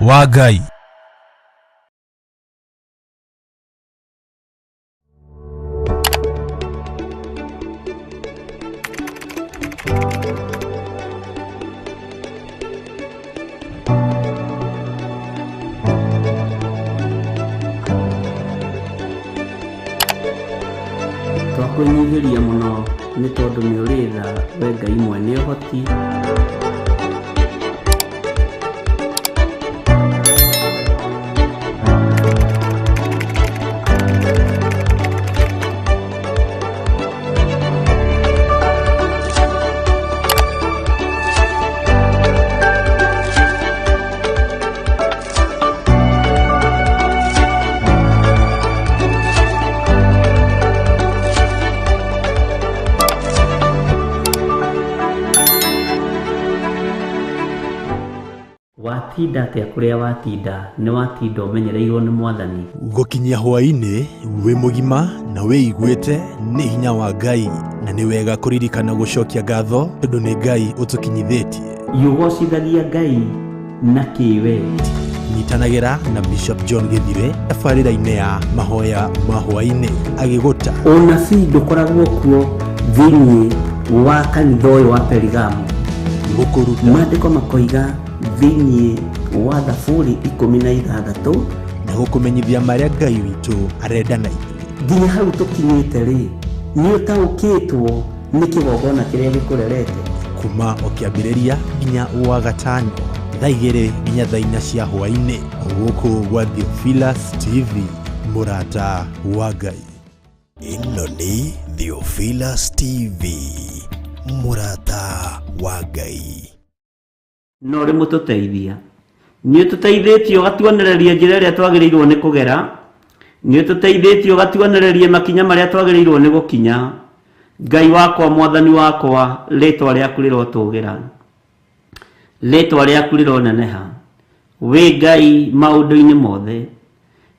Wa Ngai. Twakwĩnyihĩria mũno nĩ tondũ nĩ ũrĩ tha we Ngai mwene ũhoti. Watinda atĩa kũrĩa watinda nĩ watinda ũmenyereirwo nĩ Mwathani. Gũkinyia hwaĩ-inĩ wĩ mũgima na wĩiguĩte nĩ hinya wa Ngai, na nĩ wega kũririkana gũcokia ngatho tondũ nĩ Ngai ũtũkinyithĩtie. Ũgocithagia Ngai na kĩ we? Nyitanagĩra na Bishop John Gĩthire tabarĩra-inĩ ya mahoya ma hwaĩ-inĩ agĩgũta. Ũnabii ndũkoragwo kuo thĩinĩ wa kanitha ũyũ wa Perigamo. Gũkũruta. Maandĩko makoiga thĩinĩ wa Thaburi 16 na gũkũmenyithia marĩa Ngai witũ arenda na ithuĩ. Nginya hau tũkinyĩte rĩ, nĩ ũtaũkĩtwo nĩ kĩgongona kĩrĩa gĩkũrerete. Kuma o kĩambĩrĩria nginya wa gatano thaa 2 nginya thaa 4 cia hwaĩ-inĩ gũkũ gwa Theophilus TV, mũrata wa Ngai. Ĩno nĩ Theophilus TV, mũrata wa Ngai. No ũrĩ mũtũteithia. Nĩ ũtũteithĩtie ũgatuonereria njĩra ĩrĩa twagĩrĩirwo nĩ kũgera. Nĩ ũtũteithĩtie ũgatuonereria makinya marĩa twagĩrĩirwo nĩ gũkinya. Ngai wakwa, Mwathani wakwa, rĩtwa rĩaku rĩrotũgĩra. Rĩtwa rĩaku rĩroneneha. Wĩ Ngai maũndũ-inĩ mothe.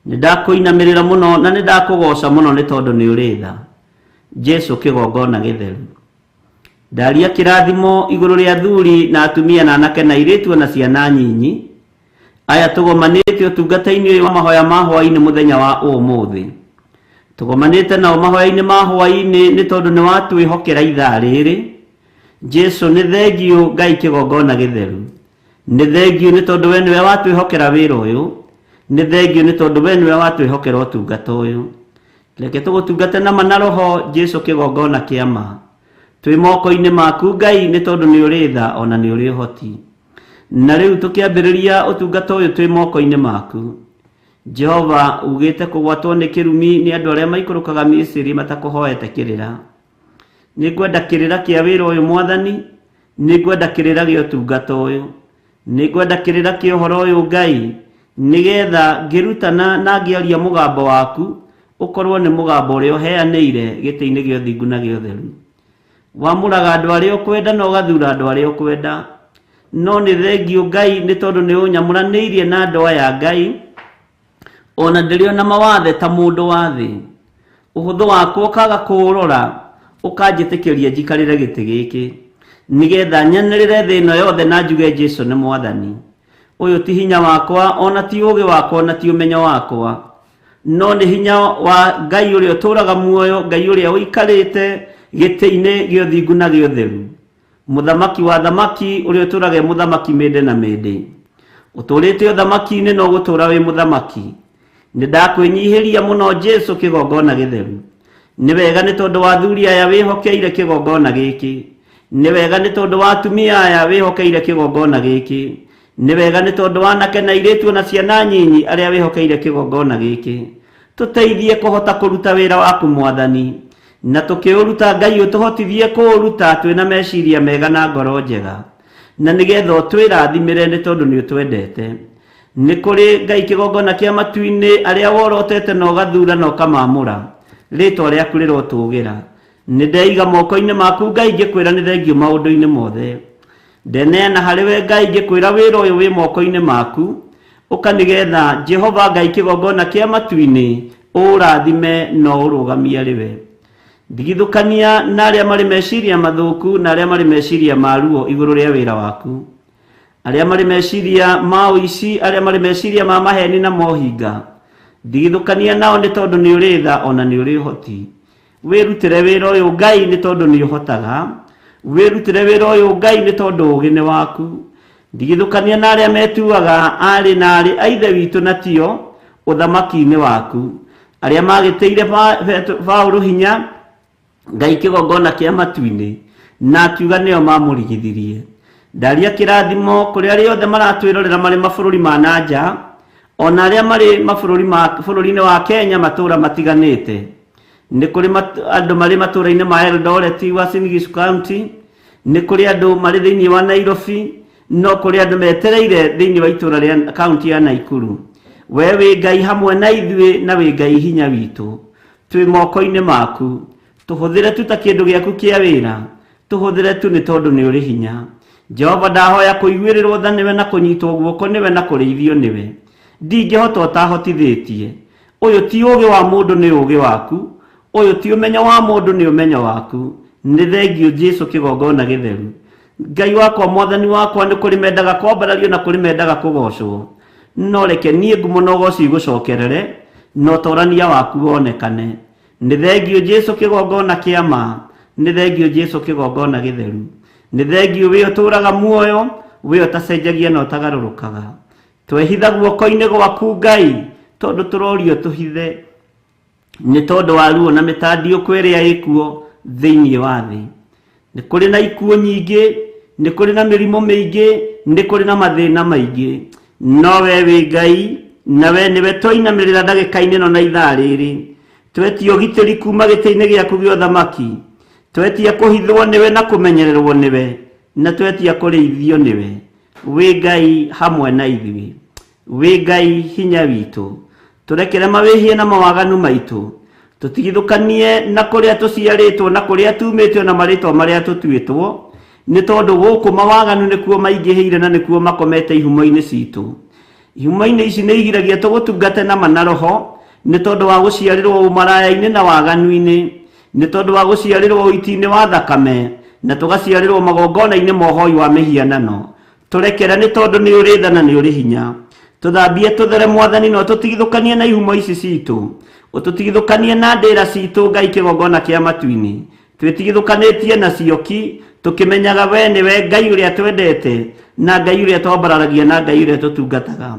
Nĩ ndakũinamĩrĩra mũno na nĩ ndakũgoca mũno nĩ tondũ nĩ ũrĩ tha. Jesu kĩgongona gĩtheru. Ndaria kĩrathimo igũrũ rĩa athuri na atumia na anake na airĩtu na ciana nyinyi. Aya tũgomanĩte ũtungata-inĩ ũyũ wa mahoya ma hwaĩ-inĩ mũthenya wa ũmũthĩ. Tũgomanĩte nao mahoya-inĩ ma hwaĩ-inĩ nĩ tondũ nĩ watwĩhokera ithaa rĩrĩ. Jesu nĩ thengiũ Ngai kĩgongona gĩtheru. Nĩ thengiũ nĩ tondũ we nĩwe watwĩhokera wĩra ũyũ. Nĩ thengiũ nĩ tondũ we nĩwe watwĩhokera ũtungata ũyũ. Reke tũgũtungate na ma na roho Jesu kĩgongona kĩa ma. Twĩ moko-inĩ maku Ngai nĩ tondũ nĩ ũrĩ tha ona nĩ ũrĩ ũhoti. Na rĩu tũkĩambĩrĩria ũtungata ũyũ twĩ moko-inĩ maku. Jehova ugĩte kũgwatwo nĩ kĩrumi nĩ andũ arĩa maikũrũkaga Misiri matakũhoete kĩrĩra. Nĩ ngwenda kĩrĩra kĩa wĩra ũyũ Mwathani, nĩ ngwenda kĩrĩra gĩa ũtungata ũyũ. Nĩ ngwenda kĩrĩra kĩa ũhoro ũyũ Ngai, nĩgetha ngĩrutana na ngĩaria mũgambo waku, ũkorwo nĩ mũgambo ũrĩa ũheanĩire gĩtĩ-inĩ gĩa ũthingu na gĩa ũtheru. Wamũraga andũ arĩa ũkwenda na ũgathura andũ arĩa ũkwenda. No nĩ thengiũ Ngai nĩ tondũ nĩ ũnyamũranĩirie na andũ aya Ngai, ona ndĩrĩ ona mawathe ta mũndũ wa thĩ. Ũhũthũ wakwa ũkaga kũũrora, ũkanjĩtĩkĩria njikarĩre gĩtĩ gĩkĩ, nĩgetha nyanĩrĩre thĩ ĩno yothe na njuge Jesu nĩ Mwathani. Ũyũ ti hinya wakwa, ona ti ũũgĩ wakwa, ona ti ũmenyo wakwa, no nĩ hinya wa Ngai ũrĩa ũtũũraga muoyo, Ngai ũrĩa ũikarĩte gĩtĩ-inĩ gĩa ũthingu na gĩa ũtheru, Mũthamaki wa thamaki ũrĩa ũtũũraga e mũthamaki mĩndĩ na mĩndĩ. Ũtũũrĩte ũthamaki-inĩ na ũgũtũũra wĩ mũthamaki. Nĩ ndakwĩnyihĩria mũno Jesu kĩgongona gĩtheru. Nĩ wega nĩ tondũ wa athuri aya wĩhokeire kĩgongona gĩkĩ. Nĩ wega nĩ tondũ wa atumia aya wĩhokeire kĩgongona gĩkĩ. Nĩ wega nĩ tondũ wa anake na airĩtu na ciana nyinyi arĩa wĩhokeire kĩgongona gĩkĩ. Tũteithie kũhota kũruta wĩra waku Mwathani, na tũkĩũruta Ngai ũtũhotithie kũũruta twĩna meciria mega na ngoro njega, na nĩgetha ũtwĩrathimĩre nĩ tondũ nĩ ũtwendete. Nĩ kũrĩ Ngai kĩgongona kĩa matu-inĩ arĩa worotete na ũgathura na ũkamamũra. Rĩtwa rĩaku rĩrotũgĩra. Nĩ ndeiga moko-inĩ maku Ngai ngĩkwĩra nĩ thengiũ maũndũ-inĩ mothe. Ndeneana harĩ we Ngai ngĩkwĩra wĩra ũyũ wĩ moko-inĩ maku, ũka nĩgetha Jehova Ngai kĩgongona kĩa matu-inĩ ũũrathime na ũũrũgamie arĩ we. Ndigithũkania na arĩa marĩ meciria mathũku na arĩa marĩ meciria ma ruo igũrũ rĩa wĩra waku. Arĩa marĩ meciria ma ũici, arĩa marĩ meciria ma maheni na mohinga, ndigithũkania nao nĩ tondũ nĩ ũrĩ tha ona nĩ ũrĩ ũhoti. Wĩrutĩre wĩra ũyũ Ngai nĩ tondũ nĩ ũhotaga. Wĩrutĩre wĩra ũyũ Ngai nĩ tondũ ũũgĩ nĩ waku. Ndigithũkania na arĩa metuaga aarĩ na arĩ a ithe witũ na tio ũthamaki-inĩ waku. Arĩa magĩtĩire Paũlũ hinya, Ngai kĩgongona kĩa matu-inĩ, na akiuga nĩo mamũrigithirie. Ndaria kĩrathimo kũrĩ arĩa othe maratwĩrorera marĩ mabũrũri ma na nja, ona arĩa marĩ mabũrũri ma bũrũri-inĩ wa Kenya matũũra matiganĩte. Nĩ kũrĩ andũ marĩ matũũra-inĩ ma Eldoret, Uasin Gishu County, nĩ kũrĩ andũ marĩ thĩinĩ wa Nairobi, no kũrĩ andũ metereire thĩinĩ wa itũũra rĩa kaunti ya Naikuru. We wĩ Ngai hamwe na ithuĩ na wĩ Ngai hinya witũ. Twĩ moko-inĩ maku. Tũhũthĩre tu ta kĩndũ gĩaku kĩa wĩra. Tũhũthĩre tu nĩ tondũ nĩ ũrĩ hinya. Jehova ndahoya kũiguĩrĩrwo tha nĩwe na kũnyitwo guoko nĩwe na kũrĩithio nĩwe. Ndingĩhota ũtahotithĩtie. Ũyũ ti ũũgĩ wa mũndũ nĩ ũũgĩ waku. Ũyũ ti ũmenyo wa mũndũ nĩ ũmenyo waku. Nĩ thengiũ Jesu kĩgongona gĩtheru. Ngai wakwa mwathani wakwa nĩ kũrĩ mendaga kwambarario na kũrĩ mendaga kũgocwo. No reke niĩ ngumo na ũgoci igũcokerere na ũtorania waku wonekane. Nĩ thengiũ Jesu kĩgongona kĩa ma. Nĩ thengiũ Jesu kĩgongona gĩtheru. Nĩ thengiũ wĩ ũtũraga muoyo, wĩ ũtacenjagia na ũtagarũrũkaga. Twehitha guoko-inĩ gwaku Ngai tondũ tũrorio tũhithe nĩ tondũ wa ruo na mĩtandiũko ĩrĩa ĩkuo thĩinĩ wa thĩ. Nĩ kũrĩ na ikuũ nyingĩ, nĩ kũrĩ na mĩrimũ mĩingĩ, nĩ kũrĩ na mathĩna maingĩ. No we wĩ Ngai, na we nĩwe twainamĩrĩra ndagĩka-inĩ ĩno na ithaa rĩrĩ. Twetia ũgitĩri kuma gĩtĩ-inĩ gĩaku gĩa ũthamaki. Twetia kũhithwo nĩwe na kũmenyererwo nĩwe, na twetia kũrĩithio nĩwe. Wĩ Ngai hamwe na ithuĩ. Wĩ Ngai hinya witũ. Tũrekere mawĩhia na mawaganu maitũ. Tũtigithũkanie na kũrĩa tũciarĩtwo na kũrĩa tumĩte na marĩtwa marĩa tũtuĩtwo, nĩ tondũ gũkũ mawaganu nĩkuo maingĩhĩire na nĩkuo makomete ihumo-inĩ citũ. Ihumo-inĩ ici nĩ igiragia tũgũtungate na ma na roho, nĩ tondũ wa gũciarĩrwo ũmaraya-inĩ na waganu-inĩ, nĩ tondũ wa gũciarĩrwo ũiti-inĩ wa thakame, na tũgaciarĩrwo magongona-inĩ ma ũhoi wa mĩhianano. Tũrekere nĩ tondũ nĩ ũrĩ tha na nĩ ũrĩ hinya. Tũthambie tũthere Mwathani na ũtũtigithũkanie na ihumo ici citũ. Ũtũtigithũkanie na ndĩra citũ Ngai kĩgongona kĩa matu-inĩ. Twĩtigithũkanĩtie nacio ki, tũkĩmenyaga we nĩwe Ngai ũrĩa twendete, na Ngai ũrĩa twambararagia na Ngai ũrĩa tũtungataga.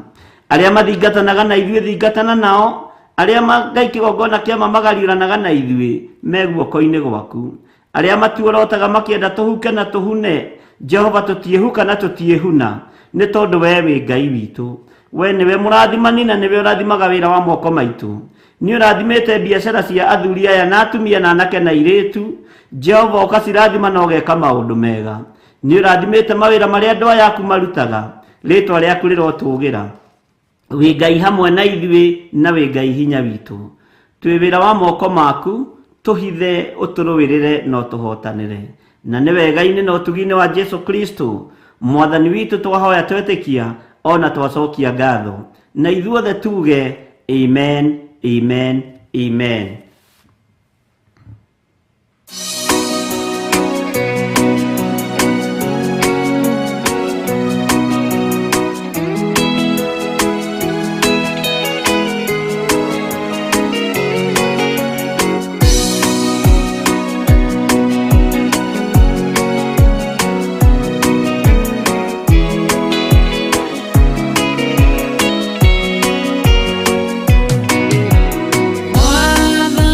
Arĩa mathingatanaga na ithuĩ thingatana nao, arĩa Ngai kĩgongona kĩa ma magariũranaga na ithuĩ, me guoko-inĩ gwaku. Arĩa matuorotaga makĩenda tũhuke na tũhune, Jehova tũtiĩhuka na tũtiĩhuna, nĩ tondũ we wĩ Ngai witũ. We nĩwe mũrathimani na nĩwe ũrathimaga wĩra wa moko maitũ. Nĩ ũrathimĩte biacara cia athuri aya na atumia na anake na airĩtu, Jehova ũkacirathima na ũgeka maũndũ mega. Nĩ ũrathimĩte mawĩra marĩa andũ aya aku marutaga, rĩtwa rĩaku rĩrotũgĩra. Wĩ Ngai hamwe na ithuĩ na wĩ Ngai hinya witũ. Twĩ wĩra wa moko maku, tũhithe, ũtũrũĩrĩre na ũtũhotanĩre. Na nĩ wega-inĩ na ũtugi-inĩ wa Jesu Kristo, Mwathani witũ twahoya twetĩkia, ona twacokia ngatho. Na ithuothe tuge, Amen, Amen, Amen. Mwathani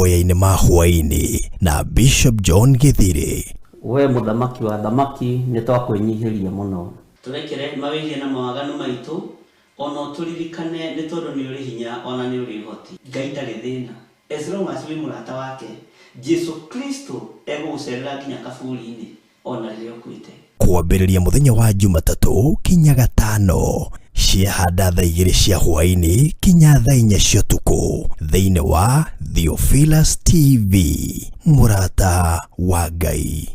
Mahoya-inĩ ma hwaĩ-inĩ na Bishop John Gĩthirĩ. We mũthamaki wa thamaki nĩ twakwĩnyihĩria mũno. Tũrekere mawĩhia na mawaganu maitũ, ona ũtũririkane nĩ tondũ nĩ ũrĩ hinya ona nĩ ũrĩ ũhoti. Ngai ndarĩ thĩna as long as wĩ mũrata wake, Jesu Kristo egũgũcerera nginya kaburi-inĩ ona rĩrĩa ũkuĩte. Kwambĩrĩria mũthenya wa Jumatatũ kinya Gatano ciahanda thaa 2 cia hwaĩ-inĩ kinya thaa 4 cia ũtukũ thĩinĩ wa Theophilus TV, mũrata wa Ngai.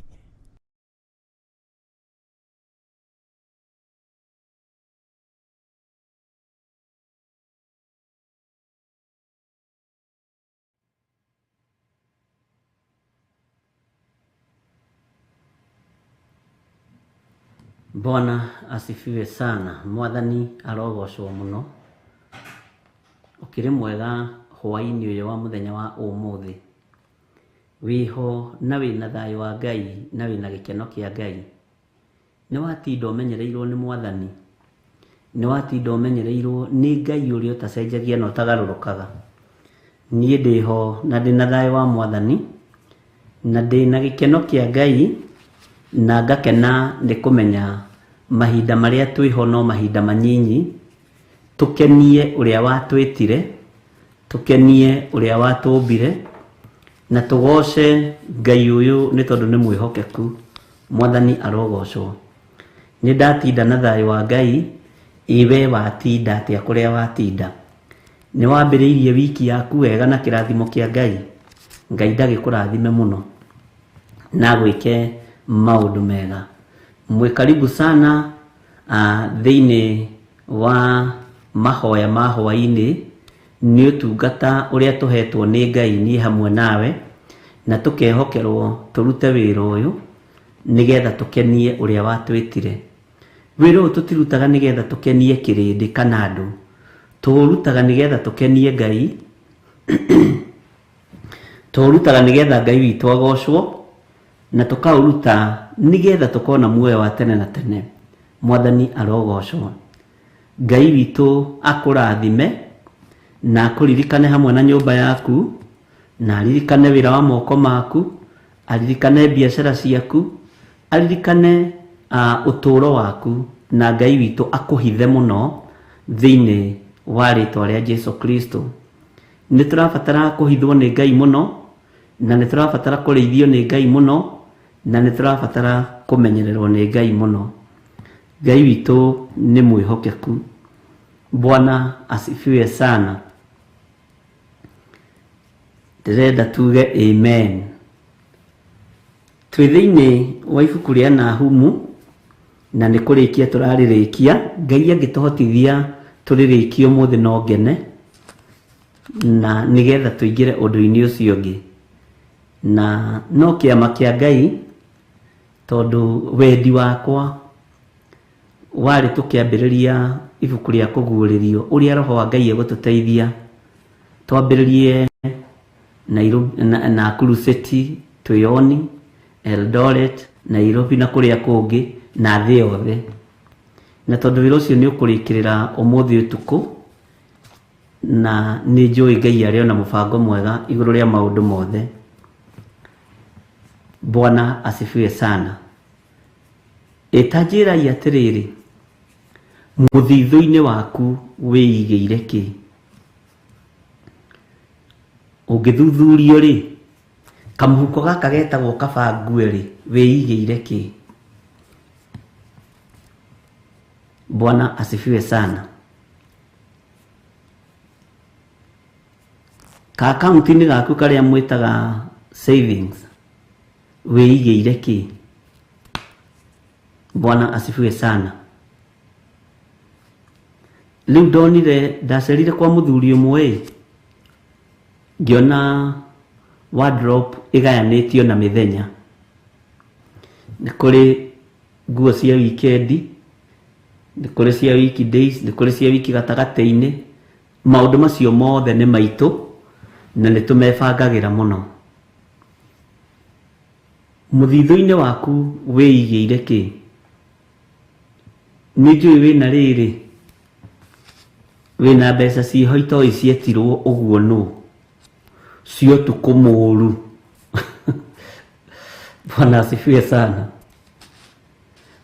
Bwana asifiwe sana. Mwathani arogocwo mũno. Ũkĩrĩ mwega hwaĩ-inĩ ũyũ wa mũthenya wa ũmũthĩ. Wĩho na wĩna thayũ wa Ngai na wĩna gĩkeno kĩa Ngai. Nĩ watinda ũmenyereirwo nĩ Mwathani. Nĩ watinda ũmenyereirwo nĩ Ngai ũrĩa ũtacenjagia na ũtagarũrũkaga. Niĩ ndĩho na ndĩna thayũ wa Mwathani na ndĩna gĩkeno kĩa Ngai na ngakena nĩ kũmenya mahinda marĩa twĩho no mahinda manyinyi, tũkenie ũrĩa watwĩtire, tũkenie ũrĩa watũmbire, na tũgoce Ngai ũyũ nĩ tondũ nĩ mwĩhokeku. Mwathani arogocwo. Nĩ ndatinda na thayũ wa Ngai, ĩ we watinda atĩa kũrĩa watinda? Nĩ wambĩrĩirie wiki yaku wega na kĩrathimo kĩa Ngai. Ngai ndagĩkũrathime mũno na agwĩke maũndũ mega. Mwĩ karibu sana thĩinĩ wa mahoya ma hwaĩ-inĩ. Nĩ ũtungata ũrĩa tũhetwo nĩ Ngai niĩ hamwe nawe, na tũkehokerwo tũrute wĩra ũyũ nĩgetha tũkenie ũrĩa watwĩtire. Wĩra ũyũ tũtirutaga nĩgetha tũkenie kĩrĩndĩ kana andũ, tũũrutaga nĩgetha tũkenie Ngai, tũũrutaga nĩgetha Ngai witũ agocwo, na tũkaũruta nĩgetha tũkona muoyo wa tene na tene. Mwathani arogocwo. Ngai witũ akũrathime na akũririkane hamwe na nyũmba yaku, na aririkane wĩra wa moko maku, aririkane biacara ciaku, aririkane ũtũũro waku, na Ngai witũ akũhithe mũno thĩinĩ wa rĩtwa rĩa Jesu Kristo. Nĩ tũrabatara kũhithwo nĩ Ngai mũno, na nĩ tũrabatara kũrĩithio nĩ Ngai mũno, na nĩ tũrabatara kũmenyererwo nĩ Ngai mũno. Ngai witũ nĩ mwĩhokeku. Bwana asifiwe sana. Ndĩrenda tuge amen. Twĩ thĩinĩ wa ibuku rĩa Nahumu, na nĩ kũrĩkia tũrarĩrĩkia. Ngai angĩtũhotithia tũrĩrĩkie ũmũthĩ no ngene, na nĩgetha tũingĩre ũndũ-inĩ ũcio ũngĩ. Na no kĩama kĩa Ngai, tondũ wendi wakwa warĩ tũkĩambĩrĩria ibuku rĩa kũguũrĩrio ũrĩa Roho wa Ngai egũtũteithia twambĩrĩrie Nairobi, Nakuru City, Tuyoni, Eldoret, Nairobi na kũrĩa kũngĩ na thĩ yothe. Na tondũ wĩra ũcio nĩ ũkũrĩkĩrĩra ũmũthĩ ũtukũ, na nĩ njũĩ Ngai arĩ ona mũbango mwega igũrũ rĩa maũndũ mothe. Bwana asifiwe sana. Ĩta njĩrai atĩrĩrĩ, mũthithũ-inĩ waku wĩigĩire kĩ? Ũngĩthuthurio rĩ, kamũhuko gaka getagwo kaba ngue rĩ, wĩigĩire kĩ? Bwana asifiwe sana. Ka akaunti-inĩ gaku karĩa mwĩtaga savings, wĩigĩire kĩ? Bwana asifiwe sana. Rĩu ndonire ndacerire kwa mũthuri ũmwe, ngĩona wardrobe ĩgayanĩtio na mĩthenya. Nĩ kũrĩ nguo cia wikendi, nĩ kũrĩ cia weekdays, nĩ kũrĩ cia wiki gatagatĩ-inĩ. Maũndũ macio mothe nĩ maitũ na nĩ tũmebangagĩra mũno. Mũthithũ-inĩ waku wĩigĩire kĩ? Nĩ njũĩ wĩna rĩrĩ, wĩna mbeca ciĩho itoĩ cietirwo ũguo nũ. Cia ũtukũ mũũru. Bwana asifiwe sana.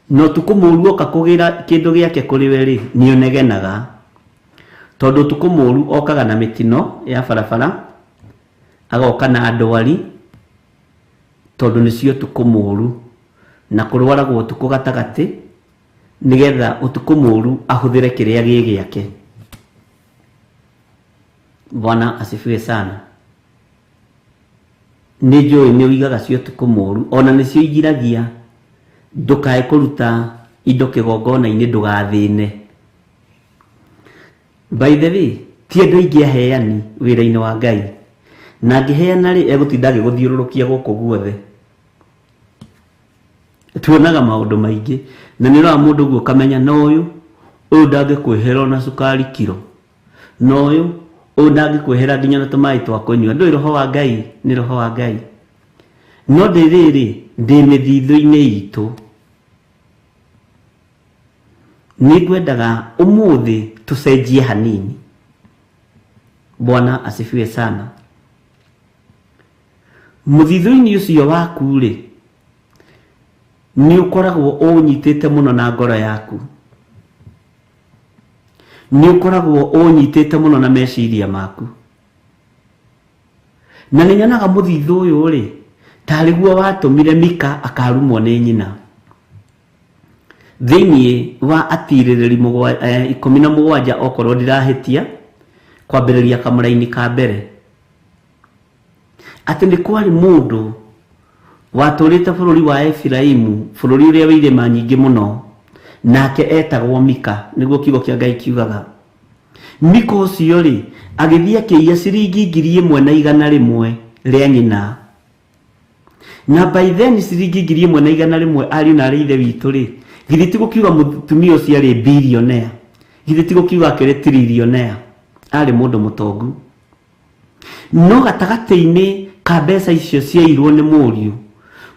Na ũtukũ mũũru oka kũgĩra kĩndũ gĩake kũrĩ we rĩ, nĩ ũnegenaga. Tondũ ũtukũ mũũru okaga na mĩtino ya barabara, agoka na ndwari, tondũ nĩcio ũtukũ mũũru. Na kũrwaragwo ũtukũ gatagatĩ, nĩgetha ũtukũ mũũru ahũthĩre kĩrĩa gĩ gĩake. Bwana asifiwe sana. Nĩ njũĩ nĩ ũigaga cia ũtukũ mũũru, ona nĩcio igiragia ndũkae kũruta indo kĩgongona-inĩ ndũgathĩne. By the way, ti andũ aingĩ aheani wĩra-inĩ wa Ngai, na angĩheana rĩ, egũtinda agĩgũthiũrũrũkia gũkũ guothe. Tuonaga maũndũ maingĩ, na nĩ ũroraga mũndũ ũguo ũkamenya na ũyũ, ũyũ ndangĩkwĩhera ona cukari kiro, na ũyũ, ũyũ ndangĩkwĩhera nginya na tũmaĩ twa kũnyua. Ndũĩ roho wa Ngai nĩ roho wa Ngai. No ndĩ rĩrĩ, ndĩ mĩthithũ-inĩ itũ. Nĩ ngwendaga ũmũthĩ tũcenjie hanini. Bwana asifiwe sana. Mũthithũ-inĩ ũcio waku-rĩ, nĩ ũkoragwo ũũnyitĩte mũno na ngoro yaku. Nĩ ũkoragwo ũũnyitĩte mũno na meciria maku. Na nĩ nyonaga mũthithũ ũyũ-rĩ, tarĩ guo watũmire Mika akarumwo nĩ nyina. Thĩinĩ wa atirĩrĩri 17 okorwo ndirahĩtia, kwambĩrĩria kamũraini ka mbere. Atĩ nĩ kwarĩ mũndũ watũũrĩte bũrũri wa Efiraimu, bũrũri ũrĩa wĩ irĩma nyingĩ mũno, nake etagwo Mika, nĩguo kiugo kĩa Ngai kiugaga. Mika ũcio-rĩ, agĩthiĩ akĩiya ciringi 1,100 rĩa nyina. Na by then ciringi 1,100 ariũ na arĩ ithe witũ-rĩ, githĩ ti gũkiuga mũtumia ũcio arĩ billionaire? Githĩ ti gũkiuga akĩrĩ trillionaire? Arĩ mũndũ mũtongu. No gatagatĩ-inĩ ka mbeca icio ciairwo nĩ mũriũ,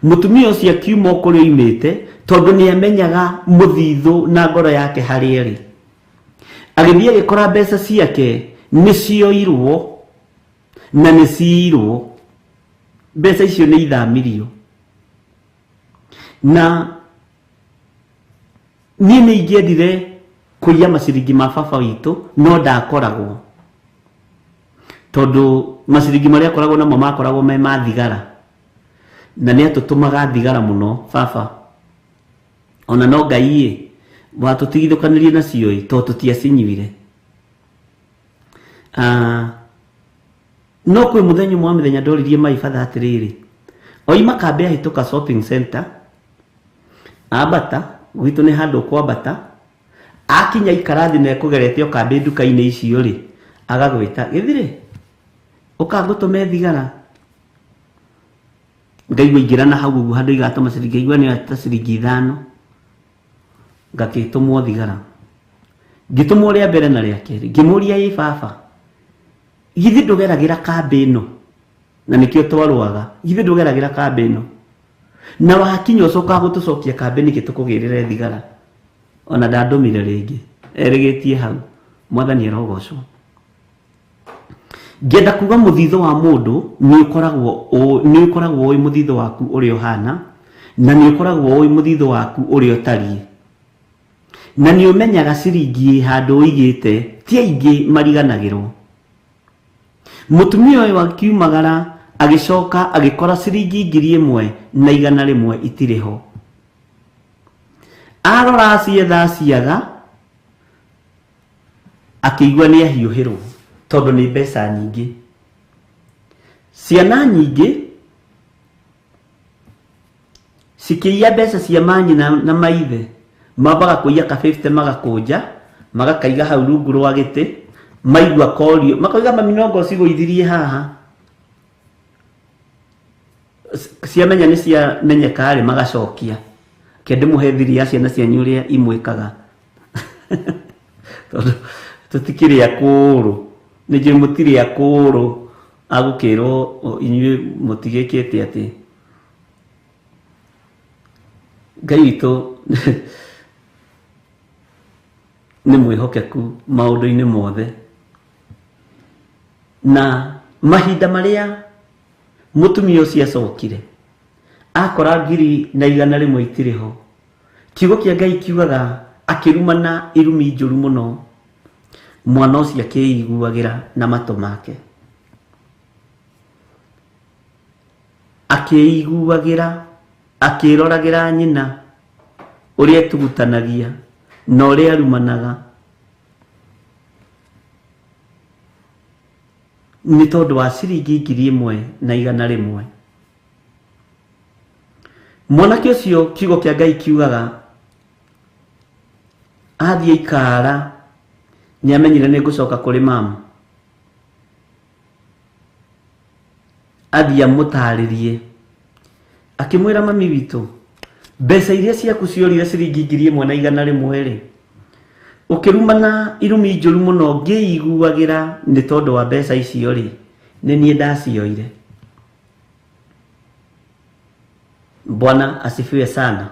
mũtumia ũcio akiuma o kũrĩa oimĩte, tondũ nĩ amenyaga mũthithũ na ngoro yake harĩa ĩrĩ. Agĩthiĩ agĩkora mbeca ciake nĩ cioirwo na nĩ ciirwo. Mbeca icio nĩ ithamirio. Na niĩ nĩ ingĩendire kũiya maciringi ma baba witũ, no ndakoragwo. Tondũ maciringi marĩa akoragwo namo makoragwo me ma thigara. Na nĩ atũtũmaga thigara mũno baba. Ona no Ngai ĩ, watũtigithũkanirie nacio ĩ, tondũ tũtiacinyuire. No kwĩ mũthenya ũmwe wa mĩthenya ndoririe mai batha atĩrĩrĩ, oima kambĩ ahĩtũka shopping center, ambata, gwitũ nĩ handũ ũkwambata, akinya ikara thĩ na ekũgerete o kambĩ nduka-inĩ icio rĩ, agagwĩta, gĩthirĩ, ũka ngũtũme thigara. Ngaigua ingĩra na hau ũguo handũ igatũma ciringi, ngaigua nĩ ta ciringi 5, ngakĩtũmwo thigara. Ngĩtũmwo rĩa mbere na rĩa kerĩ, ngĩmũria ĩ baba, githĩ ndũgeragĩra kambĩ ĩno? Na nĩkĩo twarũaga, githĩ ndũgeragĩra kambĩ ĩno? Na wakinya ũcokaga gũtũcokia kambĩ nĩkĩ tũkũgĩrĩre thigara? Ona ndandũmire rĩngĩ, erĩgĩtie hau. Mwathani arogocwo. Ngĩenda kuga mũthithũ wa mũndũ nĩ ũkoragwo nĩ ũkoragwo ũĩ mũthithũ waku ũrĩa ũhana, na nĩ ũkoragwo ũĩ mũthithũ waku ũrĩa ũtariĩ. Na nĩ ũmenyaga ciringi ĩ handũ ũigĩte, ti aingĩ mariganagĩrwo. Mũtumia ũyũ akiumagara agĩcoka agĩkora ciringi 1,100 itirĩ ho. Arora acietha aciaga, akĩigua nĩ ahiũhĩrwo tondũ nĩ mbeca nyingĩ. Ciana nyingĩ cikĩiya mbeca cia manyina na maithe, mambaga kũiya ka 50 magakũnja, magakaiga hau rungu rwa gĩtĩ, maigua korio, makoiga mami no anga ũcigũithirie haha. Ciamenya nĩ ciamenyeka rĩ, magacokia. Reke ndĩmũhe thiri ya ciana cianyu ũrĩa imwĩkaga. Tondũ tũtikĩrĩ akũrũ, nĩ njũĩ mũtirĩ akũrũ agũkĩrwo inyuĩ mũtigĩkĩte atĩ. Ngai witũ nĩ mwĩhokeku maũndũ-inĩ mothe. Na Mahinda marĩa mũtumia ũcio acokire akora 1,100 itirĩ ho, kiugo kĩa Ngai kiugaga akĩrumana irumi njũru mũno, mwana ũcio akĩiguagĩra na matũ make, akĩiguagĩra, akĩroragĩra nyina ũrĩa etugutanagia na ũrĩa arumanaga nĩ tondũ wa ciringi 1,100. Mwanake ũcio kiugo kĩa Ngai kiugaga athiĩ ikara nĩ amenyire nĩ ngũcoka kũrĩ mamu, athiĩ amũtarĩrie akĩmwĩra mami witũ mbeca iria ciaku ciorire ciringi 1,100 rĩ, ũkĩrumana irumi njũru mũno ngĩiguagĩra nĩ tondũ wa mbeca icio rĩ, nĩ niĩ ndacioire. Bwana asifiwe sana.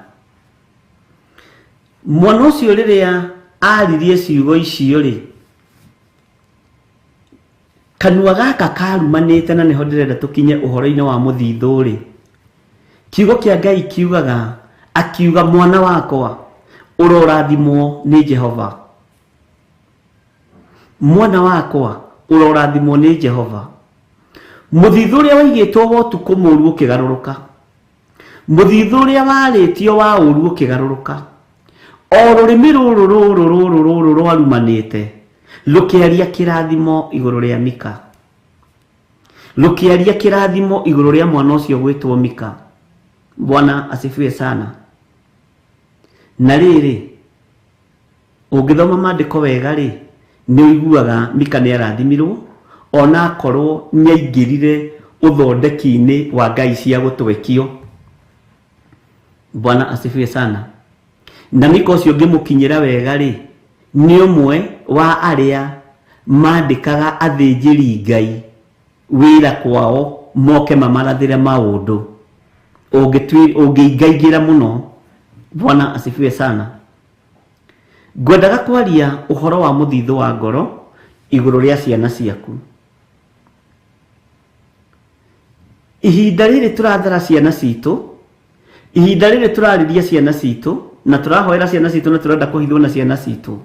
Mwana ũcio rĩrĩa aririe ciugo icio rĩ, kanua gaka karumanĩte, na nĩho ndĩrenda tũkinye ũhoro-inĩ wa mũthithũ rĩ, kiugo kĩa Ngai kiugaga, akiuga mwana wakwa ũrorathimwo nĩ Jehova, mwana wakwa ũrorathimwo nĩ Jehova. Mũthithũ ũrĩa waigĩtwo wa ũtukũ mũũru ũkĩgarũrũka, mũthithũ ũrĩa warĩtio wa ũũru ũkĩgarũrũka, o rũrĩmĩ rũrũ rũrũ rũrũ rũrũ rwarumanĩte rũkĩaria kĩrathimo igũrũ rĩa Mika, rũkĩaria kĩrathimo igũrũ rĩa mwana ũcio gwĩtwo Mika. Bwana asifiwe sana. Na rĩrĩ, ũngĩthoma maandĩko wega rĩ, nĩ ũiguaga Mika nĩ arathimirwo ona akorwo nĩ aingĩrire ũthondeki-inĩ wa ngai cia gũtwekio. Bwana asifiwe sana. Na Mika ũcio ũngĩmũkinyĩra wega rĩ, nĩ ũmwe wa arĩa mandĩkaga athĩnjĩri Ngai wĩra kwao moke mamarathĩre maũndũ. Ũngĩingaingĩra mũno. Bwana asifiwe sana. Ngwendaga kwaria ũhoro wa mũthithũ wa ngoro igũrũ rĩa ciana ciaku. Ihinda rĩrĩ tũrathara ciana citũ, ihinda rĩrĩ tũrarĩria ciana citũ, na tũrahoera ciana citũ, na tũrenda kũhithwo na ciana citũ,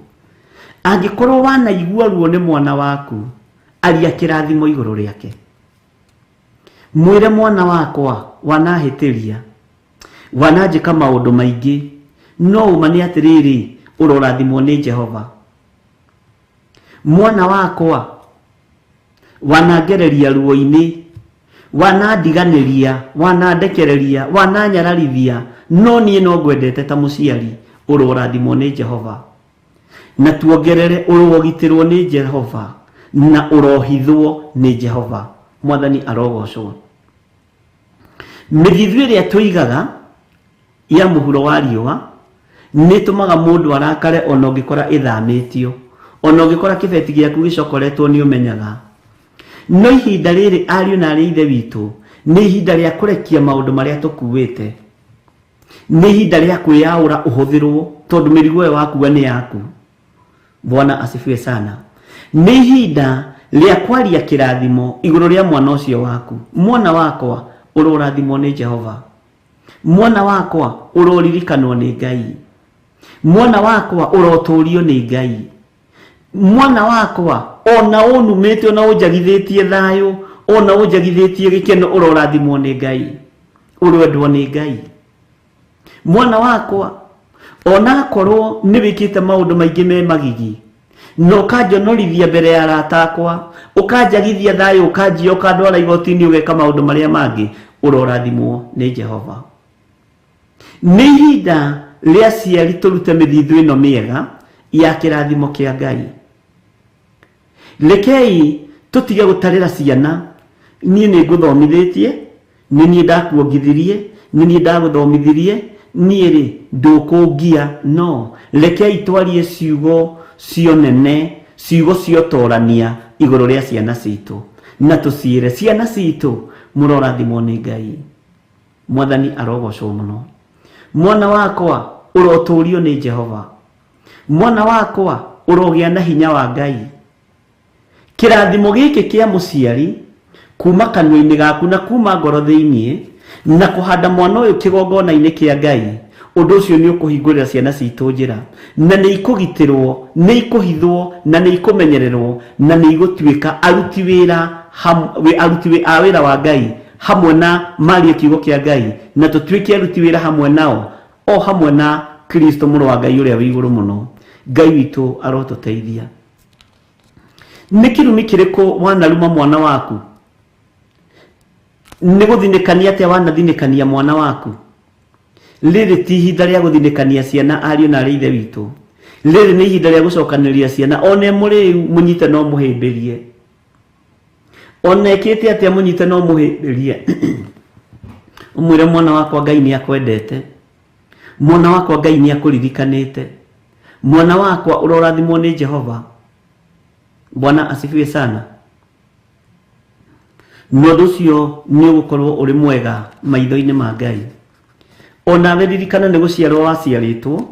angĩkorwo wanaigua ruo nĩ mwana waku, aria kĩrathimo igũrũ rĩake. Mwĩre mwana wakwa wanahĩtĩria, wananjĩka maũndũ maingĩ, no ũma nĩ atĩrĩrĩ, ũrorathimwo nĩ Jehova. Mwana wakwa wanangereria ruo-inĩ, wanandiganĩria, wanandekereria, wananyararithia, no niĩ no ngwendete ta mũciari, ũrorathimwo nĩ Jehova. Na tuongerere ũrogitĩrwo nĩ Jehova na ũrohithwo nĩ Jehova. Mwathani arogocwo. Mĩthithũ ĩrĩa tũigaga ya mũhuro wa riũa nĩ ĩtũmaga mũndũ arakare ona ũngĩkora ĩthamĩtio, ona ũngĩkora kĩbeti gĩaku gĩcokoretwo nĩ ũmenyaga. No ihinda rĩrĩ ariũ na arĩ ithe witũ, nĩ ihinda rĩa kũrekia maũndũ marĩa tũkuĩte, nĩ ihinda rĩa kwĩyaũra ũhũthĩrwo, tondũ mĩrigo ĩyo wakua nĩ yaku. Bwana asifiwe sana. Nĩ ihinda rĩa kwaria kĩrathimo igũrũ rĩa mwana ũcio waku. Mwana wakwa ũrorathimwo nĩ Jehova, mwana wakwa ũroririkanwo nĩ Ngai, mwana wakwa ũrotũrio nĩ Ngai, mwana wakwa ona ũnumĩte ona ũnjagithĩtie thayũ ona ũnjagithĩtie gĩkeno ũrorathimwo nĩ Ngai, ũrwendwo nĩ Ngai. Mwana wakwa ona akorwo nĩ wĩkĩte maũndũ maingĩ me magigi na ũkanjonorithia mbere ya arata akwa, ũkanjagithia thayũ, ũkanjia, ũkandwara igoti-inĩ, ũgeka maũndũ marĩa mangĩ, ũrorathimwo nĩ Jehova. Nĩ ihinda rĩa aciari tũrute mĩthithũ ĩno mĩega ya kĩrathimo kĩa Ngai. Rekei tũtige gũtarĩra ciana, niĩ nĩ ngũthomithĩtie, nĩ niĩ ndakuongithirie, nĩ niĩ ndagũthomithirie, niĩ rĩ ndũkũngia. No rekei twarie ciugo cionene, ciugo ciotorania igũrũ rĩa ciana citũ, na tũciĩre ciana citũ mũrorathimwo nĩ Ngai. Mwathani arogocwo mũno. Mwana wakwa ũrotũrio nĩ Jehova, mwana wakwa ũrogĩa na hinya wa Ngai. Kĩrathimo gĩkĩ kĩa mũciari Kuma kanua-inĩ gaku na kuma ngoro thĩiniĩ, na kũhanda mwana ũyũ kĩgongona-inĩ kĩa Ngai, ũndũ ũcio nĩ ũkũhingũrĩra ciana citũ njĩra, na nĩ ikũgitĩrwo, nĩ ikũhithwo, na nĩ ikũmenyererwo, na nĩ igũtuĩka aruti wĩra aruti a wĩra wa Ngai hamwe na marie kiugo kĩa Ngai, na tũtuĩke aruti wĩra hamwe nao, o hamwe na Kristo mũrũ wa Ngai ũrĩa wĩ igũrũ mũno. Ngai witũ arotũteithia. Nĩ kĩrumi kĩrĩkũ wanaruma mwana waku? Nĩ gũthinĩkania atĩa wanathinĩkania mwana waku? Rĩrĩ ti ihinda rĩa gũthinĩkania ciana ariũ na arĩ ithe witũ. Rĩrĩ nĩ ihinda rĩa gũcokanĩrĩria ciana, one mũrĩu mũnyite no mũhĩmbĩrie, ona ĩkĩte atĩa mũnyite no mũhĩmbĩrie. Ũmwĩre mwana wakwa Ngai nĩ akwendete, mwana wakwa Ngai nĩ akũririkanĩte, mwana wakwa ũrorathimwo nĩ Jehova. Bwana asifiwe sana. Na ũndũ ũcio nĩ ũgũkorwo ũrĩ mwega maitho-inĩ ma Ngai. Onawe ririkana nĩ gũciarwo waciarĩtwo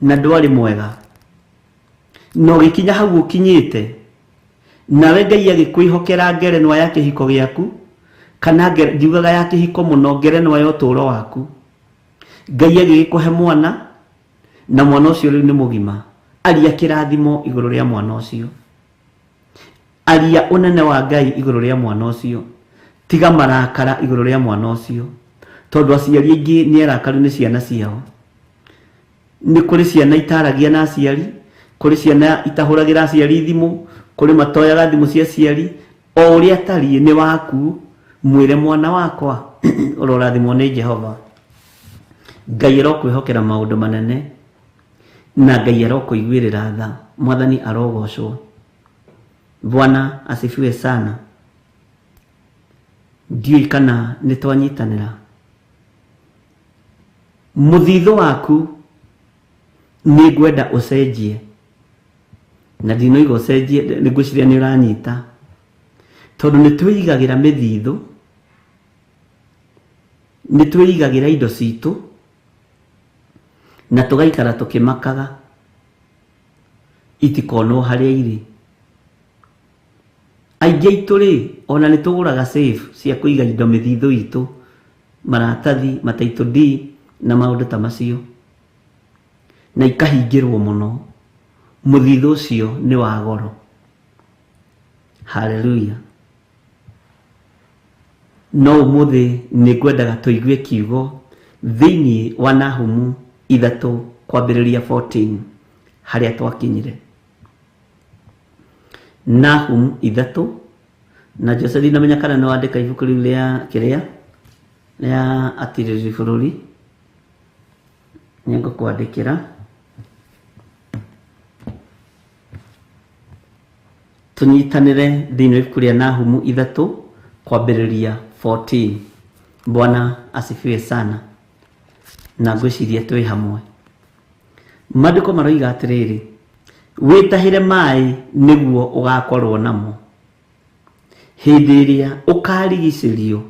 na ndwarĩ mwega, na ũgĩkinya hau ũkinyĩte, nawe Ngai agĩkwĩhokera ngerenwa ya kĩhiko gĩaku, kana ndiugaga ya kĩhiko mũno, ngerenwa ya ũtũũro waku. Ngai agĩgĩkũhe mwana, na mwana ũcio rĩu nĩ mũgima. Aria kĩrathimo igũrũ rĩa mwana ũcio, aria ũnene wa Ngai igũrũ rĩa mwana ũcio, tiga marakara igũrũ rĩa mwana ũcio, tondũ aciari aingĩ nĩ arakaru nĩ ciana ciao. Nĩ kũrĩ ciana itaragia na aciari, kũrĩ ciana itahũragĩra aciari thimũ, kũrĩ matoyaga thimũ cia aciari. O ũrĩa atariĩ nĩ waku, mwĩre mwana wakwa ũrorathimwo nĩ Jehova. Ngai arokwĩhokera maũndũ manene, na Ngai arokũiguĩrĩra tha. Mwathani arogocwo. Bwana asifiwe sana. Ndiũĩ kana nĩ twanyitanĩra. Mũthithũ waku nĩ ngwenda ũcenjie, na ndinoiga ũcenjie, nĩ ngwĩciria nĩ ũranyita, tondũ nĩ twĩigagĩra mĩthithũ, nĩ twĩigagĩra indo citũ, na tũgaikara tũkĩmakaga itikonwo harĩa irĩ. Aingĩ aitũ rĩ, ona nĩ tũgũraga safe cia kũiga indo mĩthithũ itũ, maratathi, mataitũ D na maũndũ ta macio, na ikahingĩrwo mũno. Mũthithũ ũcio nĩ wa goro. Haleluya. No ũmũthĩ nĩ ngwendaga tũigue kiugo thĩinĩ wa Nahumu 3 kwambĩrĩria 14 harĩa twakinyire. Nahum 3, na Jose ndinamenya kana nĩ wandĩka ibuku rĩu rĩa kĩrĩa rĩa atirĩrĩri bũrũri, nĩ ngũkwandĩkĩra. Tũnyitanĩre thĩinĩ wa ibuku rĩa Nahumu 3 kwambĩrĩria 14. Bwana asifiwe sana. Na ngwĩciria twĩ hamwe. Maandĩko maroiga atĩrĩrĩ, wĩtahĩre maĩ nĩguo ũgakorwo namo hĩndĩ ĩrĩa ũkarigicĩrio.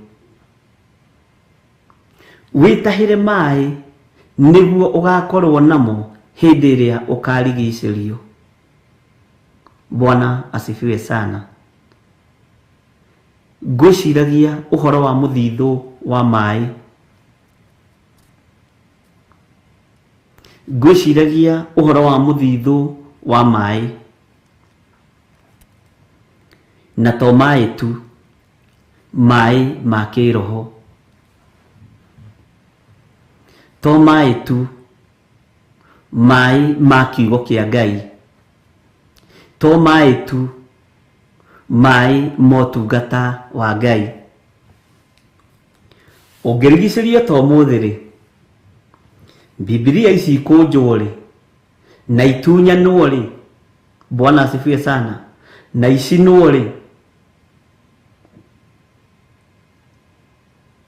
Wĩtahĩre maĩ nĩguo ũgakorwo namo hĩndĩ ĩrĩa ũkarigicĩrio. Bwana asifiwe sana. Ngwĩciragia ũhoro wa mũthithũ wa maĩ, ngwĩciragia ũhoro wa mũthithũ wa maĩ, na to maĩ tu, maĩ ma kĩroho, to maĩ tu, maĩ ma kiugo kĩa Ngai, to maĩ tu, maĩ ma ũtungata wa Ngai. Ũngĩrigicĩrio ta ũmũthĩ rĩ, Bibilia ici ikũnjwo rĩ, na itunyanwo rĩ, Bwana asifiwe sana, na icinwo rĩ,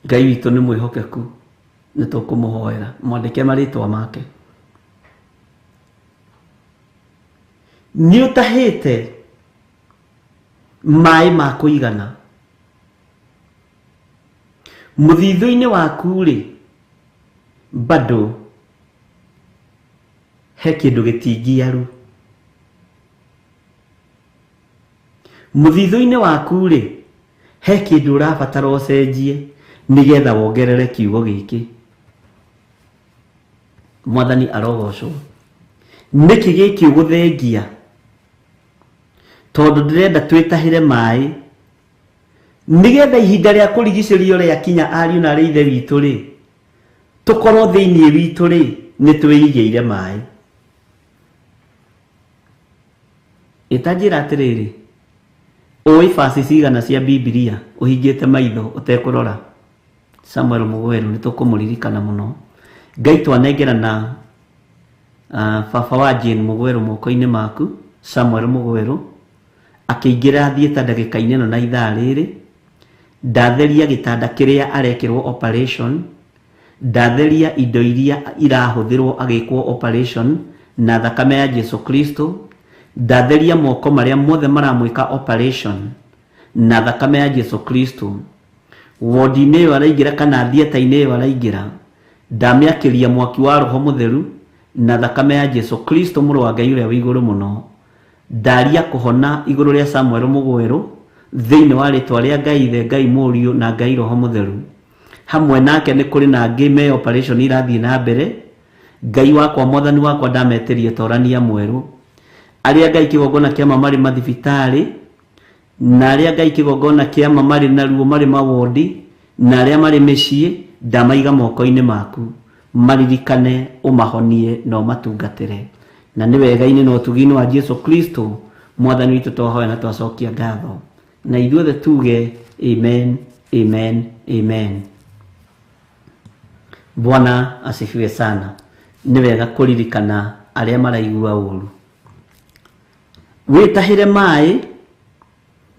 Ngai witũ nĩ mwĩhokeku, nĩ tũkũmũhoera mwandĩke marĩtwa make. Nĩ ũtahĩte maĩ ma kũigana mũthithũ-inĩ waku rĩ, bado he kĩndũ gĩtingiaru. Mũthithũ-inĩ waku rĩ, He kĩndũ ũrabatara ũcenjie nĩgetha wongerere kiugo gĩkĩ. Mwathani arogocwo. Nĩkĩ gĩkĩ ũgũthengia? Tondũ ndĩrenda twĩtahĩre maĩ nĩgetha ihinda rĩa kũrigicĩrio rĩakinya ariũ na arĩ ithe witũ rĩ, tũkorwo thĩinĩ witũ rĩ, nĩ twĩigĩire maĩ. Ĩta njĩra atĩrĩrĩ, ũĩ baci cigana cia Bibilia ũhingĩte maitho ũtekũrora? Samuel Mũgweru nĩ tũkũmũririkana mũno. Ngai twanengerana baba wa Jane Mũgweru moko-inĩ maku, Samuel Mũgweru, akĩingĩra thiĩta ndagĩka-inĩ ĩno na ithaa rĩrĩ, ndatheria gĩtanda kĩrĩa arekĩrwo operation, ndatheria indo iria irahũthĩrwo agĩkwo operation na thakame ya Jesu Kristo, ndatheria moko marĩa mothe maramwĩka operation na thakame ya Jesu Kristo. Wodi-inĩ ĩyo araingĩra kana thieta-inĩ ĩyo araingĩra, ndamĩakĩria mwaki wa Roho Mũtheru na thakame ya Jesu Kristo mũrũ wa Ngai ũrĩa wĩ igũrũ mũno. Ndaria kũhona igũrũ rĩa Samuel Mũgwerũ thĩinĩ wa rĩtwa rĩa Ngai Ithe, Ngai Mũriũ na Ngai Roho Mũtheru. Hamwe nake nĩ kũrĩ na angĩ me operation irathiĩ na mbere. Ngai wakwa, Mwathani wakwa, ndametĩria torania mwerũ. Arĩa Ngai kĩgongona kĩa ma marĩ mathibitarĩ, na arĩa Ngai kĩgongona kĩa ma marĩ na ruo marĩ mawondi, na arĩa marĩ mĩciĩ, ndamaiga moko-inĩ maku. Maririkane, ũmahonie na ũmatungatĩre. Na nĩ wega-inĩ na ũtugi-inĩ wa Jesu Kristo Mwathani witũ twahoya na twacokia ngatho. Na ithuothe tuge amen, amen, amen. Bwana asifiwe sana. Nĩ wega kũririkana arĩa maraigua ũru. Wĩtahĩre maĩ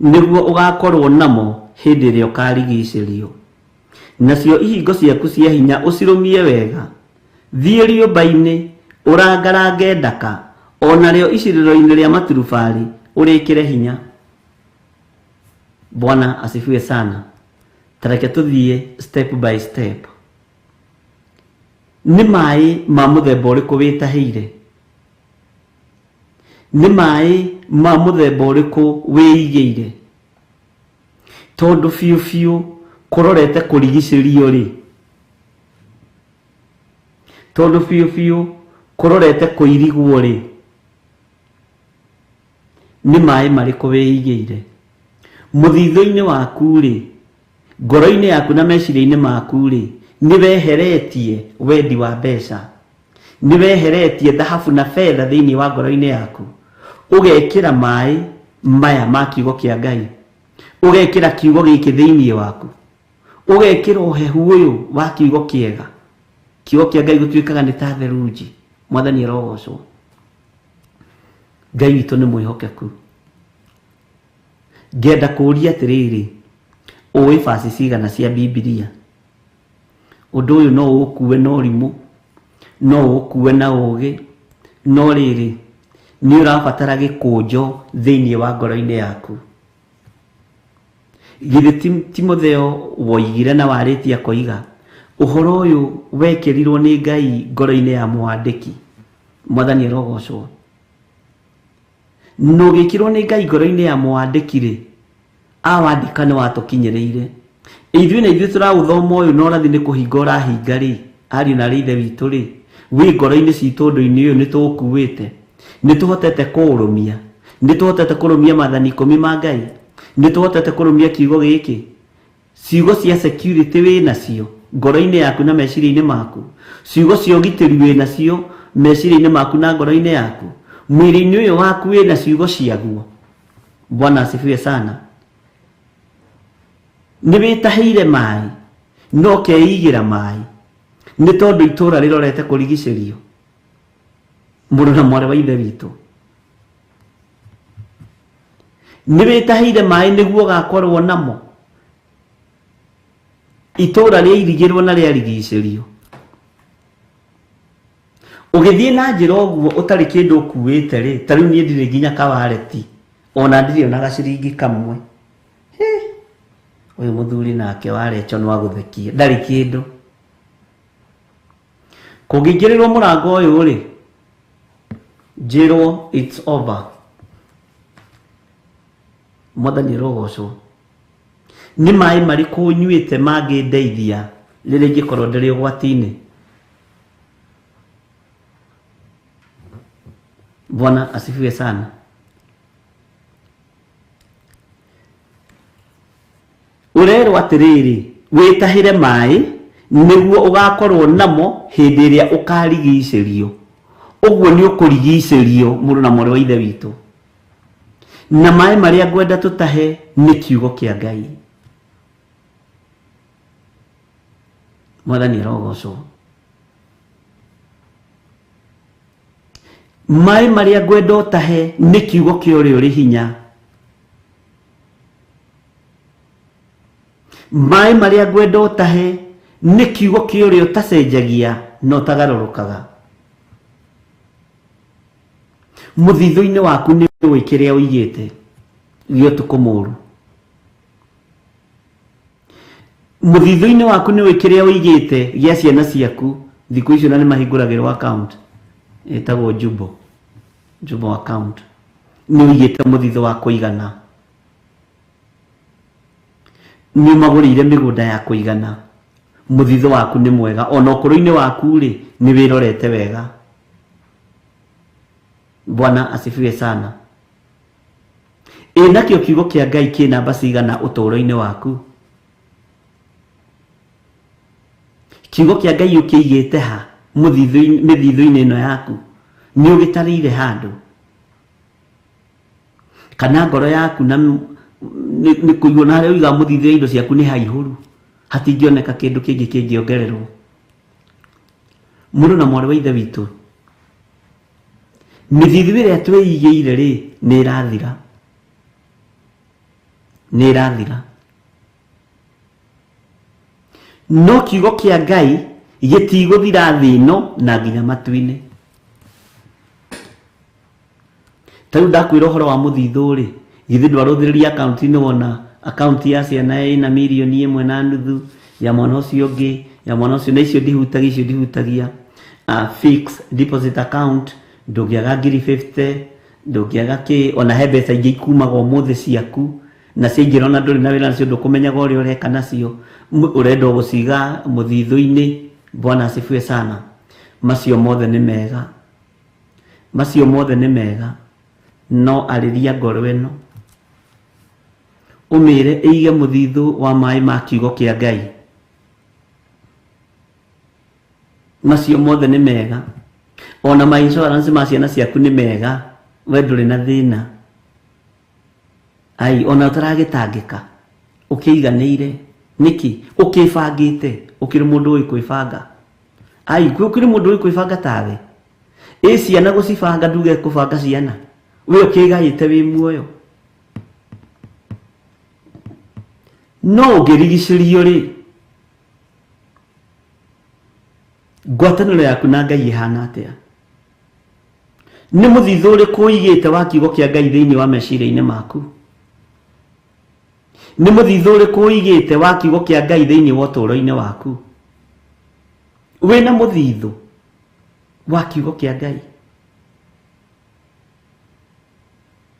nĩguo ũgakorwo namo hĩndĩ ĩrĩa ũkarigicĩrio. Nacio ihingo ciaku cia hinya ũcirũmie wega. Thiĩ rĩũmba-inĩ, ũrangarange ndaka, o narĩo icirĩro-inĩ rĩa maturubarĩ ũrĩkĩre hinya. Bwana asifiwe sana. Tareke tũthiĩ step by step. Nĩ maĩ ma mũthemba ũrĩkũ wĩtahĩire? Nĩ maĩ ma mũthemba ũrĩkũ wĩigĩire? Tondũ biũ biũ kũrorete kũrigicĩrio rĩ, tondũ biũ biũ kũrorete kũirigwo rĩ, nĩ maĩ marĩkũ wĩigĩire? Mũthithũ-inĩ waku rĩ, ngoro-inĩ yaku na meciria-inĩ maku rĩ, nĩ weheretie wendi wa mbeca, nĩ weheretie thahabu na betha thĩinĩ wa ngoro-inĩ yaku, ũgekĩra maĩ maya ma kiugo kĩa Ngai, ũgekĩra kiugo gĩkĩ thĩinĩ waku, ũgekĩra ũhehu ũyũ wa kiugo kĩega. Kiugo kĩa Ngai gũtuĩkaga nĩ ta therunji. Mwathani arogocwo. Ngai witũ nĩ mwĩhokeku. Ngenda kũũria atĩrĩrĩ, ũĩ baci cigana cia Bibilia? Ũndũ ũyũ no ũũkue na ũrimũ, no ũũkue na ũũgĩ, no rĩrĩ, nĩ ũrabatara gĩkũnjo thĩinĩ wa ngoro-inĩ yaku. Githĩ Timotheo woigire na warĩtie akoiga, ũhoro ũyũ wekĩrirwo nĩ Ngai ngoro-inĩ ya mwandĩki. Mwathani arogocwo. Na ũgĩkĩrwo nĩ Ngai ngoro-inĩ ya mwandĩki rĩ, awandĩka nĩ watũkinyĩrĩire. Ithuĩ na ithuĩ tũraũthoma ũyũ na ũrathi nĩ kũhinga ũrahinga rĩ, ariũ na arĩ ithe witũ rĩ, wĩ ngoro-inĩ citũ ũndũ-inĩ ũyũ nĩ tũũkuĩte, nĩ tũhotete kũũrũmia, nĩ tũhotete kũrũmia maathani ikũmi ma Ngai, nĩ tũhotete kũrũmia kiugo gĩkĩ. Ciugo cia security wĩ nacio ngoro-inĩ yaku na meciria-inĩ maku, ciugo cia ũgitĩri wĩ nacio meciria-inĩ maku na ngoro-inĩ yaku, mwĩrĩ-inĩ ũyũ waku wĩ na ciugo ciaguo. Bwana asifiwe sana. Nĩ wĩtahĩire maĩ no keigĩra maĩ nĩ tondũ itũũra rĩrorete kũrigicĩrio. Mũrũ na mwarĩ wa ithe witũ, nĩ wĩtahĩire maĩ nĩguo ũgakorwo namo. Itũũra rĩairigĩrwo na rĩarigicĩrio. Ũgĩthiĩ na njĩra ũguo ũtarĩ kĩndũ ũkuĩte rĩ, ta rĩu niĩ ndirĩ nginya kawareti, ona ndirĩ ona gaciringi kamwe. Ũyũ mũthuri nake warecho no agũthekie, ndarĩ kĩndũ. Kũngĩingĩrĩrwo mũrango ũyũ rĩ, njĩrwo it's over. Mwathani arogocwo. Nĩ maĩ marĩkũ nyuĩte mangĩndeithia rĩrĩa ingĩkorwo ndĩrĩ ũgwati-inĩ? Bwana asifiwe sana. Ũrerwo atĩrĩrĩ, wĩtahĩre maĩ nĩguo ũgakorwo namo hĩndĩ ĩrĩa ũkarigicĩrio. Ũguo nĩ ũkũrigicĩrio mũrũ na mwarĩ wa ithe witũ. Na maĩ marĩa ngwenda tũtahe nĩ kiugo kĩa Ngai. Mwathani arogocwo. Maĩ marĩa ngwenda ũtahe nĩ kiugo kĩa ũrĩa ũrĩ hinya. Maĩ marĩa ngwenda ũtahe nĩ kiugo kĩa ũrĩa ũtacenjagia na ũtagarũrũkaga. Mũthithũ-inĩ waku nĩ ũĩ kĩrĩa ũigĩte gĩa ũtukũ mũũru. Mũthithũ-inĩ waku nĩ ũĩ kĩrĩa ũigĩte gĩa ciana ciaku. Thikũ icio na nĩ mahingũragĩrwo account ĩtagwo Jumbo, Jumbo account. Nĩ ũigĩte mũthithũ wa kũigana. Nĩ ũmagũrĩire mĩgũnda ya kũigana. Mũthithũ waku nĩ mwega. Ona ũkũrũ-inĩ waku rĩ, nĩ wĩrorete wega. Bwana asifiwe sana. Ĩ nakĩo kiugo kĩa Ngai kĩ namba cigana ũtũũro-inĩ waku? Kiugo kĩa Ngai ũkĩigĩte ha mĩthithũ-inĩ ĩno yaku? Nĩ ũgĩtarĩire handũ? Kana ngoro yaku na nĩ kũigwo na harĩa ũigaga mũthithũ ya indo ciaku nĩ haihũru, hatingĩoneka kĩndũ kĩngĩ kĩngĩongererwo. Mũrũ na mwarĩ wa ithe witũ, mĩthithũ ĩrĩa twĩigĩire rĩ, nĩ ĩrathira, nĩ ĩrathira. No kiugo kĩa Ngai gĩtigũthira thĩ ĩno na nginya matu-inĩ. Ta rĩu ndakwĩra ũhoro wa mũthithũ rĩ, githĩ ndwarũthĩrĩria akaunti-inĩ wona akaunti ya ciana ĩna mirioni ĩmwe na nuthu, ya mwana ũcio ũngĩ, ya mwana ũcio, na icio ndihutagia, icio ndihutagia. Fixed deposit account, ndũngĩaga ngiri 50, ndũngĩaga kĩ, ona he mbeca ingĩ ikumaga ũmũthĩ ciaku, na ciaingĩra ona ndũrĩ na wĩra nacio, ndũkũmenyaga ũrĩa ũreka nacio, ũrenda o gũciga mũthithũ-inĩ. Bwana asifiwe sana. Macio mothe nĩ mega. Macio mothe nĩ mega, no arĩria ngoro ĩno, ũmĩre ĩige mũthithũ wa maĩ ma kiugo kĩa Ngai. Macio mothe nĩ mega, ona ma insurance ma ciana ciaku nĩ mega, we ndũrĩ na thĩna. Ai, ona ũtaragĩtangĩka, ũkĩiganĩire. Nĩkĩ? Ũkĩbangĩte, ũkĩrĩ mũndũ ũĩ kwĩbanga. Ai, ũkĩrĩ mũndũ ũĩ kwĩbanga tawe. Ĩ ciana gũcibanga nduge kũbanga ciana. We ũkĩgaĩte wĩ muoyo. No ũngĩrigicĩrio rĩ, ngwatanĩro yaku na Ngai ĩhana atĩa? Nĩ mũthithũ ũrĩkũ ũigĩte wa kiugo kĩa Ngai thĩinĩ wa meciria-inĩ maku? Nĩ mũthithũ ũrĩkũ ũigĩte wa kiugo kĩa Ngai thĩinĩ wa ũtũũro-inĩ waku? Wĩna mũthithũ wa kiugo kĩa Ngai?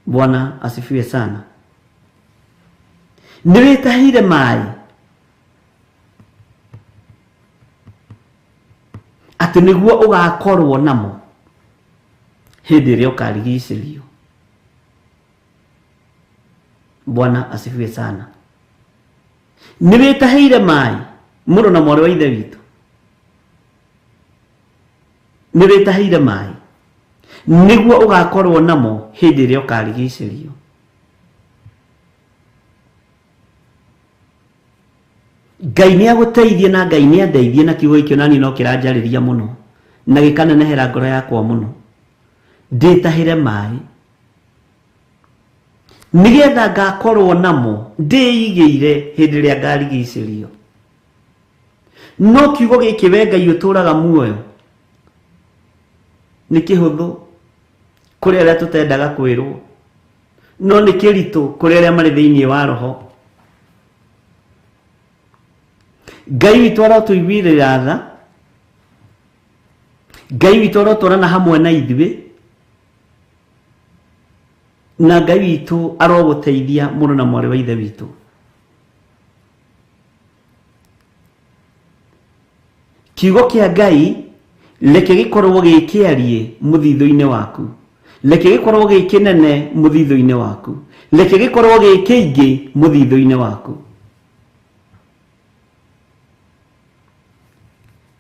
Bwana asifiwe sana. Nĩ wĩtahĩire maĩ atĩ nĩguo ũgakorwo namo hĩndĩ ĩrĩa ũkarigicĩrio. Bwana asifiwe sana. Nĩ wĩtahĩire maĩ mũrũ na mwarĩ wa ithe witũ, nĩ wĩtahĩire maĩ nĩguo ũgakorwo namo hĩndĩ ĩrĩa ũkarigicĩrio. Ngai nĩ agũteithie na Ngai nĩ andeithie na kiugo gĩkĩ onaniĩ no kĩranjarĩria mũno na gĩkanenehera ngoro yakwa mũno. Ndĩtahĩre maĩ nĩgetha ngakorwo namo ndĩigĩire hĩndĩ ĩrĩa ngarigicĩrio. No kiugo gĩkĩ we Ngai ũtũraga muoyo nĩ kĩhũthũ kũrĩ arĩa tũtendaga kwĩrwo, no nĩ kĩritũ kũrĩ arĩa marĩ thĩinĩ wa roho. Ngai witũ arotũiguĩrĩra tha, Ngai witũ arotwarana hamwe na ithuĩ, na Ngai witũ arogũteithia mũrũ na mwarĩ wa ithe witũ. Kiugo kĩa Ngai reke gĩkorwo gĩ kĩariĩ mũthithũ-inĩ waku, reke gĩkorwo gĩ kĩnene mũthithũ-inĩ waku, reke gĩkorwo gĩ kĩingĩ mũthithũ-inĩ waku.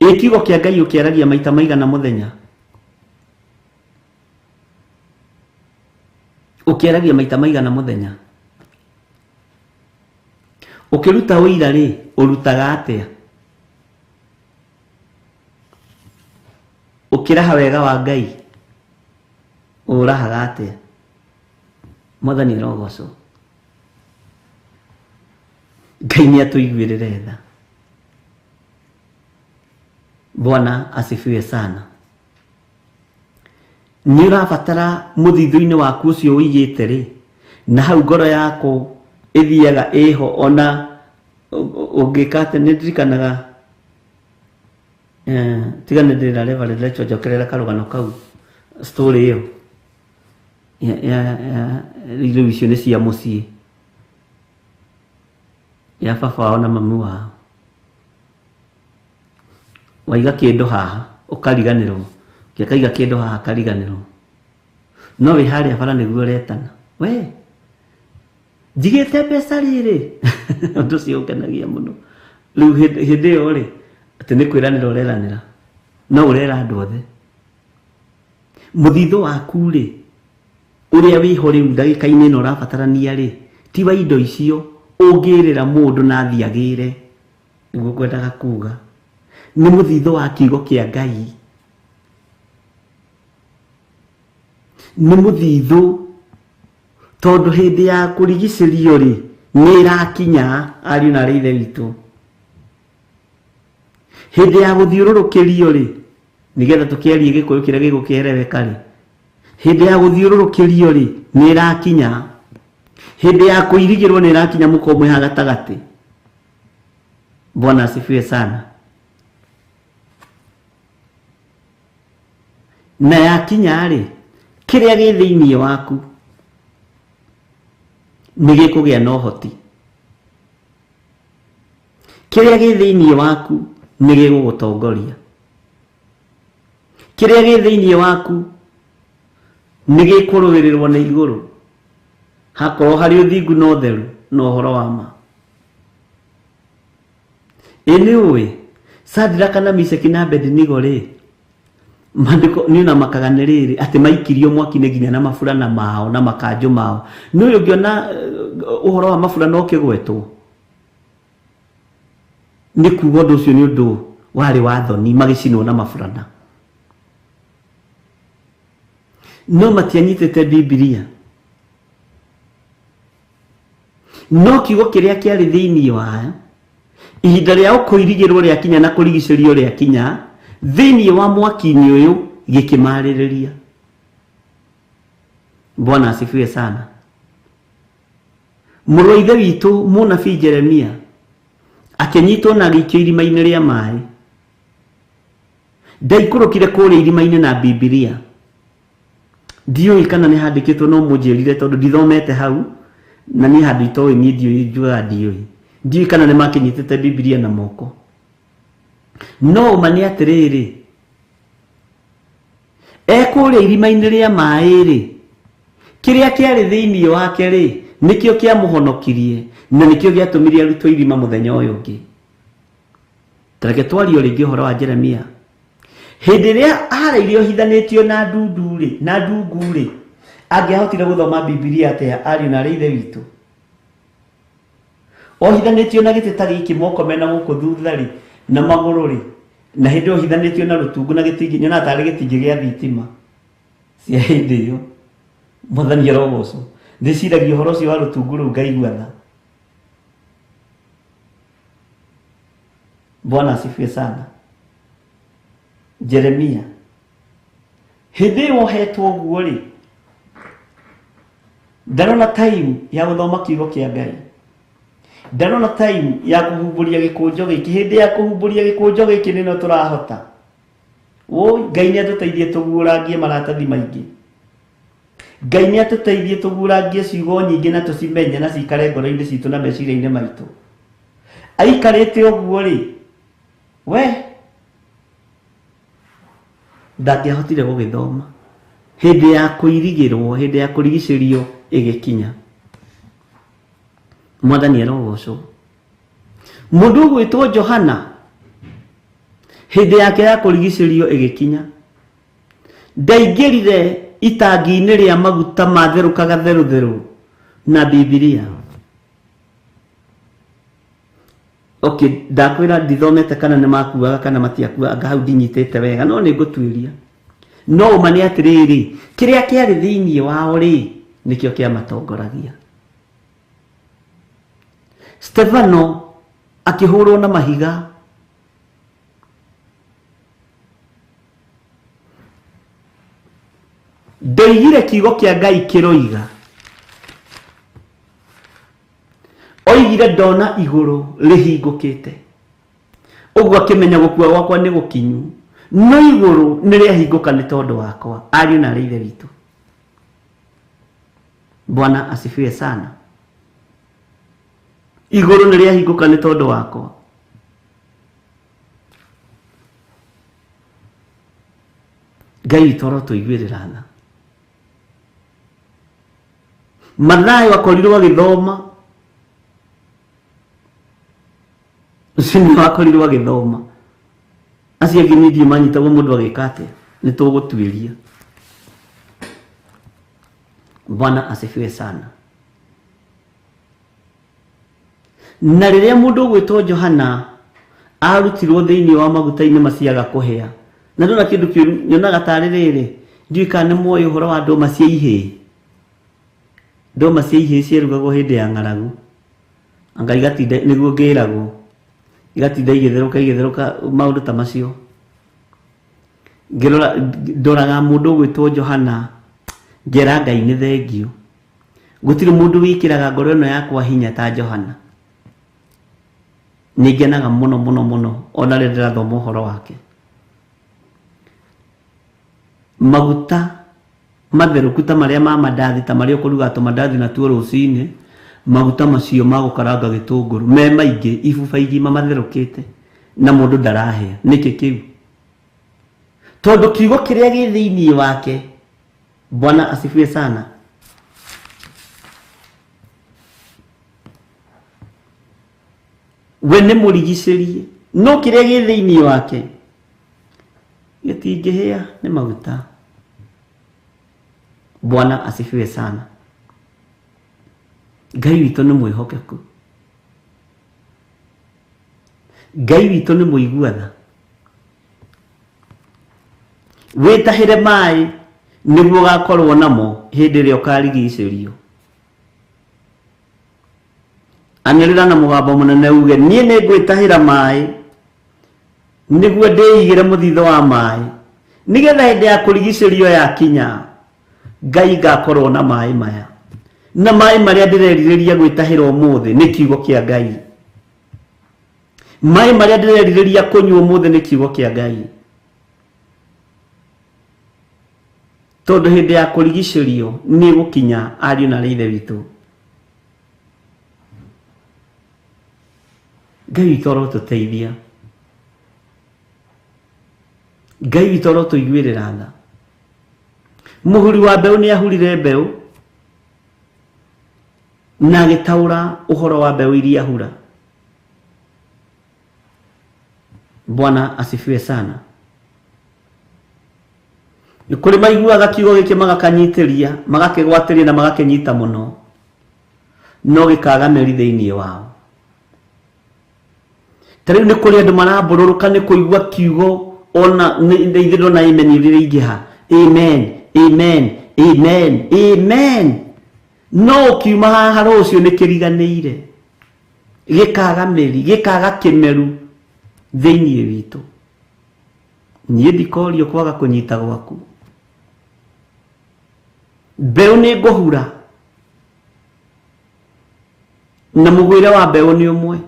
Ĩ kiugo kĩa Ngai ũkĩaragia maita maigana mũthenya? Ũkĩaragia maita maigana mũthenya? Ũkĩruta ũira rĩ, ũrutaga atĩa? Ũkĩraha wega wa Ngai, ũrahaga atĩa? Mwathani arogocwo. Ngai nĩ atũiguĩrĩre tha. Bwana asifiwe sana. Nĩ ũrabatara mũthithũ-inĩ waku ũcio ũigĩte rĩ, na hau ngoro yaku ĩthiaga ĩho ona ũngĩka atĩ nĩ ndirikanaga tiga nĩ ndĩra Reverend Rachel njokerera karũgano kau story ĩyo rĩu icio nĩ cia mũciĩ ya baba wao na mami wao. Waiga kĩndũ haha ũkariganĩrwo, ũngĩ akaiga kĩndũ haha akariganĩrwo, no wĩ harĩa bara nĩguo ũretana, we njigĩte mbeca rĩrĩ ũndũ ũcio ũngenagia mũno. Rĩu hĩndĩ ĩyo rĩ, atĩ nĩ kwĩranĩra ũreranĩra, no ũrera andũ othe. Mũthithũ waku rĩ, ũrĩa wĩho rĩu ndagĩka-inĩ ĩno ũrabatarania rĩ, ti wa indo icio ũngĩrĩra mũndũ na athiĩ agĩre. Nĩguo ngwendaga kuga. Nĩ mũthithũ wa kiugo kĩa Ngai. Nĩ mũthithũ tondũ hĩndĩ ya kũrigicĩrio rĩ, nĩ ĩrakinya ariũ na arĩ ithe witũ. Hĩndĩ ya gũthiũrũrũkĩrio rĩ, nĩgetha tũkĩarie gĩkũyũ kĩrĩa gĩgũkĩereweka rĩ, hĩndĩ ya gũthiũrũrũkĩrio rĩ, nĩ ĩrakinya. Hĩndĩ ya kũirigĩrwo nĩ ĩrakinya mũkorwo mwĩ haha gatagatĩ. Bwana asifiwe sana. Na yakinya rĩ, kĩrĩa gĩ thĩinĩ waku nĩ gĩkũgĩa na ũhoti. Kĩrĩa gĩ thĩinĩ waku nĩ gĩgũgũtongoria. Kĩrĩa gĩ thĩinĩ waku nĩ gĩkũrũĩrĩrwo nĩ igũrũ. Hakorwo harĩ ũthingu na ũtheru na ũhoro wa ma. Ĩ nĩ ũĩ Sadraka na Mishaki na Abednego rĩ, maandĩko nĩ ona makaga nĩ rĩrĩ atĩ maikirio mwaki-inĩ nginya na maburana mao na makanjũ mao. Nĩ ũĩ ũngĩona ũhoro wa maburana ũkĩgwetwo nĩ kuga ũndũ ũcio nĩ ũndũ warĩ wa thoni magĩcinwo na maburana. No matianyitĩte Bibilia. No kiugo kĩrĩa kĩarĩ thĩinĩ wao, ihinda rĩao kũirigĩrwo rĩakinya na kũrigicĩrio rĩakinya, thĩinĩ wa mwaki-inĩ ũyũ gĩkĩmarĩrĩria. Bwana asifiwe sana. Mũrũ wa ithe witũ mũnabii Jeremia akĩnyitwo na agĩikio irima-inĩ rĩa maĩ. Ndaikũrũkire kũrĩa irima-inĩ na Bibilia. Ndiũĩ kana nĩ handĩkĩtwo no mũnjĩrire tondũ ndithomete hau na niĩ handũ itoĩ niĩ ndiũĩ njugaga ndiũĩ. Ndiũĩ kana nĩ makĩnyitĩte Bibilia na moko. No ũma nĩ atĩrĩrĩ, e kũrĩa irima-inĩ rĩa maĩ rĩ, kĩrĩa kĩarĩ thĩinĩ wake rĩ, nĩkĩo kĩamũhonokirie na nĩkĩo gĩatũmire arutwo irima mũthenya ũyũ ũngĩ. Ta reke twarie o rĩngĩ ũhoro wa Jeremia. Hĩndĩ ĩrĩa araire ohithanĩtio na ndundu-rĩ, na ndungu-rĩ, angĩahotire gũthoma Bibilia atĩa ariũ na arĩ ithe witũ? Ohithanĩtio na gĩtĩ ta gĩkĩ moko mena gũkũ thutha-rĩ, na magũrũ-rĩ, na hĩndĩ ĩyo ohithanĩtio na rũtungu na gĩtingĩ, nyonaga tarĩ gĩtingĩ gĩa thitima cia hĩndĩ ĩyo. Mwathani arogocwo. Ndĩciragia ũhoro ũcio wa rũtungu rũu ngaigua tha. Bwana asifiwe sana. Jeremia hĩndĩ ĩyo ohetwo ũguo rĩ ndarona time ya gũthoma kiugo kĩa Ngai ndarona time ya kũhumbũria gĩkũnjo gĩkĩ hĩndĩ ya kũhumbũria gĩkũnjo gĩkĩ nĩ no tũrahota woi Ngai nĩ atũteithie tũguũrangie maratathi maingĩ Ngai nĩ atũteithie tũguũrangie ciugo nyingĩ na tũcimenye na cikare ngoro-inĩ citũ na meciria-inĩ maitũ. Aikarĩte ũguo rĩ, we Ndangĩahotire gũgĩthoma. Hĩndĩ ya kũirigĩrwo, hĩndĩ ya kũrigicĩrio ĩgĩkinya. Mwathani arogocwo. Mũndũ ũgwĩtwo Johana, hĩndĩ yake ya kũrigicĩrio ĩgĩkinya. Ndaingĩrire itangi-inĩ rĩa maguta matherũkaga therũtherũ na Bibilia. Okay, ndakwĩra ndithomete kana nĩ makuaga kana matiakuaga, anga hau ndinyitĩte wega, no nĩ ngũtuĩria. No ũma nĩ atĩrĩrĩ, kĩrĩa kĩarĩ thĩinĩ wao rĩ, nĩkĩo kĩamatongoragia. Stefano akĩhũrwo na mahiga. Ndoigire kiugo kĩa Ngai kĩroiga. Oigire ndona igũrũ rĩhingũkĩte. Ũguo akĩmenya gũkua gwakwa nĩ gũkinyu. No igũrũ nĩ rĩahingũka nĩ tondũ wakwa. Ariũ na aarĩ a Ithe witũ. Bwana asifiwe sana. Igũrũ nĩ rĩahingũka nĩ tondũ wakwa. Ngai witũ arotũiguĩrĩra tha. Mathayo akorirwo agĩthoma, ũcio nĩwe akorirwo agĩthoma. Acio angĩ niĩ ndiũĩ manyitagwo mũndũ agĩka atĩa, nĩ tũgũtuĩria. Bwana asifiwe sana. Na rĩrĩa mũndũ ũgwĩtwo Johana arutirwo thĩinĩ wa maguta-inĩ macio aga kũhĩa, na ndona kĩndũ kĩũru nyonaga tarĩ rĩrĩ, ndiũĩ kana nĩ muoĩ ũhoro wa ndũma cia ihĩĩ. Ndũma cia ihĩĩ ciarugagwo hĩndĩ ya ng'aragu, anga igatinda, nĩguo ngĩragwo, igatinda igĩtherũka igĩtherũka, maũndũ ta macio. Ngĩrora, ndoraga mũndũ ũgwĩtwo Johana, ngera Ngai nĩ thengiũ. Gũtirĩ mũndũ wĩkĩraga ngoro ĩno yakwa hinya ta Johana. Nĩ ngenaga mũno mũno mũno ona rĩrĩa ndĩrathoma ũhoro wake. Maguta matherũku ta marĩa ma mandathi, ta marĩa ũkũruga tũmandathi natuo rũcinĩ, maguta macio ma gũkaranga gĩtũngũrũ me maingĩ, ibuba igima matherũkĩte na mũndũ ndarahĩa. Nĩkĩ kĩu? Tondũ kiugo kĩrĩa gĩ thĩinĩ wake. Bwana asifiwe sana. We nĩ mũrigicĩrie, no kĩrĩa gĩ thĩinĩ wake gĩtingĩhĩa nĩ maguta. Bwana asifiwe sana. Ngai witũ nĩ mwĩhokeku. Ngai witũ nĩ mũigua tha. Wĩtahĩre maĩ nĩguo ũgakorwo namo hĩndĩ ĩrĩa ũkarigicĩrio. Anĩrĩra na mũgambo mũnene uge, niĩ nĩ ngwĩtahĩra maĩ nĩguo ndĩigĩre mũthithũ wa maĩ, nĩgetha hĩndĩ ya kũrigicĩrio yakinya Ngai ngakorwo na maĩ maya. Na maĩ marĩa ndĩrerirĩria gwĩtahĩra ũmũthĩ nĩ kiugo kĩa Ngai. Maĩ marĩa ndĩrerirĩria kũnyua ũmũthĩ nĩ kiugo kĩa Ngai. Tondũ hĩndĩ ya kũrigicĩrio nĩ gũkinya, ariũ na aarĩ a Ithe witũ. Ngai witũ arotũteithia. Ngai witũ arotũiguĩrĩra tha. Mũhuri wa mbeũ nĩ ahurire mbeũ na agĩtaũra ũhoro wa mbeũ iria ahura. Bwana asifiwe sana. Nĩ kũrĩ maiguaga kiugo gĩkĩ magakanyitĩria, magakĩgwatĩria na magakĩnyita mũno, no gĩkaga mĩri thĩinĩ wao. Ta rĩu nĩ kũrĩ andũ marambũrũrũka nĩ kũigua kiugo ona nĩ ithuĩ ndona amen iria ingĩha. Amen, amen, amen, amen. No ũkiuma haha rũciũ nĩ kĩriganĩire. Gĩkaga mĩri, gĩkaga kĩmeru thĩinĩ witũ. Niĩ ndikorio kwaga kũnyita gwaku. Mbeũ nĩ ngũhura na mũgwĩre wa mbeũ nĩ ũmwe,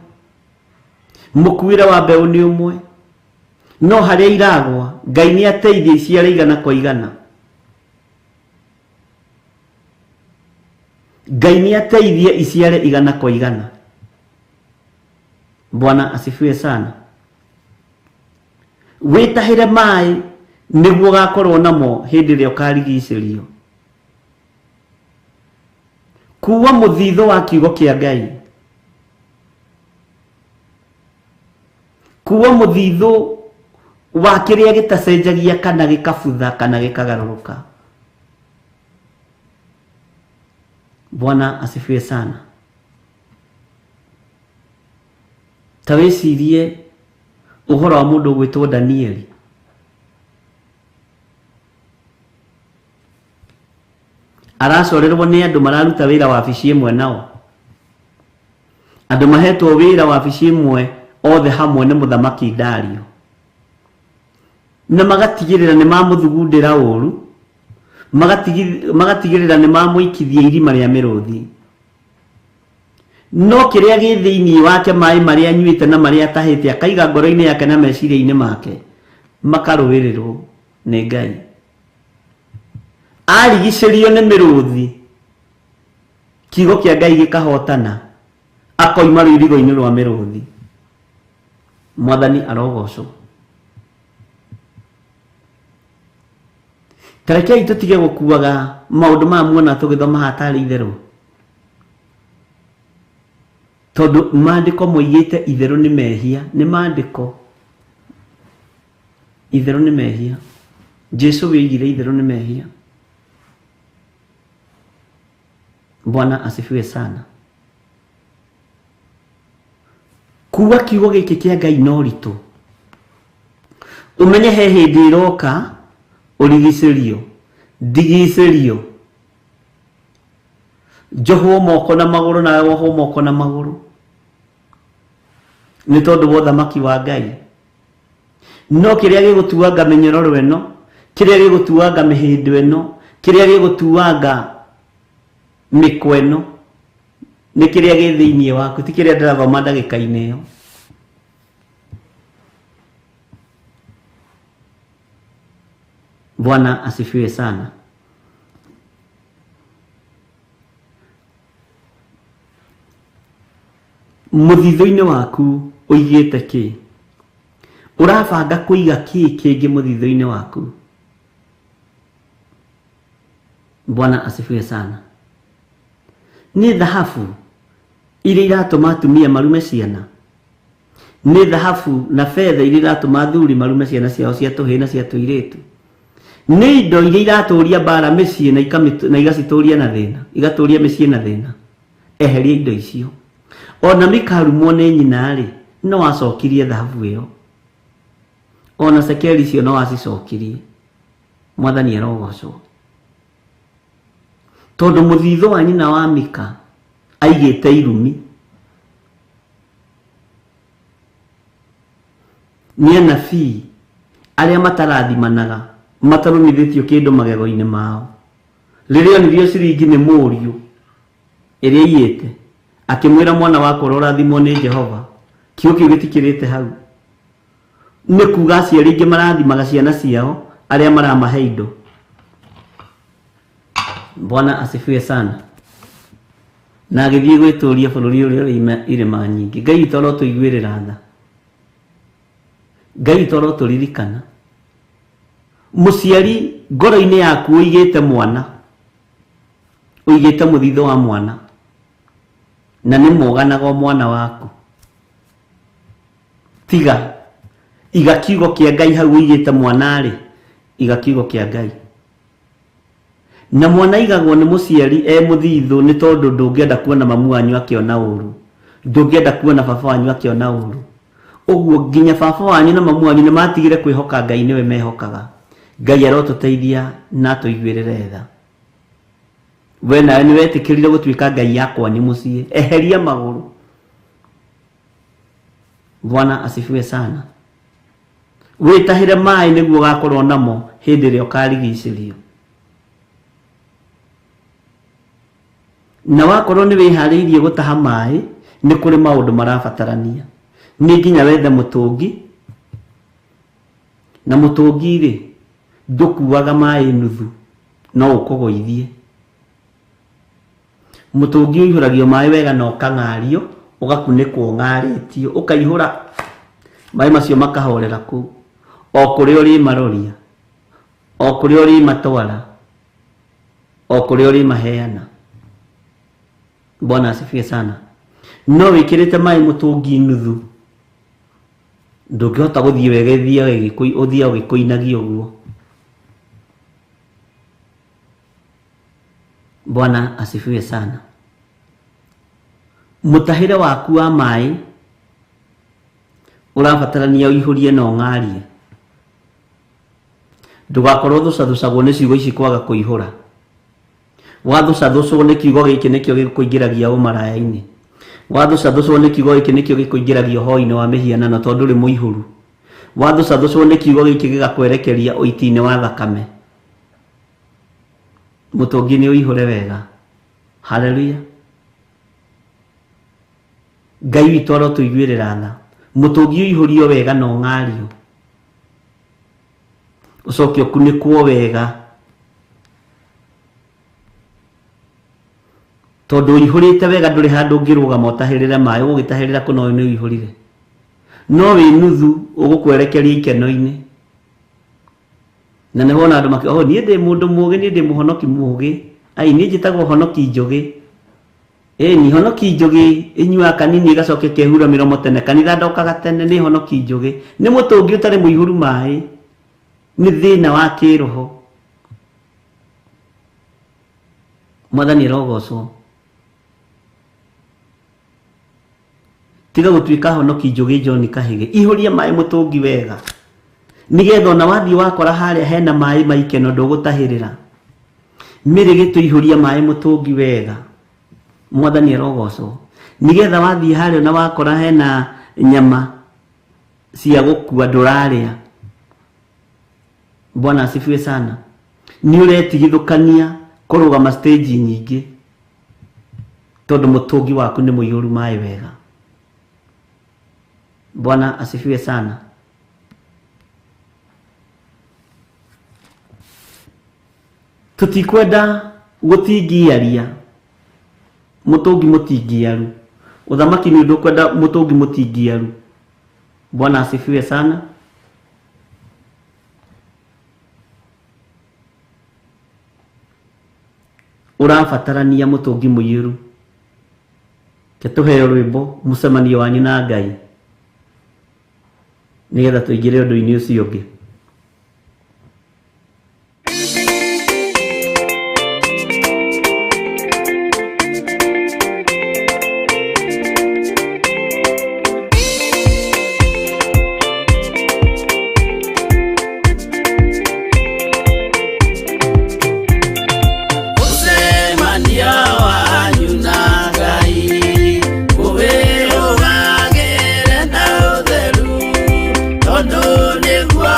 mũkuĩre wa mbeũ nĩ ũmwe, no harĩa iragwa Ngai nĩ ateithie iciare igana kwa igana. Ngai nĩ ateithie iciare igana kwa igana. Bwana asifiwe sana. Wĩtahĩre maĩ Nĩguo ũgakorwo namo hĩndĩ ĩrĩa ũkarigicĩrio. Kuua mũthithũ wa kiugo kĩa Ngai. Kuua mũthithũ wa kĩrĩa gĩtacenjagia kana gĩkabutha kana gĩkagarũrũka. Bwana asifiwe sana. Ta wĩcirie ũhoro wa mũndũ ũgwĩtwo Danieli. Aracorerwo nĩ andũ mararuta wĩra wabici ĩmwe nao. Andũ mahetwo wĩra wabici ĩmwe othe hamwe nĩ mũthamaki Dario. Na magatigĩrĩra nĩ mamũthugundĩra ũru, magatigĩrĩra nĩ mamũikithia irima rĩa mĩrũthi. No kĩrĩa gĩ thĩinĩ wake, maĩ marĩa anyuĩte na marĩa atahĩte akaiga ngoro-inĩ yake na meciria-inĩ make, makarũĩrĩrwo nĩ Ngai. Arigicĩrio nĩ mĩrũthi, kiugo kĩa Ngai gĩkahotana, akoima rũirigo-inĩ rwa mĩrũthi. Mwathani arogocwo. Ta rekei tũtige gũkuaga maũndũ maya muona tũgĩthoma haha tarĩ itherũ, tondũ maandĩko moigĩte itherũ nĩ mehia. Nĩ maandĩko, itherũ nĩ mehia. Jesu wĩigire itherũ nĩ mehia. Bwana asifiwe sana. Kuga kiugo gĩkĩ kĩa Ngai no ritũ, ũmenye he hĩndĩ ĩroka ũrigicĩrio, ndigicĩrio, njohwo moko na magũrũ, nawe wohwo moko na magũrũ nĩ tondũ wa ũthamaki wa Ngai. No kĩrĩa gĩgũtuanga mĩnyororo ĩno, kĩrĩa gĩgũtuanga mĩhĩndo ĩno, kĩrĩa gĩgũtuanga mĩkwa ĩno, nĩ kĩrĩa gĩ thĩinĩ waku, ti kĩrĩa ndĩrathoma ndagĩka-inĩ ĩyo. Bwana asifiwe sana. Mũthithũ-inĩ waku ũigĩte kĩ? Ũrabanga kũiga kĩ kĩngĩ mũthithũ-inĩ waku? Bwana asifiwe sana. Nĩ thahabu iria iratũma atumia marume ciana? Nĩ thahabu na betha iria iratũma athuri marume ciana ciao cia tũhĩĩ na cia tũirĩtu? Nĩ indo iria iratũria mbara mĩciĩ na igacitũria na thĩna, igatũria mĩciĩ na thĩna? Eheria indo icio. Ona mikarumwo nĩ nyina-rĩ, no acokirie thahabu ĩyo. Ona cekeri icio no acicokirie. Mwathani arogocwo. Tondũ mũthithũ wa nyina wa Mika aigĩte irumi. Nĩ anabii arĩa matarathimanaga, matarũmithĩtio kĩndũ magego-inĩ mao. Rĩrĩa onirio ciringi nĩ mũriũ ĩrĩa aiyĩte, akĩmwĩra mwana wakwa ũrorathimwo nĩ Jehova. Kiugo kĩu gĩtikĩrĩte hau. Nĩ kuga aciari aingĩ marathimaga ciana ciao arĩa maramahe indo. Bwana asifiwe sana. Na agĩthiĩ gwĩtũria bũrũri ũrĩa ũrĩ irĩma nyingĩ. Ngai witũ arotũiguĩrĩra tha. Ngai witũ arotũririkana. Mũciari ngoro-inĩ yaku ũigĩte mwana, ũigĩte mũthithũ wa mwana, na nĩ mũganaga o mwana waku. Tiga, iga kiugo kĩa Ngai hau ũigĩte mwana-rĩ, iga kiugo kĩa Ngai. Na mwana aigagwo nĩ mũciari e mũthithũ nĩ tondũ ndũngĩenda kuona mamu wanyu akĩona ũru, ndũngĩenda kuona baba wanyu akĩona ũru. Ũguo nginya baba wanyu na mamu wanyu nĩ matigire kwĩhoka Ngai nĩwe mehokaga. Ngai arotũteithia na atũiguĩrĩre tha. We nawe nĩ wetĩkĩrire gũtuĩka Ngai ya kwanyu mũciĩ. Eheria magũrũ. Bwana asifiwe sana. Wĩtahĩre maĩ nĩguo ũgakorwo namo hĩndĩ ĩrĩa ũkarigicĩrio. Na wakorwo nĩ wĩharĩirie gũtaha maĩ, nĩ kũrĩ maũndũ marabatarania. Nĩ nginya wethe mũtũngi, na mũtũngi rĩ, ndũkuaga maĩ nuthu, no ũkũgũithie. Mũtũngi ũihũragio maĩ wega na ũkang'ario, ũgakunĩkwo ũng'arĩtio, ũkaihũra maĩ macio makahorera kũu, o kũrĩa ũrĩmaroria. O kũrĩa ũrĩmatwara, o kũrĩa ũrĩmaheana. Bwana asifiwe sana. No wĩkĩrĩte maĩ mũtũngi nuthu, ndũngĩhota gũthiĩ wega, ũthiaga ũgĩkũinagia ũguo. Bwana asifiwe sana. Mũtahĩre waku wa maĩ ũrabatarania ũihũrie na ũng'arie. Ndũgakorwo thũcathucagwo nĩ ciugo ici kwaga kũihũra. Wathũcathucwo nĩ kiugo gĩkĩ nĩkĩo gĩkũingĩragia ũmaraya-inĩ. Wathũcathucwo nĩ kiugo gĩkĩ nĩkĩo gĩkũingĩragia ũhoi-inĩ wa mĩhianano tondũ ndũrĩ mũihũru. Wathũcathucwo nĩ kiugo gĩkĩ gĩgakwerekeria ũiti-inĩ wa thakame. Mũtũngi nĩ ũihũre wega. Haleluya. Ngai witũ arotũiguĩrĩra tha. Mũtũngi ũihũrio wega na ũng'ario. Ũcoke ũkunĩkwo wega. Tondũ ũihũrĩte wega ndũrĩ handũ ũngĩrũgama ũtahĩrĩre maĩ, ũgũgĩtahĩrĩra kũ no nĩ ũihũrire. No wĩ nuthu ũgũkwerekeria ikeno-inĩ. Na nĩ wona andũ makĩ, oh, niĩ ndĩ mũndũ mũũgĩ, niĩ ndĩ mũhonoki mũũgĩ. Ai, niĩ njĩtagwo honoki njũgĩ. Ĩni, honoki njũgĩ ĩnyuaga kanini ĩgacoka ĩkehura mĩromo tene. Kanitha ndokaga tene, nĩ honoki njũgĩ. Nĩ mũtũngi ũtarĩ mũihũru maĩ. Nĩ thĩna wa kĩroho. Mwathani arogocwo. Tiga gũtuĩka honoki njũgĩ John Kahĩgĩ. Ihũria maĩ mũtũngi wega. Nĩgetha ona wathiĩ wakora harĩa hena maĩ ma ikeno ndũgũtahĩrĩra. Mĩrĩ gĩtũihũria maĩ mũtũngi wega. Mwathani arogocwo. Nĩgetha wathiĩ harĩa ona wakora hena nyama cia gũkua ndũrarĩa. Bwana asifiwe sana. Nĩ ũretigithũkania kũrũgama stage nyingĩ tondũ mũtũngi waku nĩ mũihũru maĩ wega. Bwana asifiwe sana. Tũtikwenda gũtingiaria mũtũngi mũtingiaru. Ũthamaki nĩ ũndũ ũkwenda mũtũngi mũtingiaru. Bwana asifiwe sana. Ũrabatarania mũtũngi mũiyũru. Ke tũheo rwĩmbo mũcemanio wanyu na Ngai nĩgetha tũingĩre ũndũ-inĩ ũcio ũngĩ. Mũcemanio wanyu na Ngai ũwĩrũgagĩre na ũtheru tondũ nĩguo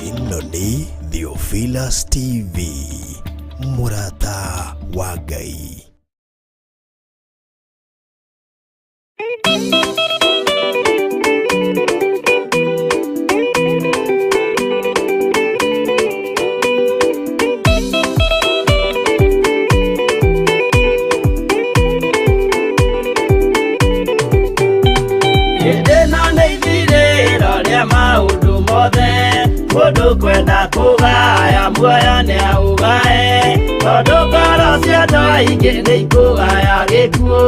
Ĩno nĩ Theophilus TV, mũrata wa Ngai. Hĩndĩ ĩno nĩ ithirĩro rĩa maũndũ mothe, mũndũ kwenda kũgaya muoyo nĩ aũgae, tondũ ngoro cia andũ aingĩ nĩ ikũgaya gĩkuũ,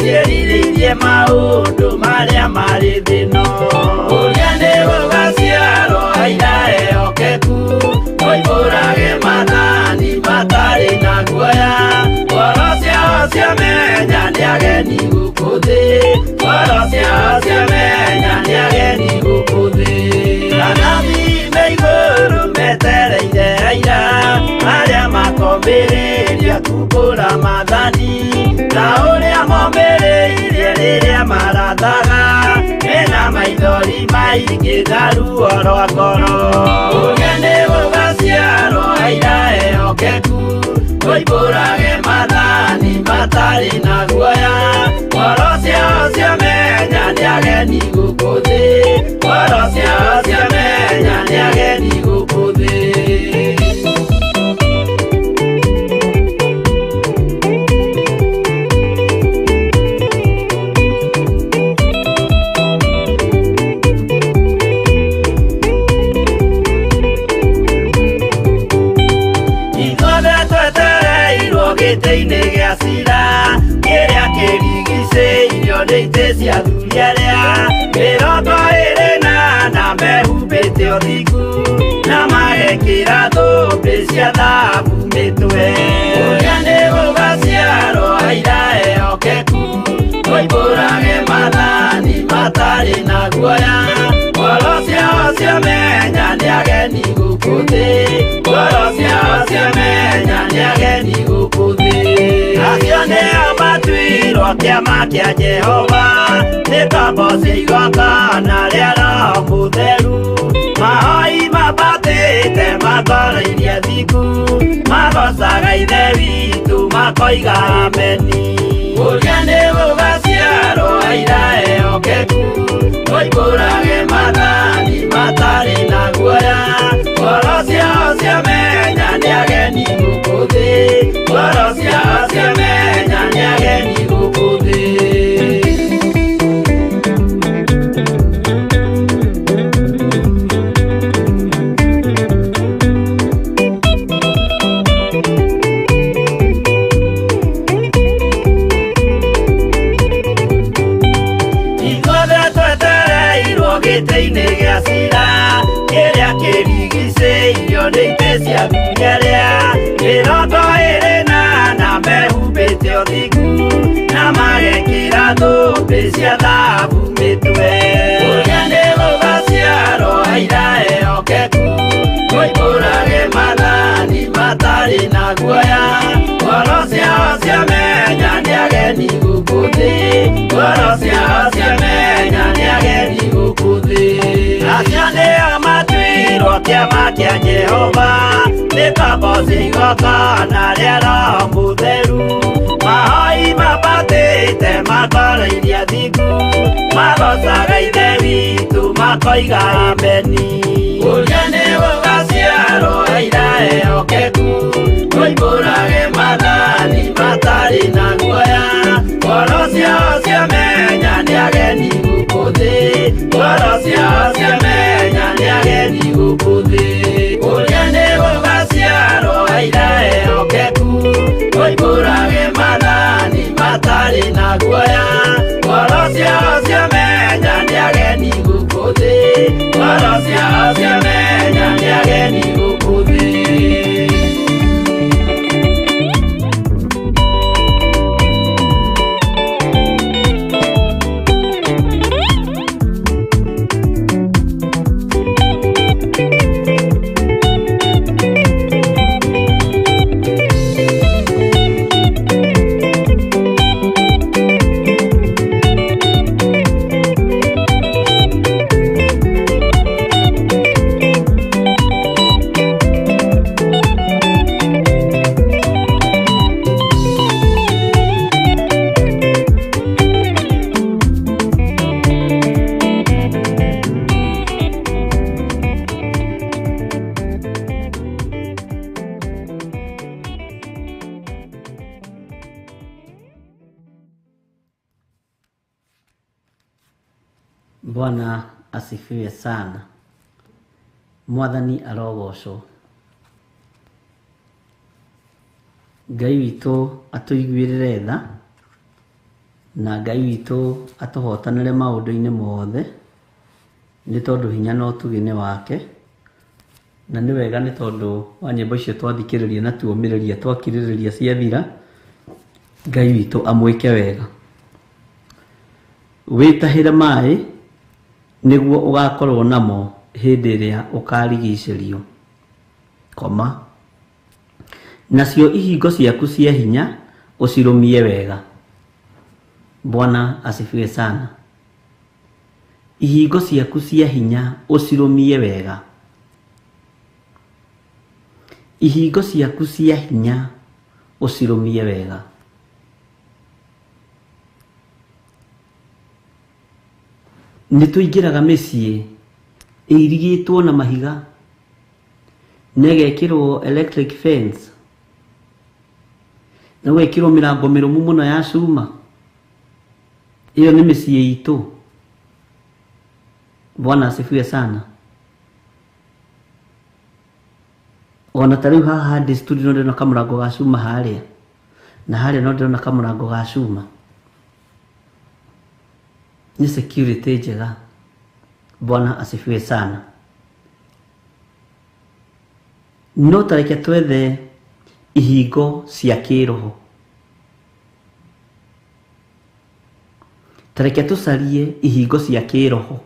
ciĩrirĩirie maũndũ marĩa marĩ thĩ ĩno. Ũrĩa nĩ gũgaciarwo aira ehokeku, moimbũrage maathani matarĩ na guoya, ngoro ciao ciamenya nĩ ageni gũkũ thĩ, ngoro ciao ciamenya nĩ ageni gũkũ thĩ. Anabii me igũrũ metereire aira, arĩa makomĩrĩria kumbũra maathani, ta ũrĩa momĩrĩirie rĩrĩa marathaga, mena maithori maingĩ na ruo rwa ngoro. Ũrĩa nĩ gũgaciarwo aira ehokeku, moimbũrage maathani matarĩ na guoya, ngoro ciao ciamenya nĩ ageni gũkũ thĩ, ngoro ciao ciamenya nĩ ageni gũkũ thĩ. Ithuothe twetereirwo gĩtĩ-inĩ gĩa cira, kĩrĩa kĩrigicĩirio nĩ itĩ cia athuri arĩa 24 mehumbĩte ũthingu, na magekĩra thũmbĩ cia thahabu mĩtwe. Ũrĩa nĩ gũgaciarwo aira ehokeku, moimbũrage maathani matarĩ na guoya, ngoro ciao ciamenya nĩ ageni gũkũ thĩ, ngoro ciao ciamenya nĩ ageni gũkũ thĩ. Acio nĩo matuirwo kĩama kĩa Jehova, nĩ ngombo cia igongona rĩa Roho Mũtheru, mahoi mambatĩte makoroirie thingu, magocaga Ithe witũ makoiga ameni. Ũrĩa nĩ gũgaciarwo aira ehokeku, moimbũrage maathani matarĩ na guoya, ngoro ciao ciamenya nĩ ageni gũkũ thĩ, ngoro ciao ciamenya nĩ ageni gũkũ thĩ. Ithuothe twetereirwo gĩtĩ-inĩ gĩa cira, kĩrĩa kĩrigicĩirio nĩ itĩ cia athuri arĩa 24 mehumbĩte ũthingu, na magekĩra thũmbĩ cia thahabu mĩtwe. Ũrĩa nĩ gũgaciarwo aira ehokeku, moimbũrage maathani matarĩ na guoya, ngoro ciao ciamenya nĩ ageni gũkũ thĩ, ngoro ciao ciamenya nĩ ageni gũkũ thĩ. Acio nĩo matuirwo kĩama kĩa Jehova, nĩ ngombo cia igongona rĩa Roho Mũtheru, mahoi mambatĩte makoroirie thingu, magocaga Ithe witũ makoiga ameni. Ũrĩa nĩ gũgaciarwo aira ehokeku, moimbũrage maathani matarĩ na guoya, ngoro ciao ciamenya nĩ ageni gũkũ thĩ, ngoro ciao ciamenya nĩ ageni gũkũ thĩ. Ũrĩa nĩ gũgaciarwo aira ehokeku, moimbũrage maathani matarĩ na guoya, ngoro ciao ciamenya nĩ ageni gũkũ thĩ, ngoro ciao ciamenya nĩ ageni gũkũ thĩ. Bwana asifiwe sana. Mwathani arogocwo. Ngai witũ atũiguĩrĩre tha na Ngai witũ atũhotanĩre maũndũ-inĩ mothe, nĩ tondũ hinya na ũtugi nĩ wake. Na nĩ wega nĩ tondũ wa nyĩmbo icio twathikĩrĩria na tuomĩrĩria twakirĩrĩria ciathira, Ngai witũ amwĩke wega. Wĩtahĩre maĩ nĩguo ũgakorwo namo hĩndĩ ĩrĩa ũkarigicĩrio, koma. Nacio ihingo ciaku cia hinya ũcirũmie wega. Bwana asifiwe sana. Ihingo ciaku cia hinya ũcirũmie wega. Ihingo ciaku cia hinya ũcirũmie wega. Nĩ tũingĩraga mĩciĩ ĩirigĩtwo na mahiga na ĩgekĩrwo electric fence na gũgekĩrwo mĩrango mĩrũmu mũno ya cuma. Ĩyo nĩ mĩciĩ itũ. Bwana asifiwe sana. Ona ta rĩu haha ndĩ studio no ndĩrona kamũrango ga cuma harĩa, na harĩa no ndĩrona kamũrango ga cuma. Nĩ security njega. Bwana asifiwe sana. No ta reke twethe ihingo cia kĩroho. Ta reke tũcarie ihingo cia kĩroho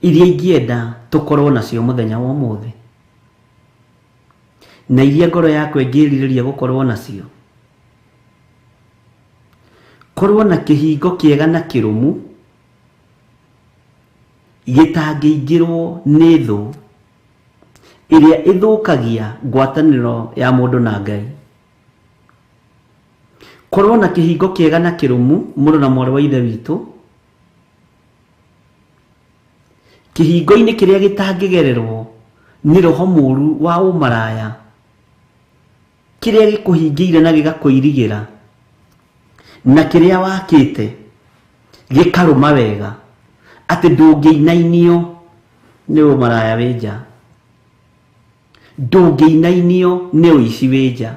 iria ingĩenda tũkorwo nacio mũthenya wa ũmũthĩ, na iria ngoro yakwa ĩngĩrirĩria gũkorwo nacio. Korwo na kĩhingo kĩega na kĩrũmu gĩtangĩingĩrwo nĩ thũ ĩrĩa ĩthũkagia ngwatanĩro ya mũndũ na Ngai. Korwo na kĩhingo kĩega na kĩrũmu mũrũ na mwarĩ wa Ithe witũ, kĩhingo-inĩ kĩrĩa gĩtangĩgererwo nĩ roho mũru wa ũmaraya, kĩrĩa gĩkũhingĩire na gĩgakũirigĩra, na kĩrĩa wakĩte gĩkarũma wega atĩ ndũngĩinainio nĩ ũmaraya wĩ nja, ndũngĩinainio nĩ ũici wĩ nja,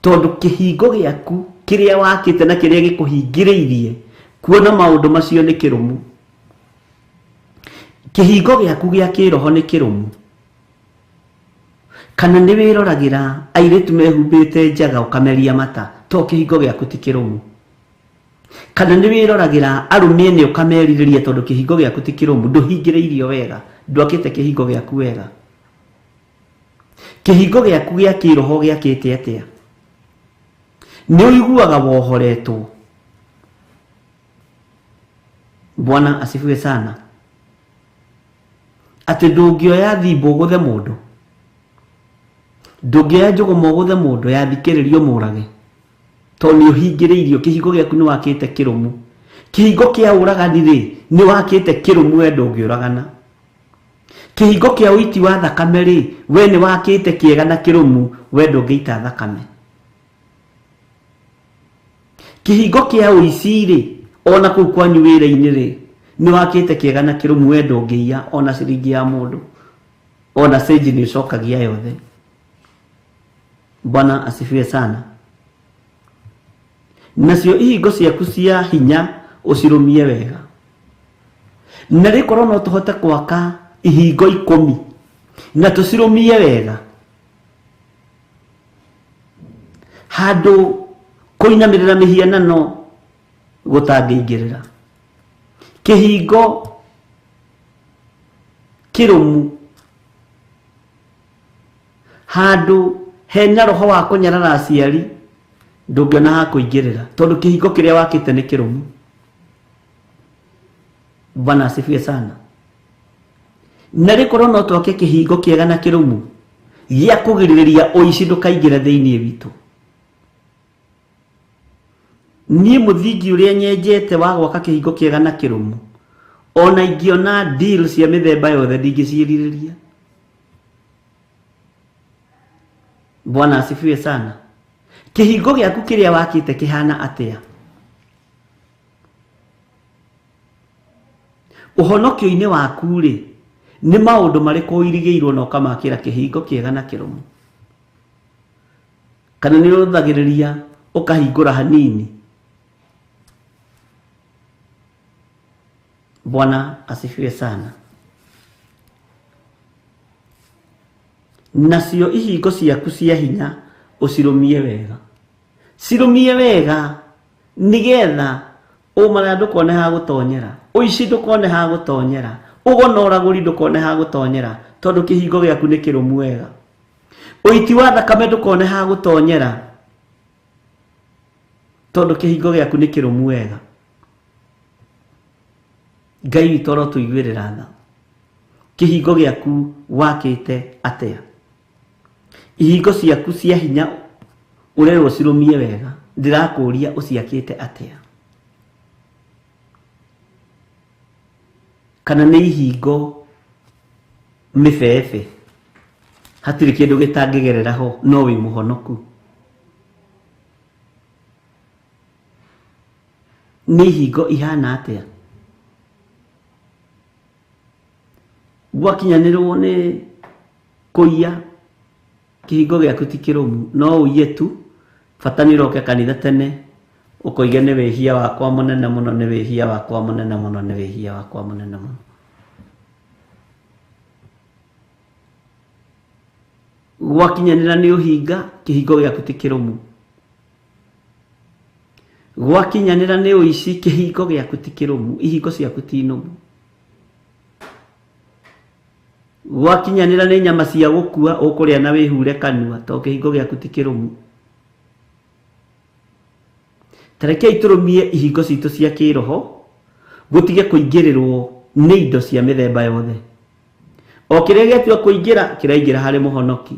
tondũ kĩhingo gĩaku kĩrĩa wakĩte na kĩrĩa gĩkũhingĩrĩirie kuona maũndũ macio nĩ kĩrũmu. Kĩhingo gĩaku gĩa kĩroho nĩ kĩrũmu. Kana nĩ wĩroragĩra airĩtu mehumbĩte njaga ũkameria mata to kĩhingo gĩaku ti kĩrũmu. Kana nĩ wĩroragĩra arũme ene ũkamerirĩria tondũ kĩhingo gĩaku ti kĩrũmu, ndũhingĩrĩirio wega, ndwakĩte kĩhingo gĩaku wega. Kĩhingo gĩaku gĩa kĩroho gĩakĩte atĩa? Nĩ ũiguaga wohoretwo. Bwana asifiwe sana. Atĩ ndũngĩoya thimbo ũgũthe mũndũ, ndũngĩoya njũgũma ũgũthe mũndũ yathikĩrĩrio mũrage, tondũ nĩ ũhingĩrĩirio. Kĩhingo gĩaku nĩ wakĩte kĩrũmu. Kĩhingo kĩa ũragani rĩ, nĩ wakĩte kĩrũmu, we ndũngĩũragana. Kĩhingo kĩa ũiti wa thakame rĩ, we nĩ wakĩte kĩega na kĩrũmu, we ndũngĩita thakame. Kĩhingo kĩa ũici rĩ, ona kũu kwanyu wĩra-inĩ rĩ, nĩ wakĩte kĩega na kĩrũmu, we ndũngĩiya ona ciringi ya mũndũ, ona cenji nĩ ũcokagia yothe. Bwana asifiwe sana. Nacio ihingo ciaku cia hinya ũcirũmie wega. Na rĩkorwo no tũhote gwaka ihingo 10 na tũcirũmie wega, handũ kũinamĩrĩra mĩhianano gũtangĩingĩrĩra. Kĩhingo kĩrũmu handũ hena roho wa kũnyarara aciari ndũngĩona ha kũingĩrĩra, tondũ kĩhingo kĩrĩa wakĩte nĩ kĩrũmu. Bwana asifiwe sana. Na rĩkorwo no twake kĩhingo kĩega na kĩrũmu gĩa kũgirĩrĩria ũici ndũkaingĩre thĩinĩ witũ. Niĩ mũthingi ũrĩa nyenjete wa gwaka kĩhingo kĩega na kĩrũmu, ona ingĩona deal cia mĩthemba yothe ndingĩciĩrirĩria. Bwana asifiwe sana. Kĩhingo gĩaku kĩrĩa wakĩte kĩhana atĩa? Ũhonokio-inĩ waku-rĩ, nĩ maũndũ marĩkũ ũirigĩirwo na ũkamakĩra kĩhingo kĩega na kĩrũmu? Kana nĩ ũrũthagĩrĩria ũkahingũra hanini? Bwana asifiwe sana. Nacio ihingo ciaku cia hinya ũcirũmie wega, cirũmie wega nigetha ũmaraya ndũkone ha gũtonyera, ũici ndũkone ha gũtonyera, ũgo na ũragũri ndũkone ha gũtonyera, tondũ kĩhingo gĩaku nĩ kĩrũmu wega. Ũiti wa thakame ndũkone ha gũtonyera, tondũ kĩhingo gĩaku nĩ kĩrũmu wega. Ngai witũ arotũiguĩrĩra tha. Kĩhingo gĩaku wakĩte atĩa? Ihingo ciaku cia hinya ũrerwo cirũmie wega, ndĩrakũria ũciakĩte atĩa? Kana nĩ ihingo mĩbebe, hatirĩ kĩndũ gĩtangĩgerera ho, no wĩ mũhonoku? Nĩ ihingo ihana atĩa? Gwakinyanĩrwo nĩ kũiya, kĩhingo gĩaku ti kĩrũmu, no ũiye tu, bata nĩ ũroke kanitha tene, ũkoige nĩ wĩhia wakwa mũnene mũno, nĩ wĩhia wakwa mũnene mũno, nĩ wĩhia wakwa mũnene mũno. Gwakinyanĩra nĩ ũhinga, kĩhingo gĩaku ti kĩrũmu. Gwakinyanĩra nĩ ũici, kĩhingo gĩaku ti kĩrũmu, ihingo ciaku ti nũmu. Gwakinyanĩra nĩ nyama cia gũkua, ũkũrĩa na wĩhure kanua, tondũ kĩhingo gĩaku ti kĩrũmu. Ta rekei tũrũmie ihingo citũ cia kĩroho, gũtige kũingĩrĩrwo nĩ indo cia mĩthemba yothe. O kĩrĩa gĩatua kũingĩra, kĩraingĩra harĩ mũhonoki.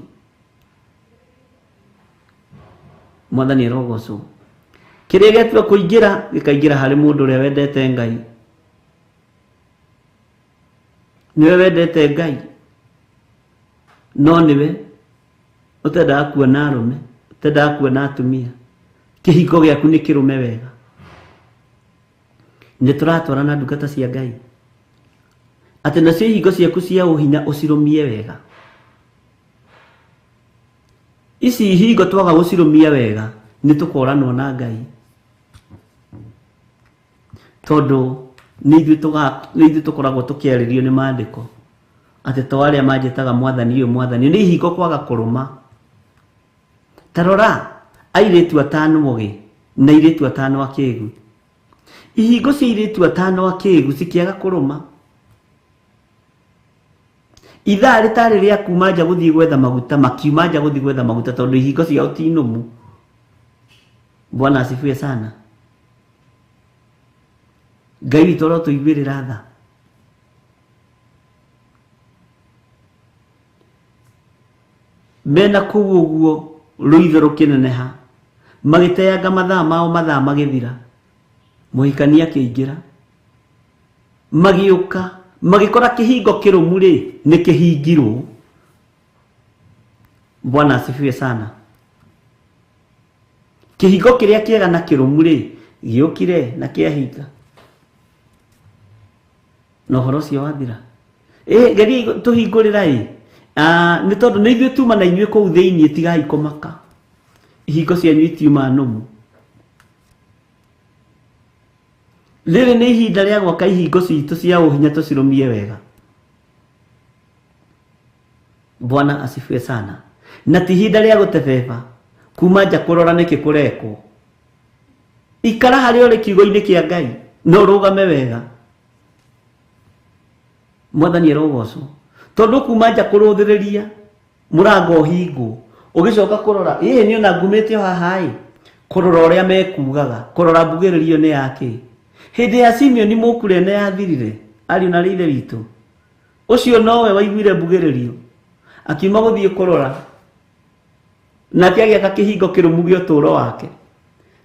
Mwathani arogocwo. Kĩrĩa gĩatua kũingĩra, gĩkaingĩra harĩ mũndũ ũrĩa wendete Ngai. Nĩwe wendete Ngai, no nĩwe ũtendaga kuona arũme, ũtendaga kuona atumia. Kĩhingo gĩaku nĩ kĩrũme wega. Nĩ tũratwarana ndungata cia Ngai, atĩ nacio ihingo ciaku cia ũhinya ũcirũmie wega. Ici ihingo twaga gũcirũmia wega, nĩ tũkoranwo na Ngai, tondũ nĩ ithuĩ tũkoragwo tũkĩarĩrio nĩ maandĩko atĩ to arĩa manjĩtaga mwathani ũyũ mwathani, nĩ ihingo kwaga kũrũma. Ta rora airĩtu atano ogĩ na airĩtu atano akĩgu. Ihingo cia airĩtu atano akĩgu cikĩaga kũrũma. Ithaa rĩtarĩ rĩa kuma nja gũthiĩ gwetha maguta, makiuma nja gũthiĩ gwetha maguta tondũ ihingo ciao ti nũmu. Bwana asifiwe sana. Ngai witũ arotũiguĩrĩra tha. Mena kũu ũguo rũitho rũkĩneneha, magĩteanga mathaa mao, mathaa magĩthira. Mũhikania akĩingĩra, magĩũka magĩkora kĩhingo kĩrũmu rĩ nĩ kĩhingirwo. Bwana asifiwe sana. Kĩhingo kĩrĩa kĩega na kĩrũmu rĩ gĩũkire na kĩahinga, na ũhoro ũcio wathira. Geria tũhingũrĩra ĩ, nĩ tondũ nĩ ithuĩ tuma na inyuĩ kũu thĩinĩ, tigai kũmaka, ihingo cianyu itiuma nũmu. Rĩrĩ nĩ ihinda rĩa gwaka ihingo citũ cia ũhinya tũcirũmie wega. Bwana asifiwe sana. Na ti ihinda rĩa gũtebeba kuma nja kũrora nĩkĩ kũrekwo. Ikara harĩa ũrĩ kiugo-inĩ kĩa Ngai na ũrũgame wega. Mwathani arogocwo. Tondũ kuma nja kũrũthĩrĩria mũrango ũhingwo, ũgĩcoka kũrora ĩĩ niĩ ona ngumĩte o haha ĩ, kũrora ũrĩa mekugaga, kũrora mbugĩrĩrio nĩ yakĩ. Hĩndĩ ya Simeoni mũkurene yathirire, ariũ na ithe witũ, ũcio nowe waiguire mbugĩrĩrio, akiuma gũthiĩ kũrora, nake agĩaka kĩhingo kĩrũmu gĩa ũtũũro wake.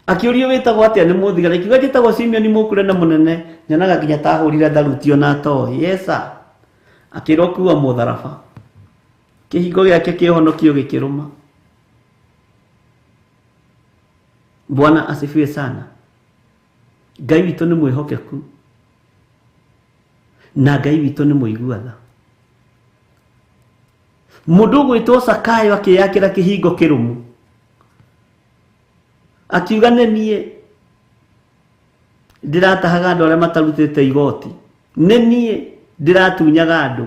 Akĩũrio wĩtagwo atĩa nĩ mũthigari, akiuga njĩtagwo Simeoni mũkurene mũnene, nyonaga nginya ta ahũrire tharuti ona atoĩ. Yes sir. Akĩrwo kuua mũtharaba. Kĩhingo gĩake kĩa ũhonokio gĩkĩrũma. Bwana asifiwe sana. Ngai witũ nĩ mwĩhokeku. Na Ngai witũ nĩ mũigua tha. Mũndũ ũgwĩtwo Sakayo akĩyakĩra kĩhingo kĩrũmu, akiuga nĩ niĩ ndĩratahaga andũ arĩa matarutĩte igoti, nĩ niĩ ndĩratunyaga andũ,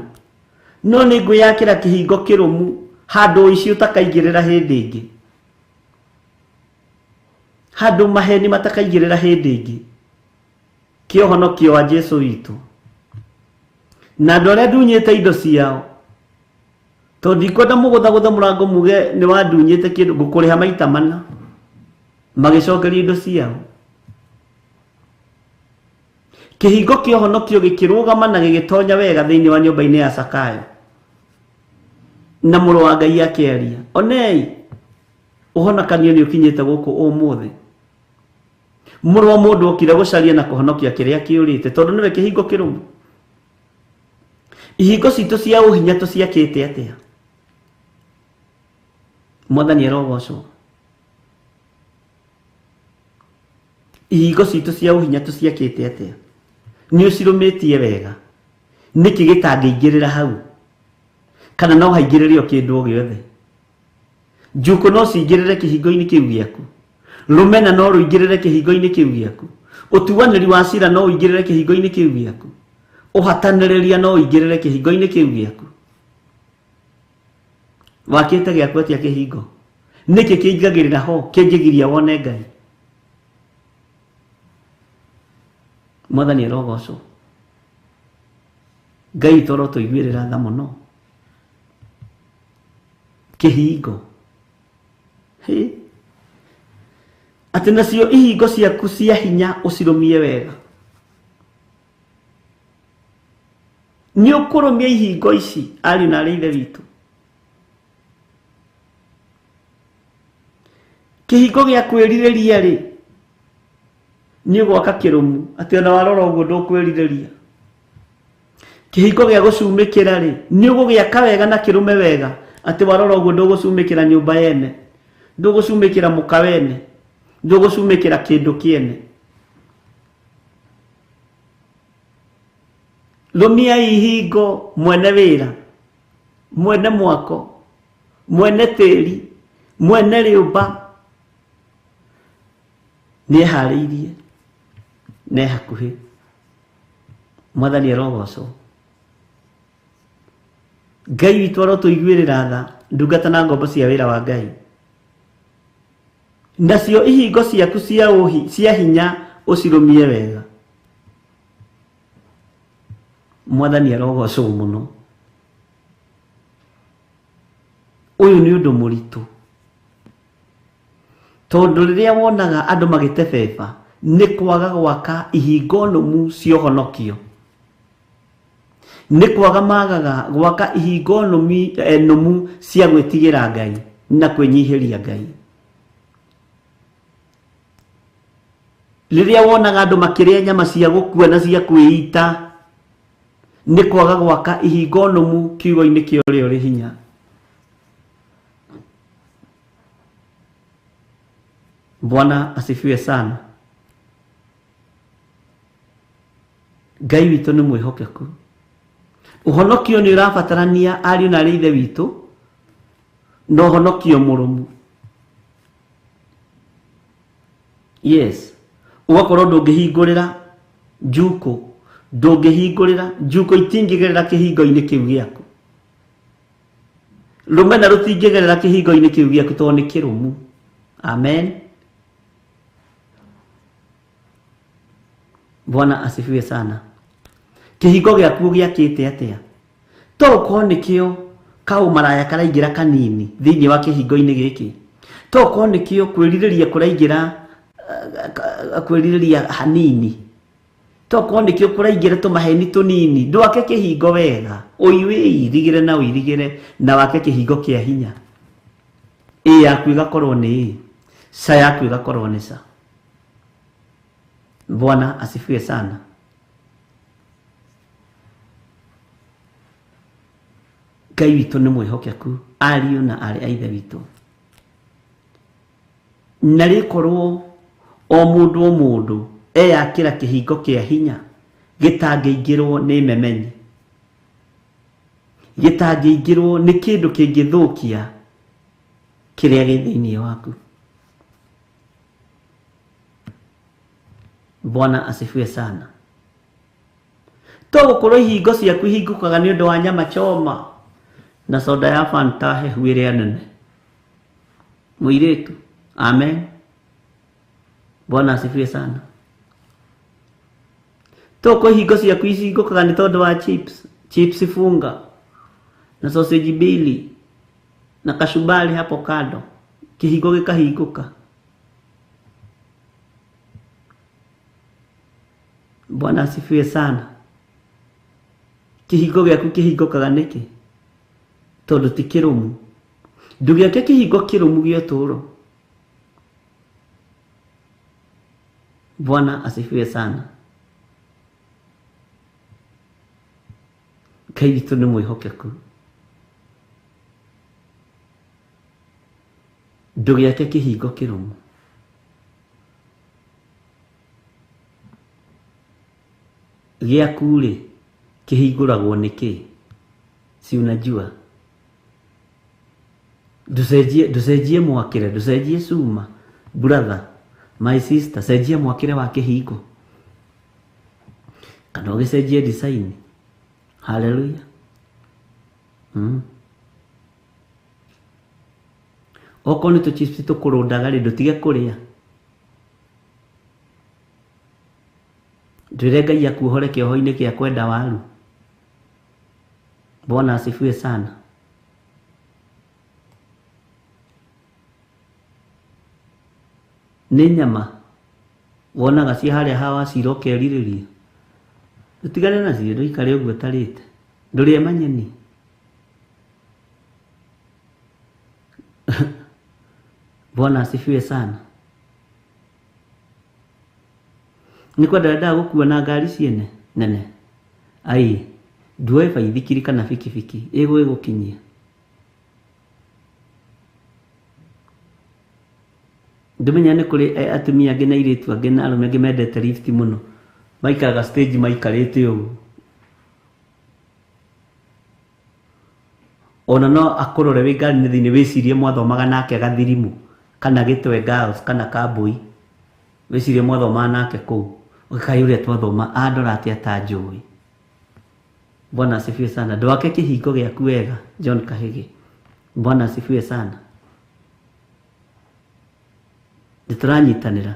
no nĩ ngwĩyakĩra kĩhingo kĩrũmu handũ ũici ũtakaigĩrĩra hĩndĩ ĩngĩ, handũ maheni matakaigĩrĩra hĩndĩ ĩngĩ, kĩa ũhonokio wa Jesu witũ. Na andũ arĩa ndunyĩte indo ciao, tondũ ndikwenda mũgũthagũtha mũrango muge nĩ wandunyĩte kĩndũ, ngũkũrĩha maita mana. Magĩcokeria indo ciao. Kĩhingo kĩa ũhonokio gĩkĩrũgama na gĩgĩtonya wega thĩinĩ wa nyũmba-inĩ ya Sakayo. Na mũrũ wa Ngai akĩaria, onei ũhonokanio nĩ ũkinyĩte gũkũ ũmũthĩ. Mũrũ wa mũndũ okire gũcaria na kũhonokia kĩrĩa kĩũrĩte, tondũ nĩwe kĩhingo kĩrũmu. Ihingo citũ cia ũhinya tũciakĩte atĩa? Mwathani arogocwo. Ihingo citũ cia ũhinya tũciakĩte atĩa? Nĩ ũcirũmĩtie wega? Nĩkĩ gĩtangĩingĩrĩra hau? Kana no haingĩrĩre o kĩndũ o gĩothe? Njukũ no cingĩrĩre kĩhingo-inĩ kĩu gĩaku, rũmena no rũingĩrĩre kĩhingo-inĩ kĩu gĩaku, ũtuanĩri wa cira no ũingĩrĩre kĩhingo-inĩ kĩu gĩaku, ũhatanĩrĩria no ũingĩrĩre kĩhingo-inĩ kĩu gĩaku. Wakĩte gĩaku atĩa kĩhingo? Nĩkĩ kĩingagĩrĩra ho kĩngĩgiria wone Ngai? Mwathani arogocwo. Ngai toro tũiguĩrĩra tha mũno. Kĩhingo. Hĩ. Atĩ nacio ihingo ciaku cia hinya ũcirũmie wega. Nĩ ũkũrũmia ihingo ici ariũ na arĩ ithe witũ. Kĩhingo gĩa kwĩrirĩria rĩ, nĩ ũgwaka kĩrũmu atĩ ona warora ũguo ndũkwĩrirĩria. Kĩhingo gĩa gũcumĩkĩra rĩ, nĩ ũgũgĩaka wega na kĩrũme wega atĩ warora ũguo ndũgũcumĩkĩra nyũmba yene, ndũgũcumĩkĩra mũka wene, ndũgũcumĩkĩra kĩndũ kĩene. Rũmia ihingo mwene wĩra, mwene mwako, mwene tĩri, mwene rĩũmba nĩeharĩirie, nĩ hakuhĩ. Mwathani arogocwo. Ngai witũ arotũiguĩrĩra tha, ndungata na ngombo cia wĩra wa Ngai. Nacio ihingo ciaku cia ũhi cia hinya ũcirũmie wega. Mwathani arogocwo mũno. Ũyũ nĩ ũndũ mũritũ, tondũ rĩrĩa wonaga andũ magĩtebeba nĩ kwaga gwaka ihingo nũmu cia ũhonokio, nĩ kwaga magaga gwaka ihingo nũmu cia gwĩtigĩra Ngai na kwĩnyihĩria Ngai. Rĩrĩa wonaga andũ makĩrĩa nyama cia gũkua na cia kwĩita, nĩ kwaga gwaka ihingo nũmu kiugo-inĩ kĩa ũrĩa ũrĩ hinya. Bwana asifiwe sana. Ngai witũ nĩ mwĩhokeku. Ũhonokio nĩ ũrabatarania ariũ na arĩ ithe witũ, na ũhonokio mũrũmu. Yes, ũgakorwo ndũngĩhingũrĩra njukũ, ndũngĩhingũrĩra njukũ, itingĩgerera kĩhingo-inĩ kĩu gĩaku. Rũmena rũtingĩgerera kĩhingo-inĩ kĩu gĩaku tondũ nĩ kĩrũmu. Amen. Bwana asifiwe sana. Kĩhingo gĩaku gĩakĩte atĩa? To ũkorwo nĩkĩo kaũmaraya karaingĩra kanini thĩinĩ wa kĩhingo-inĩ gĩkĩ, to ũkorwo nĩkĩo kwĩrirĩria kũraingĩra kwĩrirĩria hanini, to ũkorwo nĩkĩo kũraingĩra tũmaheni tũnini. Ndwake kĩhingo wega, ũirigĩre na ũirigĩre na wake kĩhingo kĩa hinya. Ĩ yaku ĩgakorwo nĩ ĩ, ca yaku ĩgakorwo nĩ ca. Bwana asifiwe sana. Ngai witũ nĩ mwĩhokeku ariũ na arĩ a ithe witũ. Na rĩkorwo o mũndũ o mũndũ eyakĩra kĩhingo kĩa hinya, Gĩtangĩingĩrwo nĩ memenyi, gĩtangĩingĩrwo nĩ kĩndũ kĩngĩthũkia kĩrĩa gĩ thĩinĩ waku. Bwana asifiwe sana. To gũkorwo ihingo ciaku ihingũkaga nĩ ũndũ wa nyama choma na soda ya Fanta hehu ĩrĩa nene. Mũirĩtu, amen. Bwana asifiwe sana. To ko ihingo ciaku ihingũkaga nĩ tondũ wa chips, chips funga na sausage mbili na kashumbari hapo kando, kĩhingo gĩkahingũka. Bwana asifiwe sana. Kĩhingo gĩaku kĩhingũkaga nĩkĩ? Tondũ ti kĩrũmu. Ndũgĩake kĩhingo kĩrũmu gĩa ũtũũro. Bwana asifiwe sana. Ngai witũ nĩ mwĩhokeku. Ndũgĩake kĩhingo kĩrũmu. Gĩaku rĩ, kĩhingũragwo nĩkĩ? Si unajua? Ndũcenjie mwakĩre, ndũcenjie cuma. Brother, my sister, cenjia mwakĩre wa kĩhingo. Kana ũgĩcenjie design. Hallelujah. Okorwo nĩ tũchips tũkũrũndaga rĩ, ndũtige kũrĩa. Ndwĩre Ngai akuohore kĩoho-inĩ kĩa kwenda waru. Bwana asifiwe sana. Nĩ nyama wonaga ciĩ harĩa ha wacira ũkerirĩria. Ũtigane nacio, ndũikare ũguo ũtarĩte. Ndũrĩe manyeni. Bwana asifiwe sana. Nĩ kwenda wendaga gũkua na ngari ciene nene? Ai, nduoe baithikiri kana bikibiki ĩgũgĩgũkinyia. Ndũmenya nĩ kũrĩ atumia angĩ na airĩtu angĩ na arũme angĩ mendete lift mũno. Maikaraga stage maikarĩte ũguo. Ona no akũrore wĩ ngari-inĩ thĩinĩ wĩcirie mwathomaga nake gathirimu kana gĩtwe girls kana kambui. Wĩcirie mwathomaga nake kũu. Ũkaĩ ũrĩa twathoma andora atĩa ta njũĩ. Bwana asifiwe sana. Ndwake kĩhingo gĩaku wega, John Kahĩgĩ. Bwana asifiwe sana. Nĩtũranyitanĩra.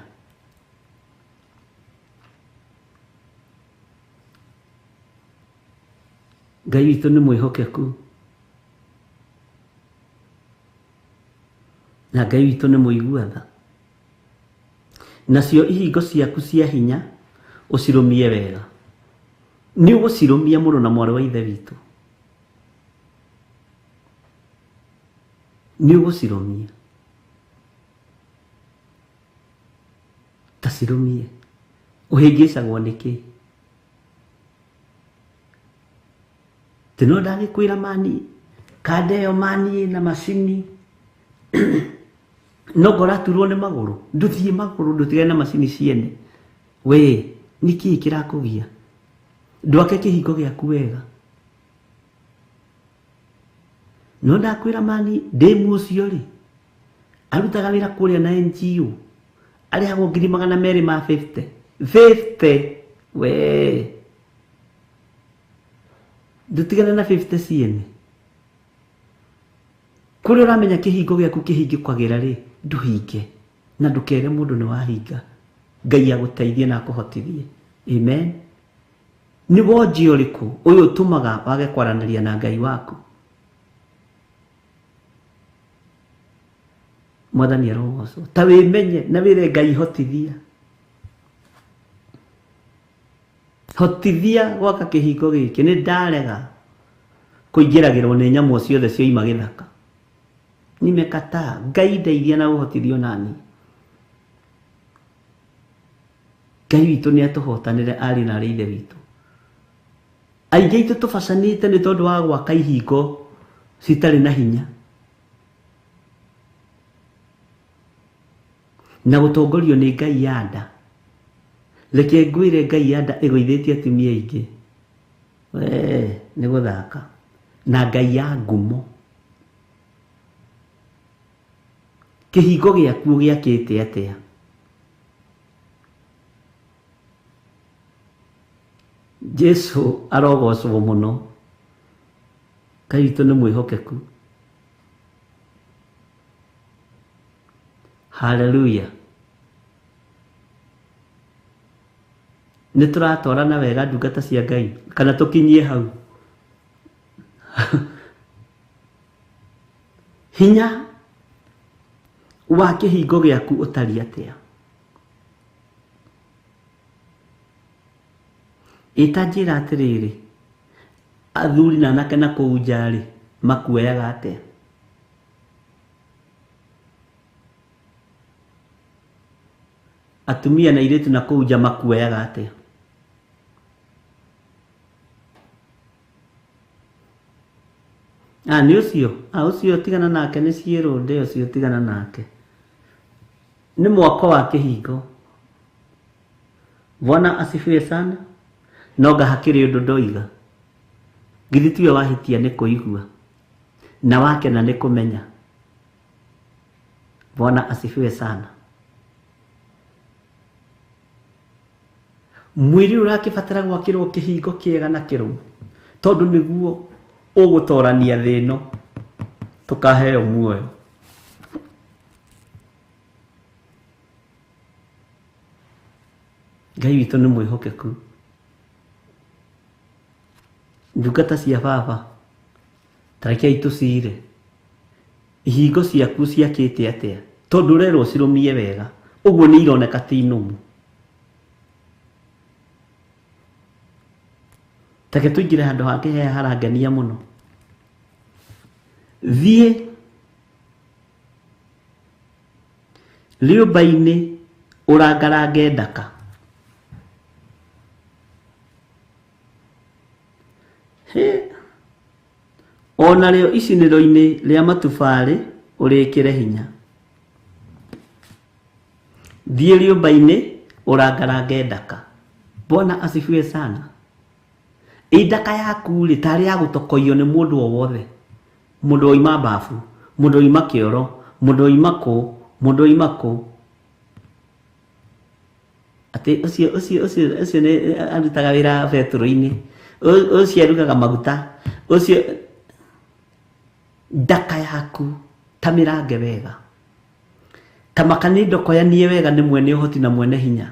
Ngai witũ nĩ mwĩhokeku. Na Ngai witũ nĩ mũigua tha. Nacio ihingo ciaku cia hinya ũcirũmie wega. Nĩ ũgũcirũmia mũno na mwarĩ wa ithe witũ. Nĩ ũgũcirũmia. Ta cirũmie. Ũhĩngĩcagwo nĩkĩ? Tĩ no ndagĩkwĩra mani, kanda ĩyo mani ĩna macini. No ngoraturwo nĩ magũrũ. Ndũthiĩ magũrũ, ndũtigane na macini ciene. We, nĩkĩĩ kĩrakũgia? Ndwake kĩhingo gĩaku wega. No ndakwĩra mani, ndĩmu ũcio rĩ, arutaga wĩra kũrĩa na NGO. Arĩhagwo ngiri magana merĩ ma 50. 50! We! Ndũtigane na 50 ciene. Kũrĩa ũramenya kĩhingo gĩaku kĩhingĩkwagĩra rĩ, ndũhinge. Na ndũkere mũndũ nĩ wahinga. Ngai agũteithie na akũhotithie. Amen. Nĩ wonje ũrĩkũ ũyũ ũtũmaga wage kwaranĩria na Ngai waku? Mwathani arogocwo. Ta wĩmenye na wĩre Ngai hotithia. Hotithia gwaka kĩhingo gĩkĩ. Nĩ ndarega kũingĩragĩrwo nĩ nyamũ ciothe cioima gĩthaka. Nimekataa. Ngai ndeithia na ũhotithio nani. Ngai witũ nĩ atũhotanĩre arĩ na arĩ ithe witũ. Aingĩ aitũ tũbacanĩte nĩ tondũ wa gwaka ihingo citarĩ na hinya. Na gũtongorio nĩ Ngai ya nda. Reke ngwĩre ngai ya nda ĩgũithĩtie atumia aingĩ. Wee nĩ gũthaka. Na ngai ya ngumo. Kĩhingo gĩaku ũgĩakĩte atĩa? Jesu arogocwo mũno. Ngai witũ nĩ mwĩhokeku. Haleluya. Nĩ tũratwarana wega ndungata cia Ngai kana tũkinyie hau? Hinya wa kĩhingo gĩaku ũtariĩ atĩa? Ĩ ta njĩra atĩrĩrĩ, athuri na anake na kũu nja-rĩ, makuoyaga atĩa? Atumia na airĩtu na kũu nja makuoyaga atĩa? Ah, nĩ ũcio? Ah, ũcio tigana nake nĩ ciĩrũnde ũcio tigana nake. Nĩ mwako wa kĩhingo. Bwana asifiwe sana. No nga hakĩrĩ ũndũ ndoiga. Githĩ tiwe wahĩtia nĩ kũigua na wakena nĩ kũmenya. Bwana asifiwe sana. Mwĩrĩ ũrakĩbatara gwakĩrwo kĩhingo kĩega na kĩrũmu tondũ nĩguo ũgũtorania thĩ ĩno tũkaheo muoyo. Ngai witũ nĩ mwĩhokeku. Ndungata cia baba, ta rekei tũcire. Ihingo ciaku ciakĩte atĩa? Tondũ ũrerwo ũcirũmie wega, ũguo nĩ ironeka ti nũmu. Take tũingĩre handũ hangĩ he harangenia mũno. Thiĩ rĩũmba-inĩ ũrangarange ndaka. Hĩ! O narĩo icinĩro-inĩ rĩa matubarĩ ũrĩĩkĩre hinya. Thiĩ rĩũmba-inĩ ũrangarange ndaka. Bwana asifiwe sana. Ĩ ndaka yaku-rĩ, tarĩ ya gũtokoiyo nĩ mũndũ o wothe. Mũndũ waima mbabu, mũndũ waima kĩoro, mũndũ waima kũ, mũndũ waima kũ. Atĩ ũcio ũcio ũcio ũcio nĩ arutaga wĩra betũrũ-inĩ, ũcio arugaga maguta, ũcio ndaka yaku ta mĩrange wega. Kamaka nĩ ndokoyanie wega nĩ mwene ũhoti na mwene hinya.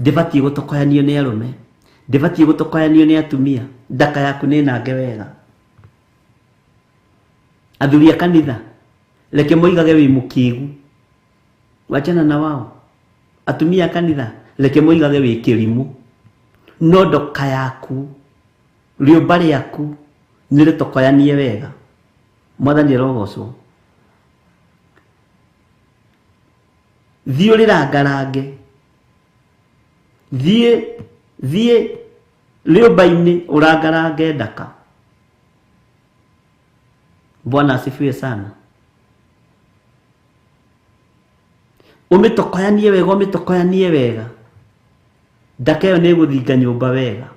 Ndĩbatiĩ gũtokoyanio nĩ arũme, ndĩbatiĩ gũtokoyanio nĩ atumia. Ndaka yaku nĩ nange wega. Athuri a kanitha, reke moigage wĩ mũkĩgu. Wachana na wao. Atumia a kanitha, reke moigage wĩ kĩrimũ. No ndoka yaku, rĩũmba rĩaku nĩ rĩtokoyanie wega. Mwathani arogocwo. Thiĩ ũrĩrangarange. Thiĩ, thiĩ rĩũmba-inĩ ũrangarange ndaka. Bwana asifiwe sana. Ũmĩtokoyanie wega, ũmĩtokoyanie wega. Ndaka ĩyo nĩ ĩgũthinga nyũmba wega.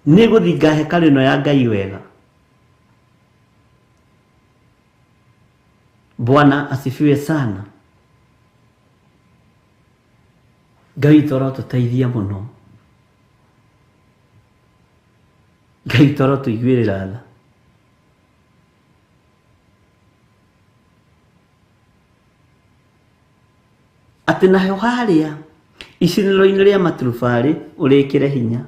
Nĩ ĩgũthinga hekarũ ĩno ya Ngai wega. Bwana asifiwe sana. Ngai witũ arotũteithia mũno. Ngai witũ arotũiguĩrĩra tha. Atĩ naho harĩa icinĩro-inĩ rĩa maturubarĩ ũrĩkĩre hinya.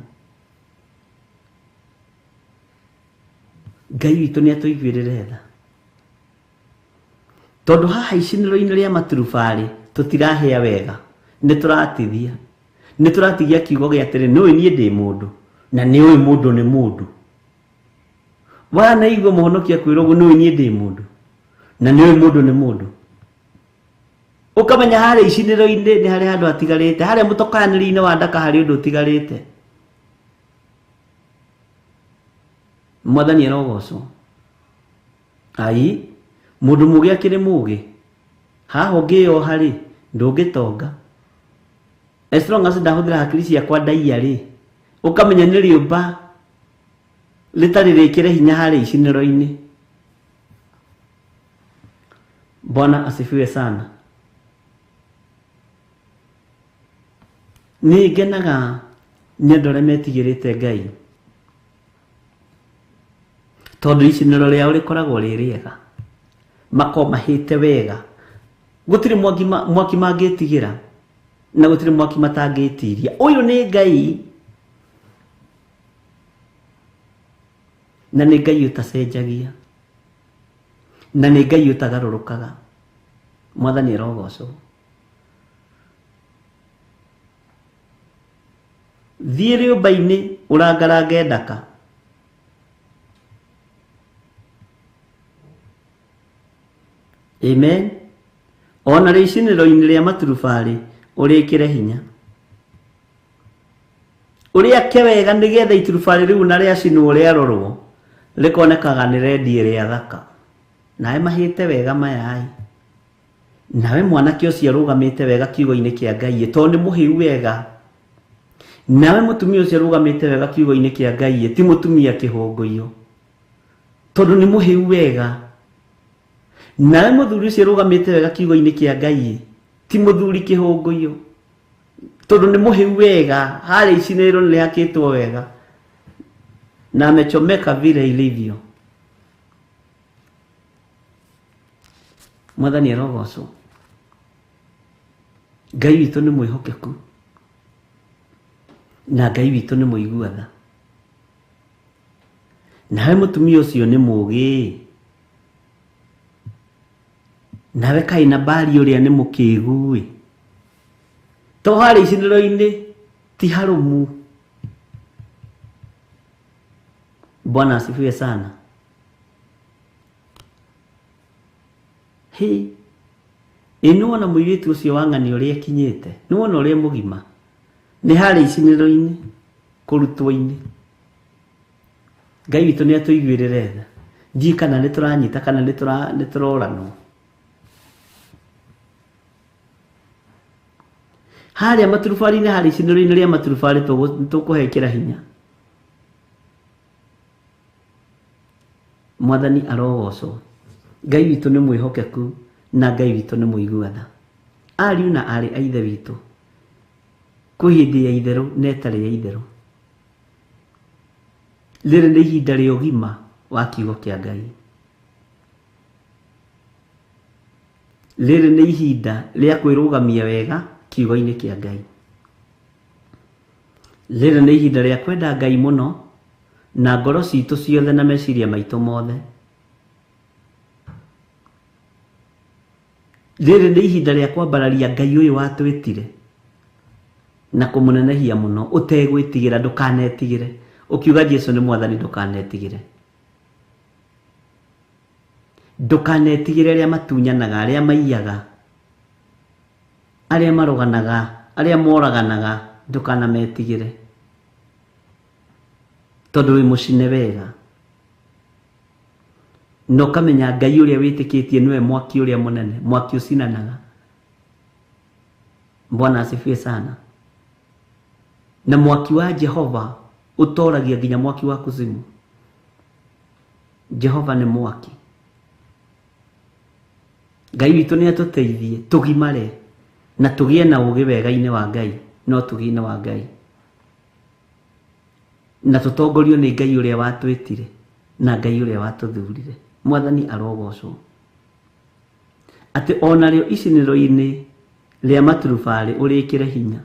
Ngai witũ nĩ atũiguĩrĩre tha. Tondũ haha icinĩro-inĩ rĩa maturubarĩ tũtirahĩa wega, nĩ tũratithia. Nĩ tũratigia kiugo gĩa atĩrĩ, nĩ ũĩ niĩ ndĩ mũndũ, na nĩ ũĩ mũndũ nĩ mũndũ. Wanaigua mũhonokia akwĩra ũguo, nĩ ũĩ niĩ ndĩ mũndũ, na nĩ ũĩ mũndũ nĩ mũndũ. Ũkamenya harĩa icinĩro-inĩ nĩ harĩ handũ hatigarĩte, harĩa mũtokanĩri-inĩ wa ndaka harĩ ũndũ ũtigarĩte. Mwathani arogocwo. Ai, mũndũ mũgĩ akĩrĩ mũgĩ. Haha ũngĩyoha rĩ, ndũngĩtonga. As long as ndahũthĩra hakiri ciakwa ndaiya rĩ, ũkamenya nĩ rĩũmba rĩtarĩ rĩkĩre hinya harĩa icinĩro-inĩ. Bwana asifiwe sana. Nĩ ngenaga nĩ andũ arĩa metigĩrĩte Ngai, tondũ icinĩro rĩao rĩkoragwo rĩ rĩega, makoragwo mahĩte wega, gũtirĩ mwaki mangĩtigĩra na gũtirĩ mwaki matangĩtiria. Ũyũ nĩ Ngai, na nĩ Ngai ũtacenjagia, na nĩ Ngai ũtagarũrũkaga. Mwathani arogocwo. Thiĩ rĩũmba-inĩ ũrangarange ndaka, amen. Ona rĩicinĩro-inĩ rĩa maturubarĩ ũrĩkĩre hinya, ũrĩake wega nĩgetha iturubarĩ rĩu na rĩacinwo rĩarorwo rĩkonekaga nĩ rendi ĩrĩa thaka. Nawe mahĩte wega mayai, nawe mwanake ũcio arũgamĩte wega kiugo-inĩ kĩa Ngai, tondũ nĩ mũhĩu wega. Nawe mũtumia ũcio arũgamĩte wega kiugo-inĩ kĩa Ngai, ti mũtumia kĩhũngũiyo, tondũ nĩ mũhĩu wega. Nawe mũthuri ũcio arũgamĩte wega kiugo-inĩ kĩa Ngai, ti mũthuri kĩhũngũiyo, tondũ nĩ mũhĩu wega. Harĩa icinĩro nĩ rĩakĩtwo wega na amechomeka vile ilivyo. Mwathani arogocwo. Ngai witũ nĩ mwĩhokeku, na Ngai witũ nĩ mũigua tha. Nawe mũtumia ũcio nĩ mũũgĩ, nawe kaĩ na mbari ũrĩa nĩ mũkĩgu-ĩ, to harĩa icinĩro-inĩ ti harũmu. Bwana asifiwe sana. Hĩ, ĩ nĩ wona mũirĩtu ũcio wa ng'ani ũrĩa ekinyĩte, nĩ wona ũrĩa mũgima, nĩ harĩa icinĩro-inĩ kũrutwo-inĩ. Ngai witũ nĩ atũiguĩrĩre tha. Ndiũĩ kana nĩ tũranyita kana nĩ tũroranwo. Harĩa maturubarĩ-inĩ, harĩa icinĩro-inĩ rĩa maturubarĩ tũkũhekĩra hinya. Mwathani arogocwo. Ngai witũ nĩ mwĩhokeku na Ngai witũ nĩ mũigua tha. Ariũ na aarĩ a Ithe witũ, kwĩ hĩndĩ ya itherũ na ĩtarĩ ya itherũ. Rĩrĩ nĩ ihinda rĩa ũgima wa kiugo kĩa Ngai. Rĩrĩ nĩ ihinda rĩa kwĩrũgamia wega kiugo-inĩ kĩa Ngai. Rĩrĩ nĩ ihinda rĩa kwenda Ngai mũno na ngoro citũ ciothe na meciria maitũ mothe. Rĩrĩ nĩ ihinda rĩa kwambararia Ngai ũyũ watwĩtire na kũmũnenehia mũno, ũtegwĩtigĩra, ndũkanetigĩre. Ũkiuga Jesu nĩ Mwathani, ndũkanetigĩre. Ndũkanetigĩre arĩa matunyanaga, arĩa maiyaga, arĩa maroganaga, arĩa moraganaga, ndũkanametigĩre, tondũ wĩ mũcine wega. Na ũkamenya Ngai ũrĩa wĩtĩkĩtie nĩwe mwaki ũrĩa mũnene, mwaki ũcinanaga. Bwana asifiwe sana. Na mwaki wa Jehova ũtoragia nginya mwaki wa kuzimu. Jehova nĩ mwaki. Ngai witũ nĩ atũteithie tũgimare na tũgĩe na ũũgĩ wega-inĩ wa Ngai na ũtugi-inĩ wa Ngai, na tũtongorio nĩ Ngai ũrĩa watwĩtire na Ngai ũrĩa watũthurire. Mwathani arogocwo. Atĩ onarĩo icinĩro-inĩ rĩa maturubarĩ ũrĩkĩre hinya.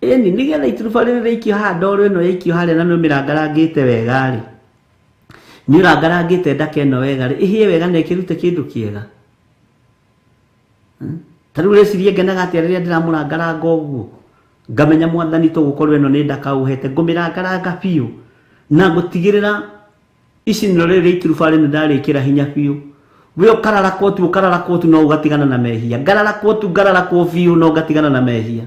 Ĩni nĩgetha iturubarĩ rĩrĩ rĩikio haha, ndoro ĩno yaikio harĩa na nĩ ũmĩrangarangĩte wega rĩ, nĩ ũrangarangĩte ndaka ĩno wega rĩ, ĩhĩe wega na ĩkĩrute kĩndũ kĩega. Ta rĩu ũreciria ngenaga atĩa rĩrĩa ndĩramũrangaranga ũguo, ngamenya Mwathani tũgũkorwo ĩno nĩ ndaka ũhete, ngũmĩrangaranga biũ na ngũtigĩrĩra icinĩro rĩrĩ rĩa iturubarĩ nĩ ndarĩkĩra hinya biũ. We ũkararakwo tu, ũkararakwo tu, no ũgatigana na mehia. Ngararakwo tu, ngararakwo biũ, no ngatigana na mehia.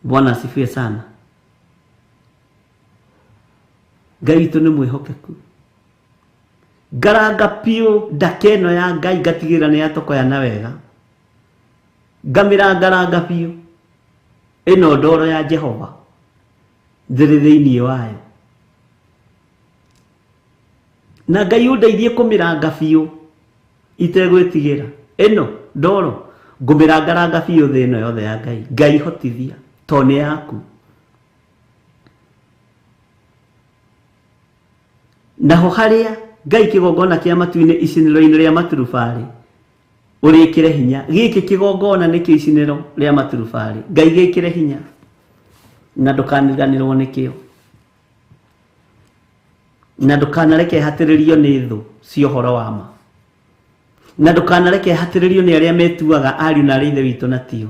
Bwana asifiwe sana. Ngai witũ nĩ mwĩhokeku. Ngaranga biũ ndaka ĩno ya Ngai, ngatigĩrĩra nĩ yatokoyana wega. Ngamĩrangaranga biũ ĩno ndoro ya Jehova ndĩrĩ thĩinĩ wayo na Ngai ũndeithie kũmĩranga biũ itegwĩtigĩra ĩno ndoro ngũmĩrangaranga biũ thĩ ĩno yothe ya Ngai. Ngai hotithia to nĩ yaku. Naho harĩa Ngai kĩgongona kĩa matu-inĩ icinĩro-inĩ rĩa maturubarĩ ũrĩkĩre hinya. Gĩkĩ kĩgongona nĩkĩo icinĩro rĩa maturubarĩ. Ngai gĩkĩre hinya na ndũkaniganĩrwo nĩkĩo, na ndũkanareke hatĩrĩrio nĩ thũ cia ũhoro wa ma, na ndũkanareke hatĩrĩrio nĩ arĩa metuaga ariũ na arĩa ithe witũ na tio.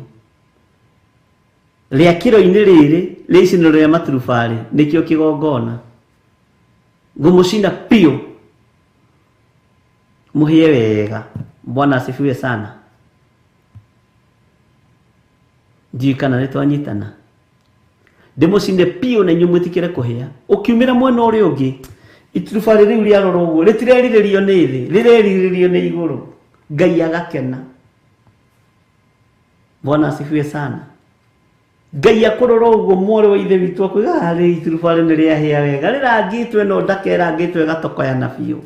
Rĩakĩro-inĩ rĩrĩ rĩa icinĩro rĩa maturubarĩ nĩkĩo kĩgongona. Ngũmũcina biũ mũhĩe wega. Bwana asifiwe sana. Ndiũĩ kana nĩ twanyitana. Ndĩmũcine biũ na inyuĩ mwĩtĩkĩre kũhĩa. Ũkiumĩra mwena ũrĩa ũngĩ iturubarĩ rĩu rĩarora ũguo rĩtirerirĩrio nĩ thĩ, rĩrerirĩrio nĩ igũrũ. Ngai agakena. Bwana asifiwe sana. Ngai akũrora ũguo mwarĩ wa ithe witũ akwĩra harĩ iturubarĩ nĩ rĩahĩa wega, rĩrangĩtwo ĩno ndaka ĩrangĩtwo ĩgatokoyana biũ,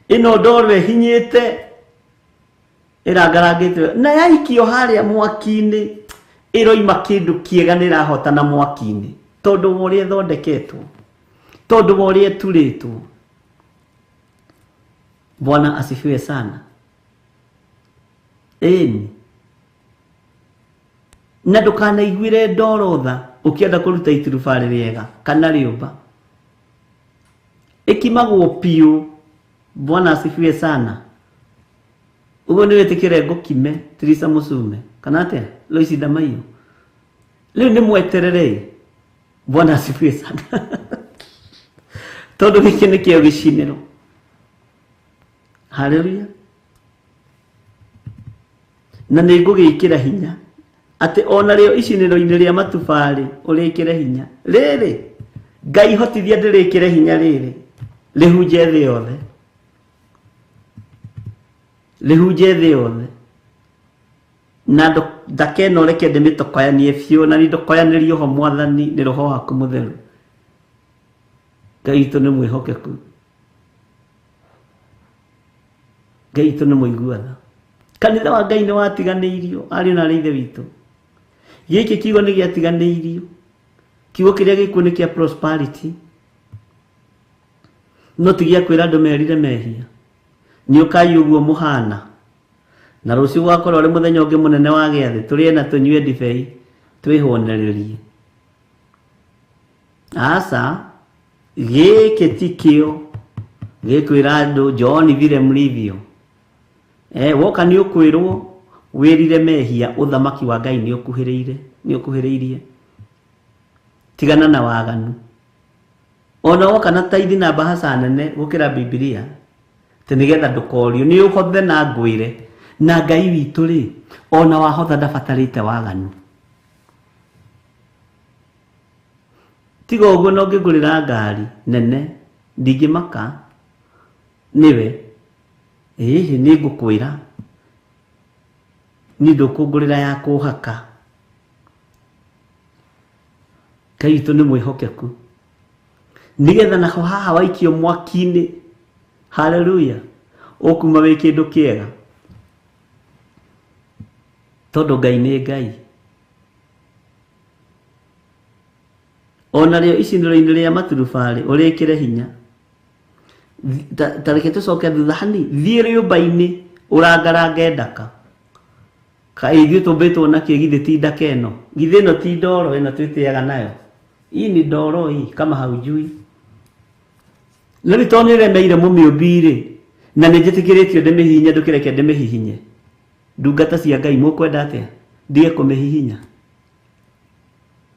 ĩno ndoro ĩhinyĩte ĩrangarangĩtwo na yaikio harĩa mwaki-inĩ ĩroima kĩndũ kĩega nĩ ĩrahotana mwaki-inĩ tondũ wa ũrĩa ĩthondeketwo, tondũ wa ũrĩa ĩturĩtwo. Bwana asifiwe sana. Ĩni na ndũkanaiguĩre ndoro tha ũkĩenda kũruta iturubarĩ rĩega kana rĩũmba, ĩkimagwo biũ. Bwana asifiwe sana. Ũguo nĩ wĩtĩkĩre ngũkime Teresa Mũcume kana atĩa Loisi Ndamaiyũ. Rĩu nĩ mweterere. Bwana asifiwe sana. Tondũ gĩkĩ nĩkĩo gĩcinĩro. Haleluya. Na nĩ ngũgĩkĩra hinya atĩ ona rĩo icinĩro-inĩ rĩa matubarĩ ũrĩkĩre hinya. Rĩrĩ Ngai hotithia ndĩrĩkĩre hinya rĩrĩ rĩhunje thĩ yothe, rĩhunje thĩ yothe, na ndakena ũreke ndĩmĩtokoyanie biũ, na nĩ ndokoyanĩrio ho Mwathani nĩ roho waku mũtheru. Ngai witũ nĩ mwĩhokeku, Ngai witũ nĩ mũiguana. Kanitha wa Ngai nĩ watiganĩirio, ariũ na arĩ ithe witũ. Gĩkĩ kiugo nĩ gĩatiganĩirio. Kiugo kĩrĩa gĩkuo nĩ kĩa prosperity, no ti gĩa kwĩra andũ merire mehia. Nĩ ũkai ũguo mũhana, na rũciũ gwakorwo ũrĩ mũthenya ũngĩ mũnene wa gĩathĩ, tũrĩe na tũnyue ndibei twĩhũnĩrĩrie. Aca, gĩkĩ ti kĩo gĩkwĩra andũ njooni vile mlivyo. Woka nĩ ũkwĩrwo wĩrire mehia, ũthamaki wa Ngai nĩ ũkuhĩrĩire, nĩ ũkuhĩrĩirie. Tigana na waganu. Ona woka na taithi na mbahaca nene gũkĩra Bibilia, atĩ nĩgetha ndũkorio, nĩ ũhothe na ngwĩre. Na Ngai witũ rĩ, ona wahotha ndabatarĩte waganu. Tiga ũguo no ngĩngũrĩra ngari nene, ndingĩmaka nĩwe. Ĩhĩ, nĩ ngũkwĩra niĩ ndũkũngũrĩra ya kũhaka. Ngai witũ nĩ mwĩhokeku, nĩgetha naho haha waikio mwaki-inĩ, haleluya, ũkuma wĩ kĩndũ kĩega, tondũ Ngai nĩ Ngai. Ona rĩo icinĩro-inĩ rĩa maturubarĩ ũrĩkĩre hinya. Ta reke tũcoke thutha hani, thiĩ rĩũmba-inĩ ũrangarange ndaka. Kaĩ ithuĩ tũmbĩtwo na kĩ, githĩ ti ndaka ĩno? Githĩ ĩno ti ndoro ĩno twĩtĩaga nayo? Hii ni ndoro hii kama haujui. No rĩu tondũ nĩremeire mũmĩũmbi rĩ, na nĩ njĩtĩkĩrĩtio ndĩmĩhihinye, ndũkĩreke ndĩmĩhihinye. Ndungata cia Ngai mũkwenda atĩa? Ndige kũmĩhihinya?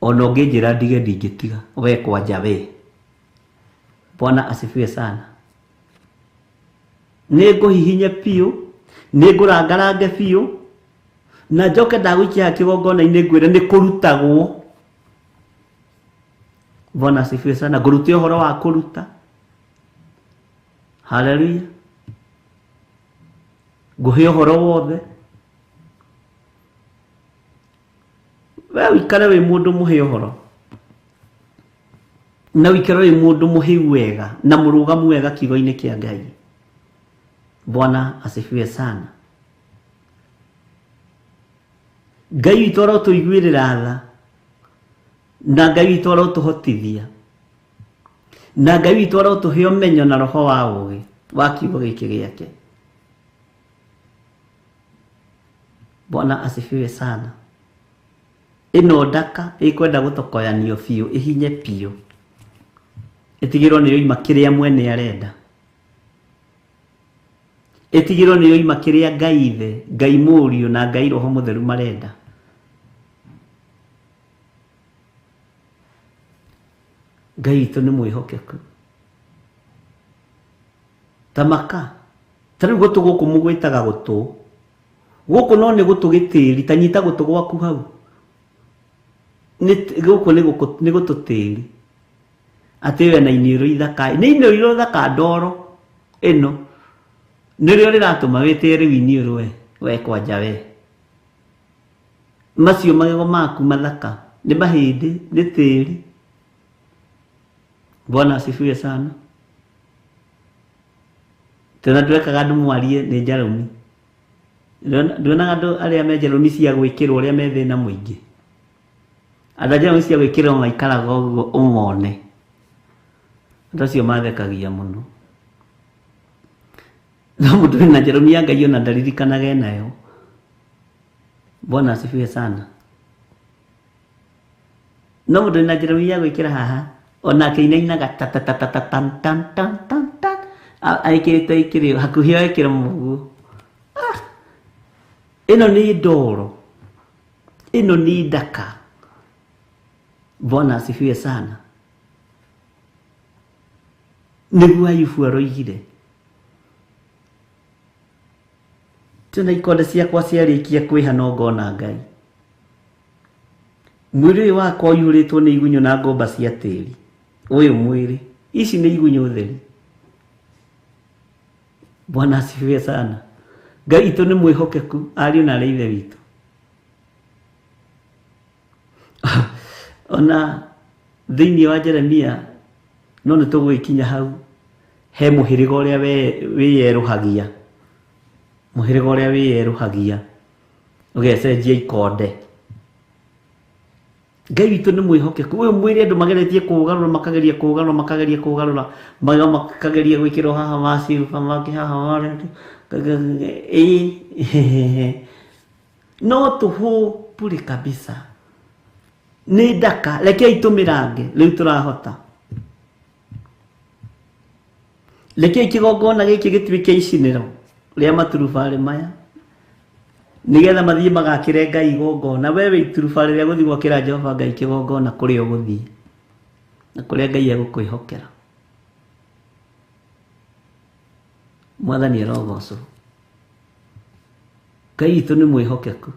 Ona ũngĩnjĩra ndige ndingĩtiga, we kwanja we. Bwana asifiwe sana. Nĩ ngũhihinye biũ, nĩ ngũrangarange biũ, na njoke ndagũikia kĩgongona-inĩ ngwĩre nĩ kũrutagwo. Bwana asifiwe sana. Ngũrute ũhoro wa kũruta. Haleluya. Ngũhe ũhoro wothe. We ũikare wĩ mũndũ mũhĩ ũhoro na ũikare wĩ mũndũ mũhĩu wega na mũrũgamu wega kiugo-inĩ kĩa Ngai. Bwana asifiwe sana. Ngai witũ arotũiguĩrĩra tha, na Ngai witũ arotũhotithia, na Ngai witũ arotũhe ũmenyo na roho wa ũgĩ wa kiugo gĩkĩ gĩake. Bwana asifiwe sana. Ĩno ndaka ĩkwenda gũtokoyanio biũ, ĩhinye biũ, ĩtigĩrwo nĩ yoima kĩrĩa mwene arenda, ĩtigĩrwo nĩ yoima kĩrĩa Ngai Ithe, Ngai Mũriũ na Ngai Roho Mũtheru marenda. Ngai witũ nĩ mwĩhokeku. Tamaka ta rĩu gũtũ gũkũ mũgwĩtaga gũtũ gũkũ, no nĩ gũtũ gĩtĩri, ta nyita gũtũ gwaku hau. Gũkũ nĩ gũtũ tĩri, atĩ we na iniũrũ ithaka, nĩ iniũrũ thaka ndoro ĩno nĩrĩo rĩratũma wĩtĩe rĩu iniũrũ we kwanja we. Macio magego maku mathaka nĩ mahĩndĩ, nĩ tĩri. Bwana asifiwe sana. Tena ndwekaga andũ mwarie nĩ njarũmi. Nduonaga andũ arĩa me njarũmi cia gwĩkĩrwo ũrĩa me thĩna mũingĩ. Andũ a njarũmi cia gwĩkĩrwo maikaraga ũguo ũmone. Andũ acio mathekagia mũno. No mũndũ wĩna njarũmi ya Ngai ona ndaririkanaga enayo. Bwana asifiwe sana. No mũndũ wĩna njarũmi ya gwĩkĩra haha ona akĩinainaga ta ta ta ta ta tan tan tan tan tan, ekĩrĩte ĩkĩrĩ hakuhĩ o ĩkĩre mũguo. Ĩno nĩ ndoro, ĩno nĩ ndaka. Bwana asifiwe sana. Nĩguo Ayubu aroigire, tena ikonde ciakwa ciarĩkia kwĩha no ngona Ngai. Mwĩrĩ ũyũ wakwa ũiyũrĩtwo nĩ igunyũ na ngũmba cia tĩri. Ũyũ mwĩrĩ, ici nĩ igunyũ theri. Bwana asifiwe sana. Ngai witũ nĩ mwĩhokeku, ariũ na arĩ ithe witũ. Ona thĩinĩ wa Jeremia no nĩ tũgũgĩkinya hau, he mũhĩrĩga ũrĩa wĩyerũhagia, mũhĩrĩga ũrĩa wĩyerũhagia ũgecenjia ikonde. Ngai witũ nĩ mwĩhokeku. Ũyũ mwĩrĩ andũ mageretie kũũgarũra, makageria kũũgarũra, makageria kũũgarũra, makageria gwĩkĩrwo haha maciruba mangĩ haha ĩĩ, no tũhũ bure kabisa. Nĩ ndaka, rekei tũmĩrange rĩu tũrahota. Rekei kĩgongona gĩkĩ gĩtuĩke icinĩro rĩa maturubarĩ maya, nĩgetha mathiĩ magakĩre Ngai igongona. We wĩ iturubarĩ rĩa gũthiĩ gwakĩra Jehova Ngai kĩgongona kũrĩa ũgũthiĩ na kũrĩa Ngai egũkwĩhokera. Mwathani arogocwo. Ngai witũ nĩ mwĩhokeku.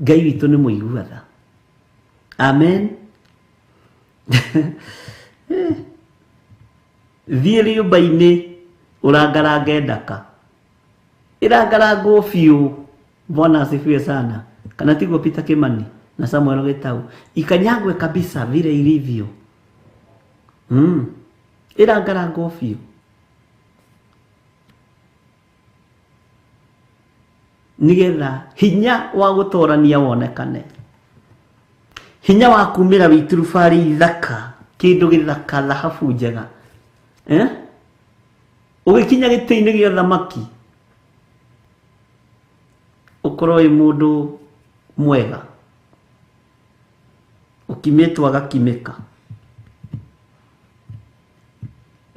Ngai witũ nĩ mũigua tha. Amen. Thiĩ rĩũmba-inĩ ũrangarange ndaka, ĩrangarangwo biũ. Bwana asifiwe sana. Kana tiguo Peter Kimani na Samuel Gitau, ikanyagwe kabisa vile ilivyo. Ĩrangarangwo biũ. Nĩgetha hinya wa gũtorania wonekane, hinya wa kumĩra wĩ iturubarĩ ithaka, kĩndũ gĩthaka, thahabu njega, ũgĩkinya gĩtĩ-inĩ gĩa ũthamaki ũkorwo wĩ mũndũ mwega, ũkimĩtwo agakimĩka.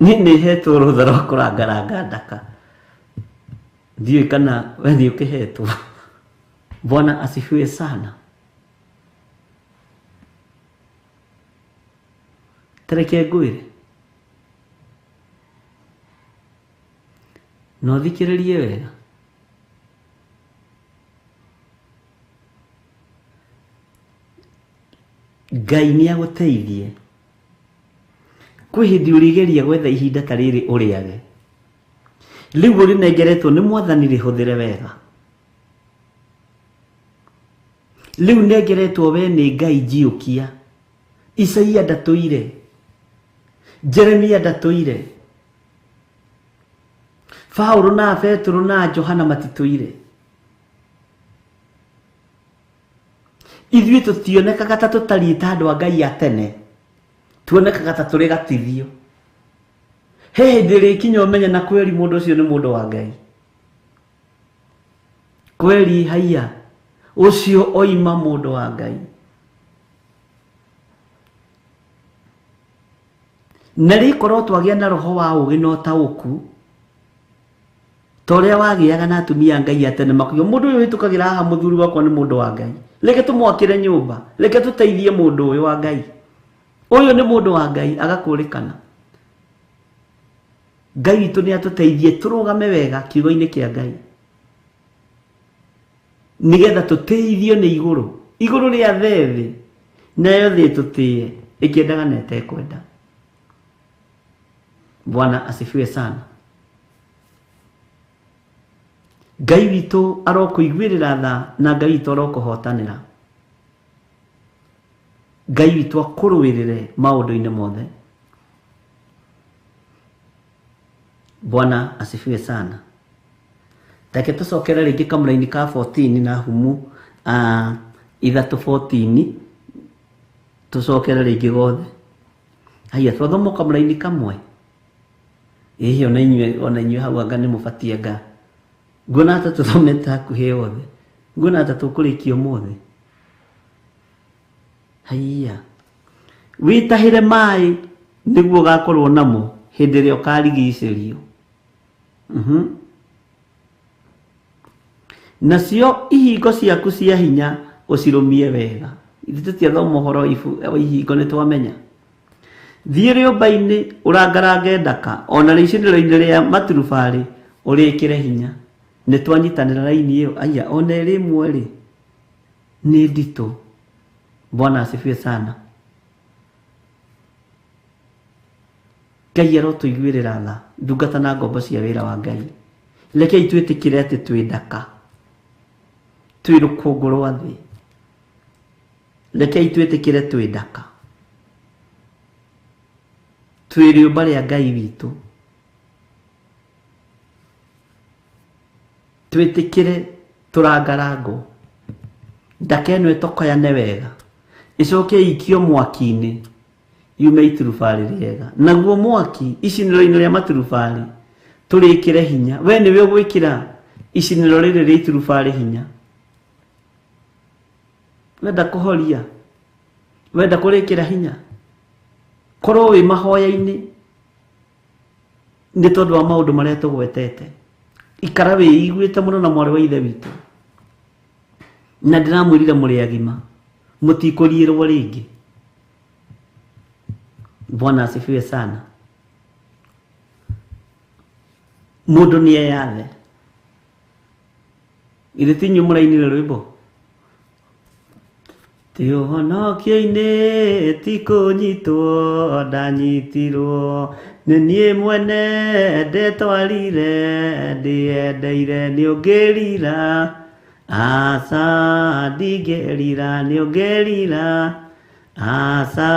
Niĩ nĩ hetwo rũtha rwa kũrangaranga ndaka, ndiũĩ kana we nĩ ũkĩhetwo. Bwana asifiwe sana. Tareke ngwĩre na ũthikĩrĩrie wega. Ngai nĩ agũteithie. Kwĩ hĩndĩ ũrĩgeria gwetha ihinda ta rĩrĩ ũrĩage, rĩu ũrĩnengeretwo nĩ Mwathani, rĩhũthĩre wega. Rĩu nengeretwo we nĩ Ngai njiũkia. Isaia ndatũire, Jeremia ndatũire, Paulo na Petero na Johana matitũire. Ithuĩ tũtionekaga ta tũtariĩ ta andũ a Ngai a tene, tuonekaga ta tũrĩ gatithio. He hĩndĩ ĩrĩkinya ũmenye na kweri mũndũ ũcio nĩ mũndũ wa Ngai. Kweri haiya ũcio oima mũndũ wa Ngai. Na rĩkorwo twagĩa na roho wa ũũgĩ na ũtaũku ta ũrĩa wagĩaga na atumia a Ngai a tene, makiuga mũndũ ũyũ ũhĩtũkagĩra haha mũthuri wakwa nĩ mũndũ wa Ngai, reke tũmwakĩre nyũmba, reke tũteithie mũndũ ũyũ wa Ngai, ũyũ nĩ mũndũ wa Ngai, agakũrĩkana. Ngai witũ nĩ atũteithie tũrũgame wega kiugo-inĩ kĩa Ngai, nĩgetha tũteithio nĩ igũrũ, igũrũ rĩa thĩ, nayo thĩ tũtĩe ĩkĩendaga na ĩtekwenda. Bwana asifiwe sana. Ngai witũ arokũiguĩrĩra tha na Ngai witũ arokũhotanĩra. Ngai witũ akũrũĩrĩre maũndũ-inĩ mothe. Bwana asifiwe sana. Reke tũcokere rĩngĩ kamũraini ka 14 na humu 3:14, tũcokere rĩngĩ gothe. Haiya, twathoma kamũraini kamwe. Ĩĩ, ona inyuĩ hau anga nĩ mũbatiĩ anga. Nguona ta tũthomete hakuhĩ yothe. Nguona ta tũkũrĩkia ũmũthĩ. Haiya, wĩtahĩre maĩ nĩguo ũgakorwo namo hĩndĩ ĩrĩa ũkarigicĩrio. Nacio ihingo ciaku cia hinya ũcirũmie wega. Ithuĩ tũtiathoma ũhoro wa ihingo nĩ twamenya. Thiĩ rĩũmba-inĩ ũrangarange ndaka, ona rĩicinĩro-inĩ rĩa maturubarĩ ũrĩkĩre hinya. Nĩ twanyitanĩra raini ĩyo, aya ona ĩrĩ ĩmwe rĩ nĩ nditũ. Bwana asifiwe sana. Ngai arotũiguĩrĩra tha, ndungata na ngombo cia wĩra wa Ngai. Rekei twĩtĩkĩre atĩ twĩ ndaka, twĩ rũkũngũ rwa thĩ. Rekei twĩtĩkĩre twĩ ndaka, twĩ rĩũmba rĩa Ngai witũ. Twĩtĩkĩre tũrangarangwo, ndaka ĩno ĩtokoyane wega, ĩcoke ĩikio mwaki-inĩ yume iturubarĩ rĩega. Naguo mwaki icinĩro-inĩ rĩa maturubarĩ tũrĩkĩre hinya. We nĩwe ũgwĩkĩra icinĩro rĩrĩ rĩa iturubarĩ hinya. Wenda kũhoria, wenda kũrĩkĩra hinya, korwo wĩ mahoya-inĩ nĩ tondũ wa maũndũ marĩa tũgwetete. Ikara wĩiguĩte mũno na mwarĩ wa ithe witũ, na ndĩramwĩrire mũrĩ agima, mũtikũriĩrwo rĩngĩ. Bwana asifiwe sana. Mũndũ nĩ eyathe. Githĩ ti inyuĩ mũrainire rwĩmbo? Ti ũhonokio-inĩ ti kũnyitwo ndanyitirwo, nĩ niĩ mwene ndetwarire ndĩyendeire nĩ ũngĩrira, aca ndingĩrira nĩ ũngĩrira, aca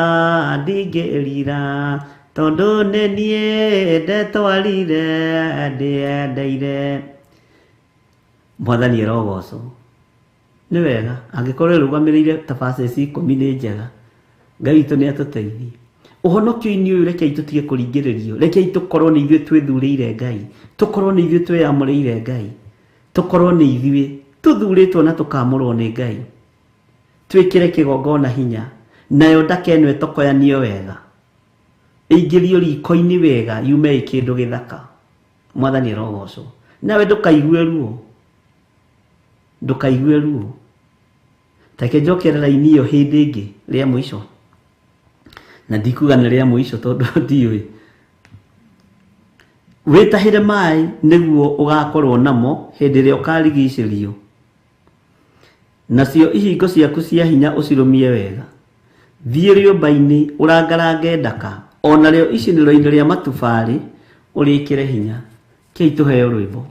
ndingĩrira, tondũ nĩ niĩ ndetwarire ndĩyendeire. Mwathani arogocwo. Nĩ wega angĩkorwo ĩrũgamĩrĩire ta verses 10 nĩ njega. Ngai witũ nĩ atũteithie. Ũhonokio-inĩ ũyũ rekei tũtige kũringĩrĩrio, rekei tũkorwo nĩ ithuĩ twĩthurĩire Ngai, tũkorwo nĩ ithuĩ twĩyamũrĩire Ngai, tũkorwo nĩ ithuĩ tũthurĩtwo na tũkamũrwo nĩ Ngai. Twĩkĩre kĩgongona hinya, nayo ndaka ĩno ĩtokoyanio wega, ĩingĩrio riko-inĩ wega, yume ĩ kĩndũ gĩthaka. Mwathani arogocwo. Nawe ndũkaigue ruo, ndũkaigue ruo. Reke njokere raini ĩyo hĩndĩ ĩngĩ rĩa mũico, na ndikuga nĩ rĩa mũico tondũ ndiũĩ. Wĩtahĩre maĩ nĩguo ũgakorwo namo hĩndĩ ĩrĩa ũkarigicĩrio, nacio ihingo ciaku cia hinya ũcirũmie wega. Thiĩ rĩũmba-inĩ ũrangarange ndaka, ona rĩo icinĩro-inĩ rĩa matubarĩ ũrĩkĩre hinya. Kei tũheo rwĩmbo.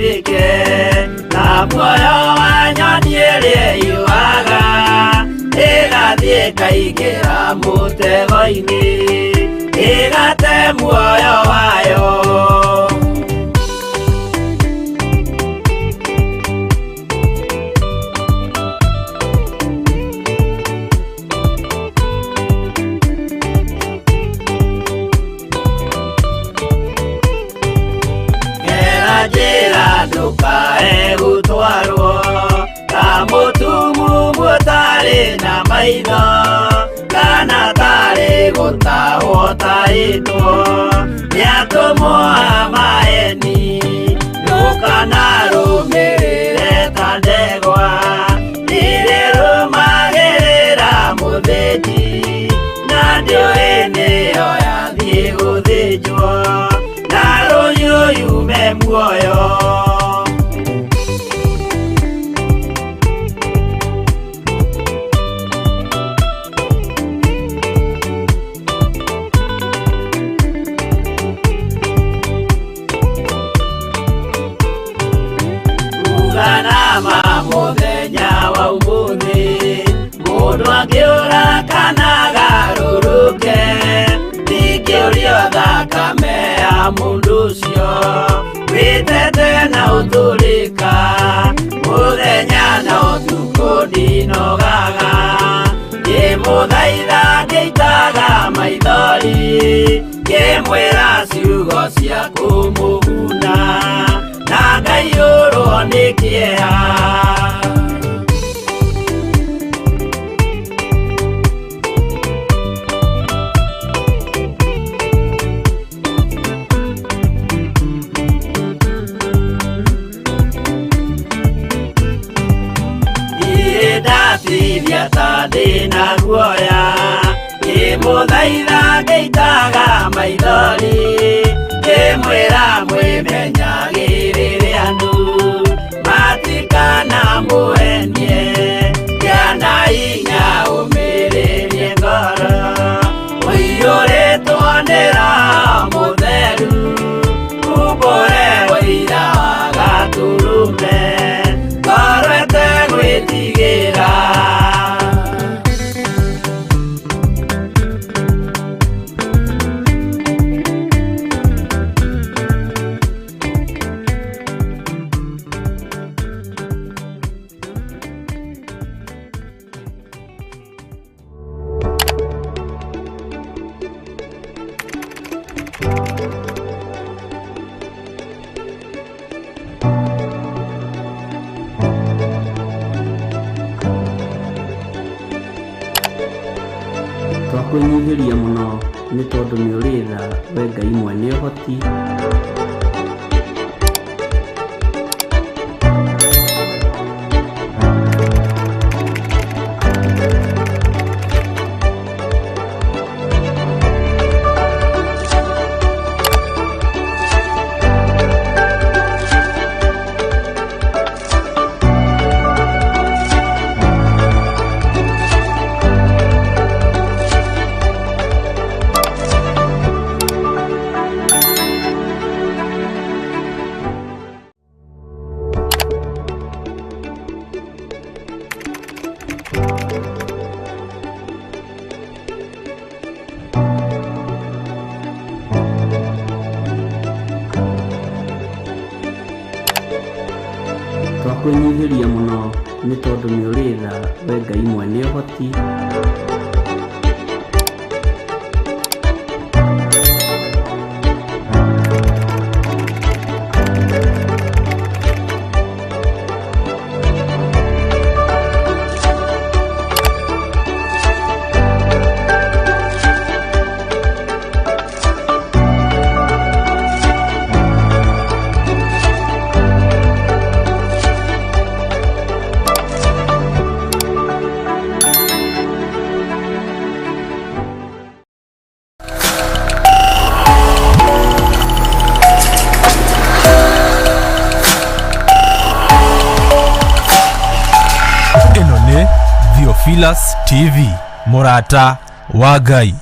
ũteithĩke na muoyo wa nyoni ĩrĩa ĩyũaga ĩgathiĩ ĩkaingĩra mũtego-inĩ ĩgate muoyo wayo. Njĩra ndũkae gũtwarwo ta mũtumumu ũtarĩ na maitho kana tarĩ gũtahwo tahĩtwo nĩ atũmwo a maeni ndũkanarũmĩrĩre ta ndegwa irĩrũmagĩrĩra mũthĩnji na ndĩũĩ nĩyo yathiĩ gũthĩnjwo na rũhiũ yume muoyo. Uganama mũthenya wa ũmũthĩ mũndũ angĩũra kana agarũrũke ndingĩũrio thakame ya mũndũ ũcio wĩtete na ũtũrĩka mũthenya na ũtukũ ndinogaga ngĩmũthaitha ngĩitaga maithori ngĩmwĩra ciugo cia kũmũguna na ngaiyũrwo nĩ kĩeha. Ndatithia ta ndĩna guoya ngĩmũthaitha ngĩitaga maithori ngĩmwĩra mwĩmenyagĩrĩre andũ matikanamũhenie kĩana hinya ũmĩrĩrie ngoro ũiyũrĩtwo nĩ Roho Mũtheru umbũre ũira wa Gatũrũme ngoro ĩtegwĩtigĩra. Twakwĩnyihĩria mũno nĩ tondũ nĩ ũrĩ tha we Ngai mwene ũhoti. Twakwĩnyihĩria mũno nĩ tondũ nĩ ũrĩ tha we Ngai mwene ũhoti. Ĩno nĩ Theophilus TV, mũrata wa Ngai.